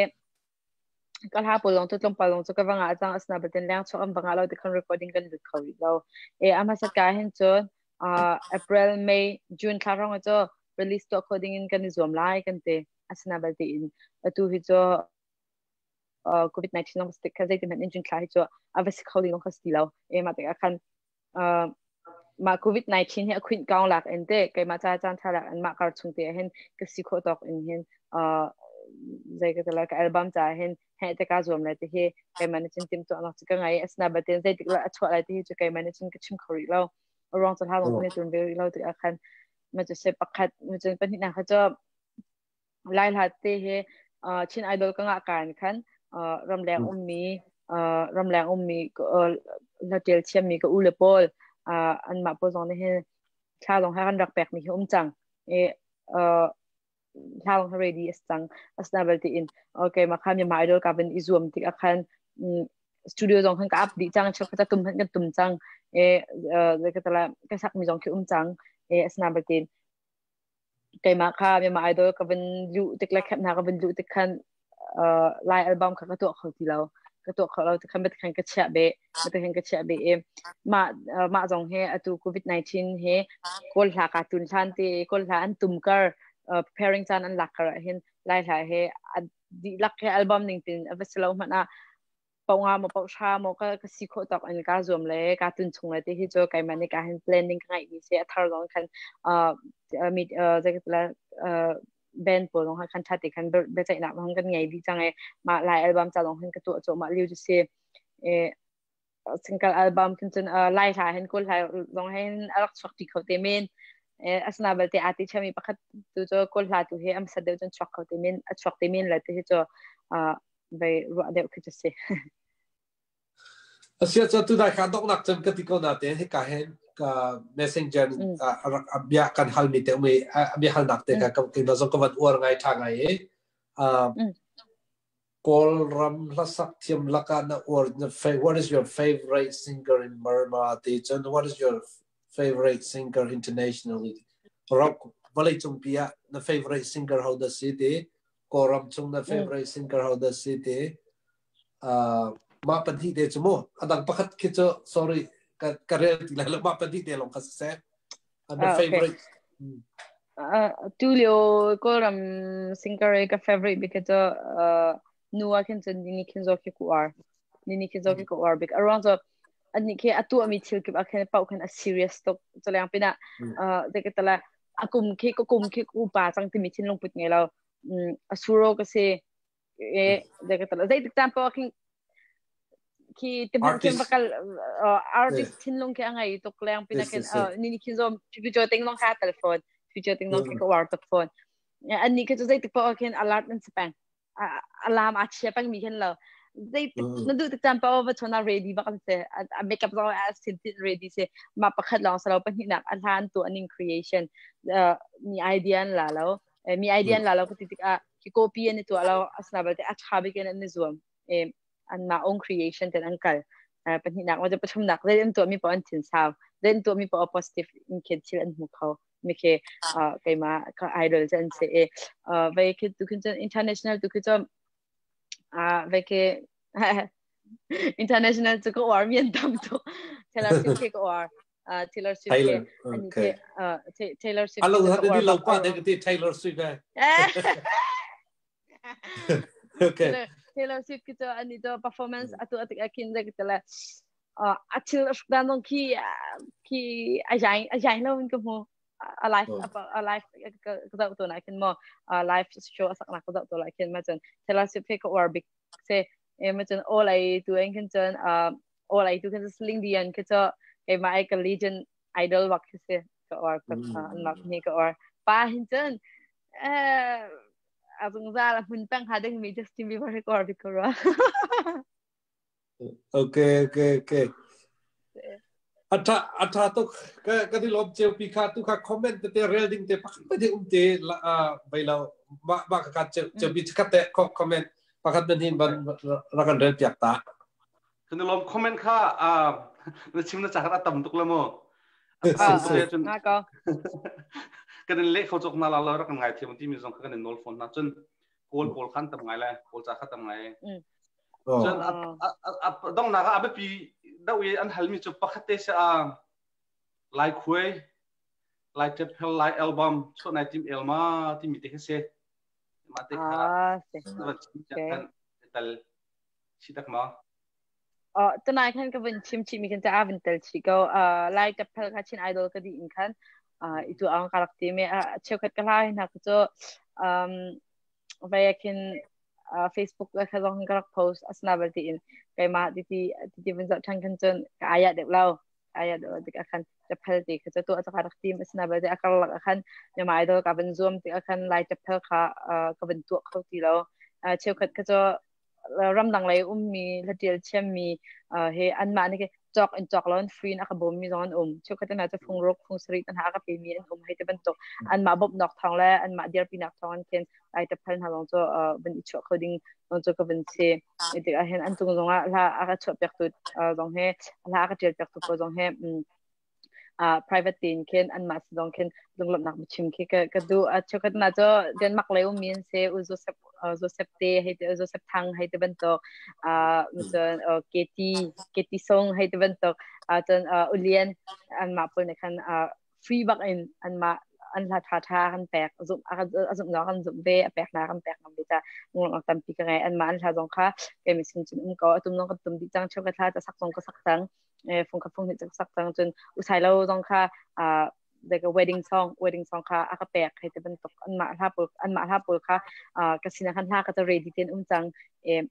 ka hla pawl lawng cu tlawmpal lawng cu ka va ngah cang asina batin leng chuak an va ngah lo ti khan recording kan lut kho rih lo e a hmasat ka hin cun April May June thla hrawng cu release tuah kho ding in kan i zuam lai kan ti asina balte in atu hi cu COVID-19 long stick kha zeitin hmanh in June thla hi cu a va si kho ding kha si lo e ma tikah khan. Mah COVID-19 hi a khuinh kaung lak in te keimah ca caan tha lak in mah kar chung te hin ka si khawh tawk in hin zei ka tala ka album ca hin he te ka zuam lai te hi keimah nih cun timhtuahnak cu ka ngei. Asina batin zeitik la a chuah lai ti hi cu keimah nih cun ka chim kho rih lo. A ruang cu hla lawng kan i tun ve rih lo tikah khan ma cu se pakhat ma cun pahnihnak kha cu Lai hla te hi Chin Idol ka ngah kaan khan ramleng ummi ramleng ummi hla ṭial thiammi ka u le pawl anmah pawl zong nih hin thla zong ha kan rak pekmi hi um cang. I hla zong ha ready a si cang. Asina belte in okay ma kha Myanmar Idol ka van i zuam tik ah khan studio zong khan ka up dih cang, cheu kha tum hmanh kan tum cang. E ka tala ka sakmi zong khi um cang. E asina belte keimah kha Myanmar Idol ka van luh tik le camp hna ka van luh tik khan Lai album kha ka tuah kho ti lo. Ka tuah kho lo ti khan bet khan ka chiah be bet khan ka chiah be i mah mah zong he atu COVID-19 he Kawl hla ka tun hlan te Kawl hla an tum kar preparing caan an lak kar ah hin Lai hla he dihlak he album ning tin a va si lo hmanh ah paunga maw pauhra maw ka ka si khawh tawk in ka zuam le ka tun chung le ti hi cu keimah nih ka hin planning ka ngeih mi si. A thar zong khan mit zeikatla band pawl zong khan ṭha te khan biaceihnak zong kan ngei dih cang i mah Lai album ca zong hin ka tuah cuahmah lio cu si. E single album khin cun Lai hla hin Kawl hla zong hin a rak chuak ṭi kho te men. Asina belte aa ti chami pakhat tu cu Kawl hla tu hi am sat deuh cun chuak kho te men, a chuak te men le ti hi cu vei ruah deuh khi cu si. Asia cu tu dai kha donghnak cem ka ti ko na te hika hin ka messenger bia kan hal mi te umi bia halnak te ka keimah zong ka van uar ngai tha ngai i Kawlram hlasak thiam lakah na uar na what is your favorite singer in Burma ti cun what is your favorite singer internationally? Rock vawlei cungpi ah na favorite singer ho dah si ti? Kawlram chung na favorite singer ho dah si ti? Mah pahnih te cu mu adang pakhat khi cu sorry ka ka rel ti lai lo. Mah pahnih te lawng kha siseh na favorite. Tu lio Kawlram singer ka favorite bik cu nu ah khin cun Nini Khin Zaw khi ku uar. Nini Khin Zaw khi ka uar bik. A ruang cu annih khi a tuahmi thil kip ah khin paoh khin a serious tuk. Culeng pinah zeikatala a kum khi ka kum khi upa cang timi thinlung put ngei lo. A suro ka si. E zeikatala zeitik caan paoh khin khi timhan khin bakal artist thinlung khi a ngei tuk leng pinah khin Nini Khin Zaw future ting long kha tal phone future ting long khi ka uar tuk phone. Annih khi cu zeitik paoh khin alert an si peng. Alarm a chia peng mi khin lo. Zeitik na duh tik caan paoh va chona ready bak an si. A makeup zong a sin tin ready si. Ma pakhat lawng salo pahnihnak a hlan tu aning creation mi idea an la lo. Mi idea an la lo ka ti tikah ki copy an i tuah lo. Asina balte a tha bik in an i zuam. An mah own creation ten an kal. Pahnihnak ma pathumnak zei an tuah mi paoh an thin sau. Zei an tuah mi paoh positive in khin thil an hmu kho. Mi khi keimah ka idol cu an si i vei khi tu khin cun international tu khi cu vei khi international cu ka uar mi an tam tuk. Taylor Swift khi ka uar. Taylor Swift khi ani khi Taylor Swift alo ha ni lo pa de ti Taylor Swift eh. Okay. Taylor Swift khi cu ani cu performance atu atik akin zek tele a thil a dan dong khi khi a jai a jai lo in ka hmu. A live a live ka zoh to na khin mo live show a sak na ka zoh to la khin ma cun Taylor Swift he ka uar bik se. E ma cun all ai tu en khin cun all ai tu khin Celine Dion khi cho keimah ai ka legend idol bak khi se ka uar ka an mak ni ka uar. Pa hin cun a zungzal a hmun peng ha ding mi Justin Bieber he ka uar bik ko rua. Okay. Atha atha tuk. Ka ka di lom cheu pi kha tu kha comment te te rel ding te pakhat te um te bai lo ma ma ka ka cheu cheu pi khat te comment pakhat ban hin ban rakan rel piak ta. Kan lom comment kha na chim na chakhat atam tuk la mo. Na ko. Kan in le kho chok na la la rak ngai thiam ti mi zong kha kan in nol phone na cun kawl pawl khan tam ngai lai kawl ca kha tam ngai. Cun donghnak ah a biapi deuh i an halmi cu pakhat te si a Lai khuai Lai ṭephel Lai album chuah nai tim elma timi te khi si. Mah te kha van chim kan tal si tak ma. Tunai khan ka vun chim chih mi khan ca vun tel chih ko. Lai ṭapphal kha Chin Idol ka dih in khan itu ang ka rak ti mi cheukhat ka hla hna cu um vai khin Facebook la kha zong ka rak post asna bal ti in keimah ti ti ti vun zoh ṭhan khan cun ka aya deuh lo aya deuh tik ah khan ṭapphal ti kha cu tu ka rak tim asna bal ti a karlak ah khan Myanmar Idol ka van zuam tik ah khan Lai ṭapphal kha ka van tuah kho ti lo. Cheukhat kha cu ramdang lei ummi hlatial thiammi he anmah nih cawk in cawk lo in free in a ka bawmmi zong an um. Cheukhat hna cu fung ruk fung sarih hna a ka pemi an um. Hei ti bantuk anmah bawmhnak thawng le anmah dirpinak thawng in khin ai taphal hna zong cu van i chuah kho ding zong cu ka van si. Tik ah hin an cung zong ah hla a ka chuah piaktu zong he hla a ka tial piaktu pawl zong he private tein khin anmah si zong khin lunglawmhnak biachim khi ka duh. Cheukhat hna cu Denmark lei ummi an si. U Joseph Joseph te hei ti Joseph Thang hei ti bantuk cun Katie Katie Song hei ti bantuk cun Ulian anmah pawl nih khan free bak in anmah an hla tha tha kan pek zum a zumh zong kan zumh ve a pek na kan pek ngam ve ta lunglawmhnak tampi ka ngei. Anmah an hla zong kha kei mi sin cun um ko atum zong kan tum dih cang. Cheukhat hla ta sak zong ka sak cang fung kha fung hnih sak cang. Cun usai lo zong kha like a wedding song kha a ka pek hei te bantuk anmah hla pawl kha ka sin khan hla ka ta ready ten um cang. E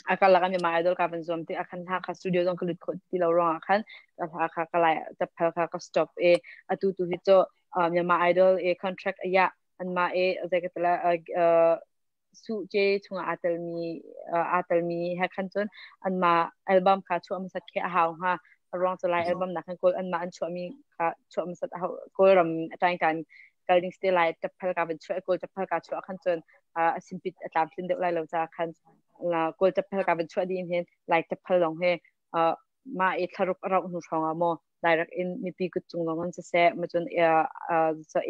akal laka mi ma idol ka van zuam ti akhan hla kha studio zong ka lut kho ti lo rong ah khan ka hla kha ka lai taphal kha ka stop. E atu tu hi cho Myanmar Idol e contract aya anma e zai ka tala su ce chungah aa telmi he khan cun anmah album kha chuah hmasat khi a hau hnga. A ruang cu Lai album nak khan Kawl anmah an chuahmi kha chuah hmasat a hau. Kawlram a ṭaingtan kal ding si te lai ṭapphal ka van chuah Kawl ṭapphal ka chuah khan cun a simpit a tlamtlin deuh lai lo ca khan Kawl ṭapphal ka van chuah dih hin Lai ṭapphal lawng he mah i thlaruk a rauh hnu hrawng ah maw direct in mipi kut cung zong in siseh macun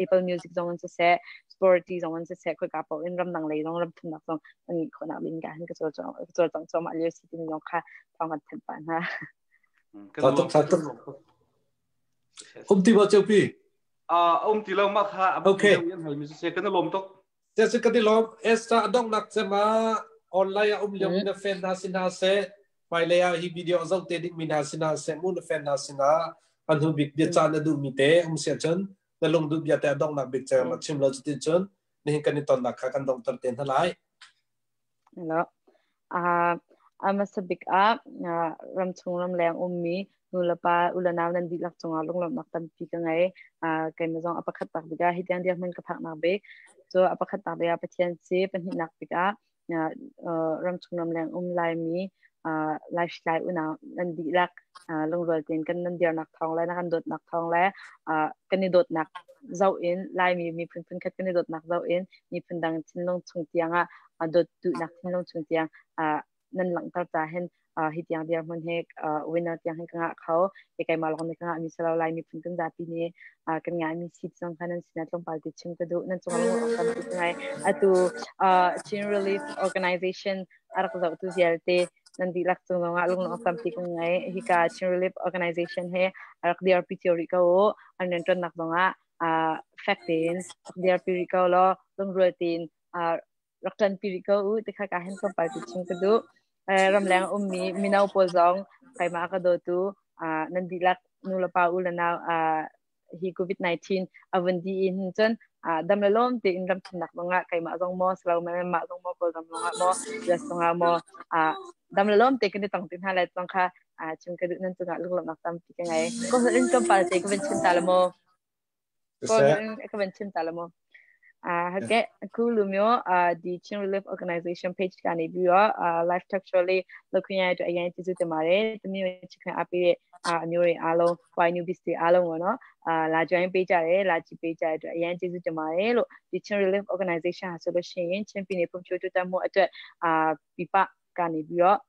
Apple Music zong in siseh Spotify zong in siseh khoika paoh in ramdang lei zong ram thumnak zong an ngeih khawhnak ding ka hin ka cawlcang cuahmah lio si timi zong kha thawng kan thanh pah hna. Tha tuk, tha tuk. Um ti ba Ceupi? Um ti lo ma kha Okay. Yan hal mi siseh kan lawm tuk. Te si kan i lawm. Esther a donghnak cem ah online ah um lio na fan hna sin hna seh, hmailei ah hi video a zoh te ding mi hna sin hna seh, mu na fan hna sin ah an hnu bik bia caan na duh mi te um sia cun na lung duh bia te a donghnak bik cem a chim lo cutin cun nihin kan i tonnak kha kan donghter te hna lai. Hello. A hmasa bik ah ramchung ramleng ummi nulepa ulenau nan dihlak cungah lunglawmhnak tampi ka ngei. Keimah zong a pakhatnak bik ah hi tiang dirhmun ka phaknak bik cu a pakhatnak bik ah Pathian si, pahnihnak bik ah ramchung ramleng um Laimi Laihritlai unau nan dihlak lungrual tein kan nan dirnak thawng le na kan dawtnak thawng le kan i dawtnak zoh in Laimi miphun phunkhat kan i dawtnak zoh in miphun dang thinlung chung tiang ah dawt duhnak thinlung chung tiang nan langhter ca hin hi tiang dirhmun he winner tiang hin ka ngah kho. E keimah lawng nih ka ngah mi si lo, Lai miphun kan zapi nih kan ngah mi si zong kha nan sinah tlawmpal te chim ka duh. Nan cung ah tampi ka ngai. Atu Chin Relief Organization a rak zohtu vialte nan dihlak cung zongah lunglawm tampi ka ngei. Hika Chin Relief Organization he a rak dirpi cio rih ko u. An rianṭuannak zongah fek tein rak dirpi rih ko law lungrual tein rak ṭanpi rih ko u ti kha ka hin tlawmpal ti chim ka duh. Ramleng ummi mino pawl zong keimah ka dawtu nan dihlak nu le pa u le nau hi COVID-19 a vun dih in hin cun dam le lawm tein ram thumnak zongah keimah zong maw silo mah zong maw Kawlram zongah maw US zongah maw dam le lawm te kan i tong ti hna lai zong kha chim ka duh. Nan cungah lunglawmhnak tampi ka ngei. Ko in tlawmpal te ka van chim ta le maw? Ka van chim ta la maw? ဟုတ်ကဲ့အခုလိုမျိုးအာဒီ Chin Relief Organization page ကနေပြီးတော့အာ live talk show လေးလုပ်ခွင့်ရတဲ့အတွက်အရင်ကျေးဇူးတင်ပါတယ်။သမီးတို့ချစ်ခင်အားပေးတဲ့အာအမျိုးတွေအားလုံး Y Newbies တွေအားလုံးပေါ့နော်အာလာ join ပေးကြတယ်လာကြည့်ပေးကြတဲ့အတွက်အရင်ကျေးဇူးတင်ပါတယ်လို့ဒီ Chin Relief Organization ဟာဆိုလို့ရှိရင်ချင်းပြည်နယ်ဖွံ့ဖြိုးတိုးတက်မှုအတွက်အာပြပကနေပြီးတော့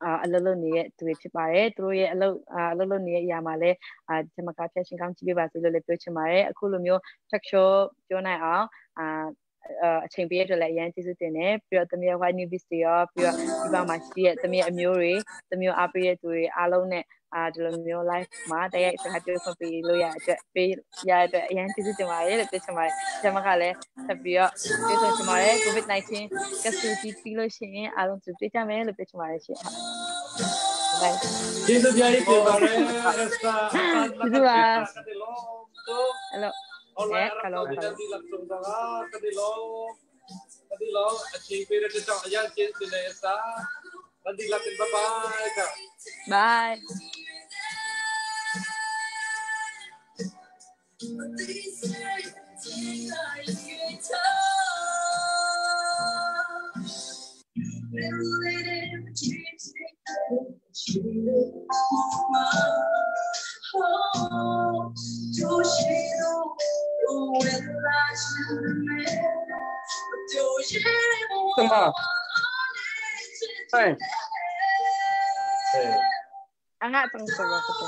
အာအလုပ်လုပ်နေတဲ့သူတွေဖြစ်ပါတယ်။သူတို့ရဲ့အလုပ်အာအလုပ်လုပ်နေတဲ့အရာမှာလည်းအာဒီမှာကဖျက်ရှင်ကောင်းကြည့်ပေးပါစေလို့လည်းပြောချင်ပါတယ်။အခုလိုမျိုး talk show ပြောနိုင်အောင်အာအချိန်ပေးရတဲ့အတွက်လည်းအရင်ကျေးဇူးတင်တယ်ပြီးတော့သမီး White Newbies တွေရောပြီးတော့ဒီဘက်မှာရှိတဲ့သမီးအမျိုးတွေသမီးအားပေးတဲ့သူတွေအားလုံးနဲ့အာဒီလိုမျိုး live မှာတရိုက်စကားပြောခွင့်ပေးလို့ရတဲ့အတွက်ပေးရတဲ့အတွက်အရင်ကျေးဇူးတင်ပါတယ်လို့ပြောချင်ပါတယ်။ကျွန်မကလည်းဆက်ပြီးတော့ပြောဆိုချင်ပါတယ် COVID-19 ကဆူကြီးပြီးလို့ရှိရင်အားလုံးတွေ့ကြမယ်လို့ပြောချင်ပါတယ်ရှင်။ Bye. Jesuh bia hi ke bare Esther atan na Jesuh kan ba. ka ti lom tu. Hello. Online Eh, arak kalau to kalau. di lak cung zong ah ka ti lom. Ka ti lom a chi pe re chong ayan chin sin le Esther. Kan di lak in bye bye ka. Bye. Tama. Hey. Hey. Anga tang ko ba ko.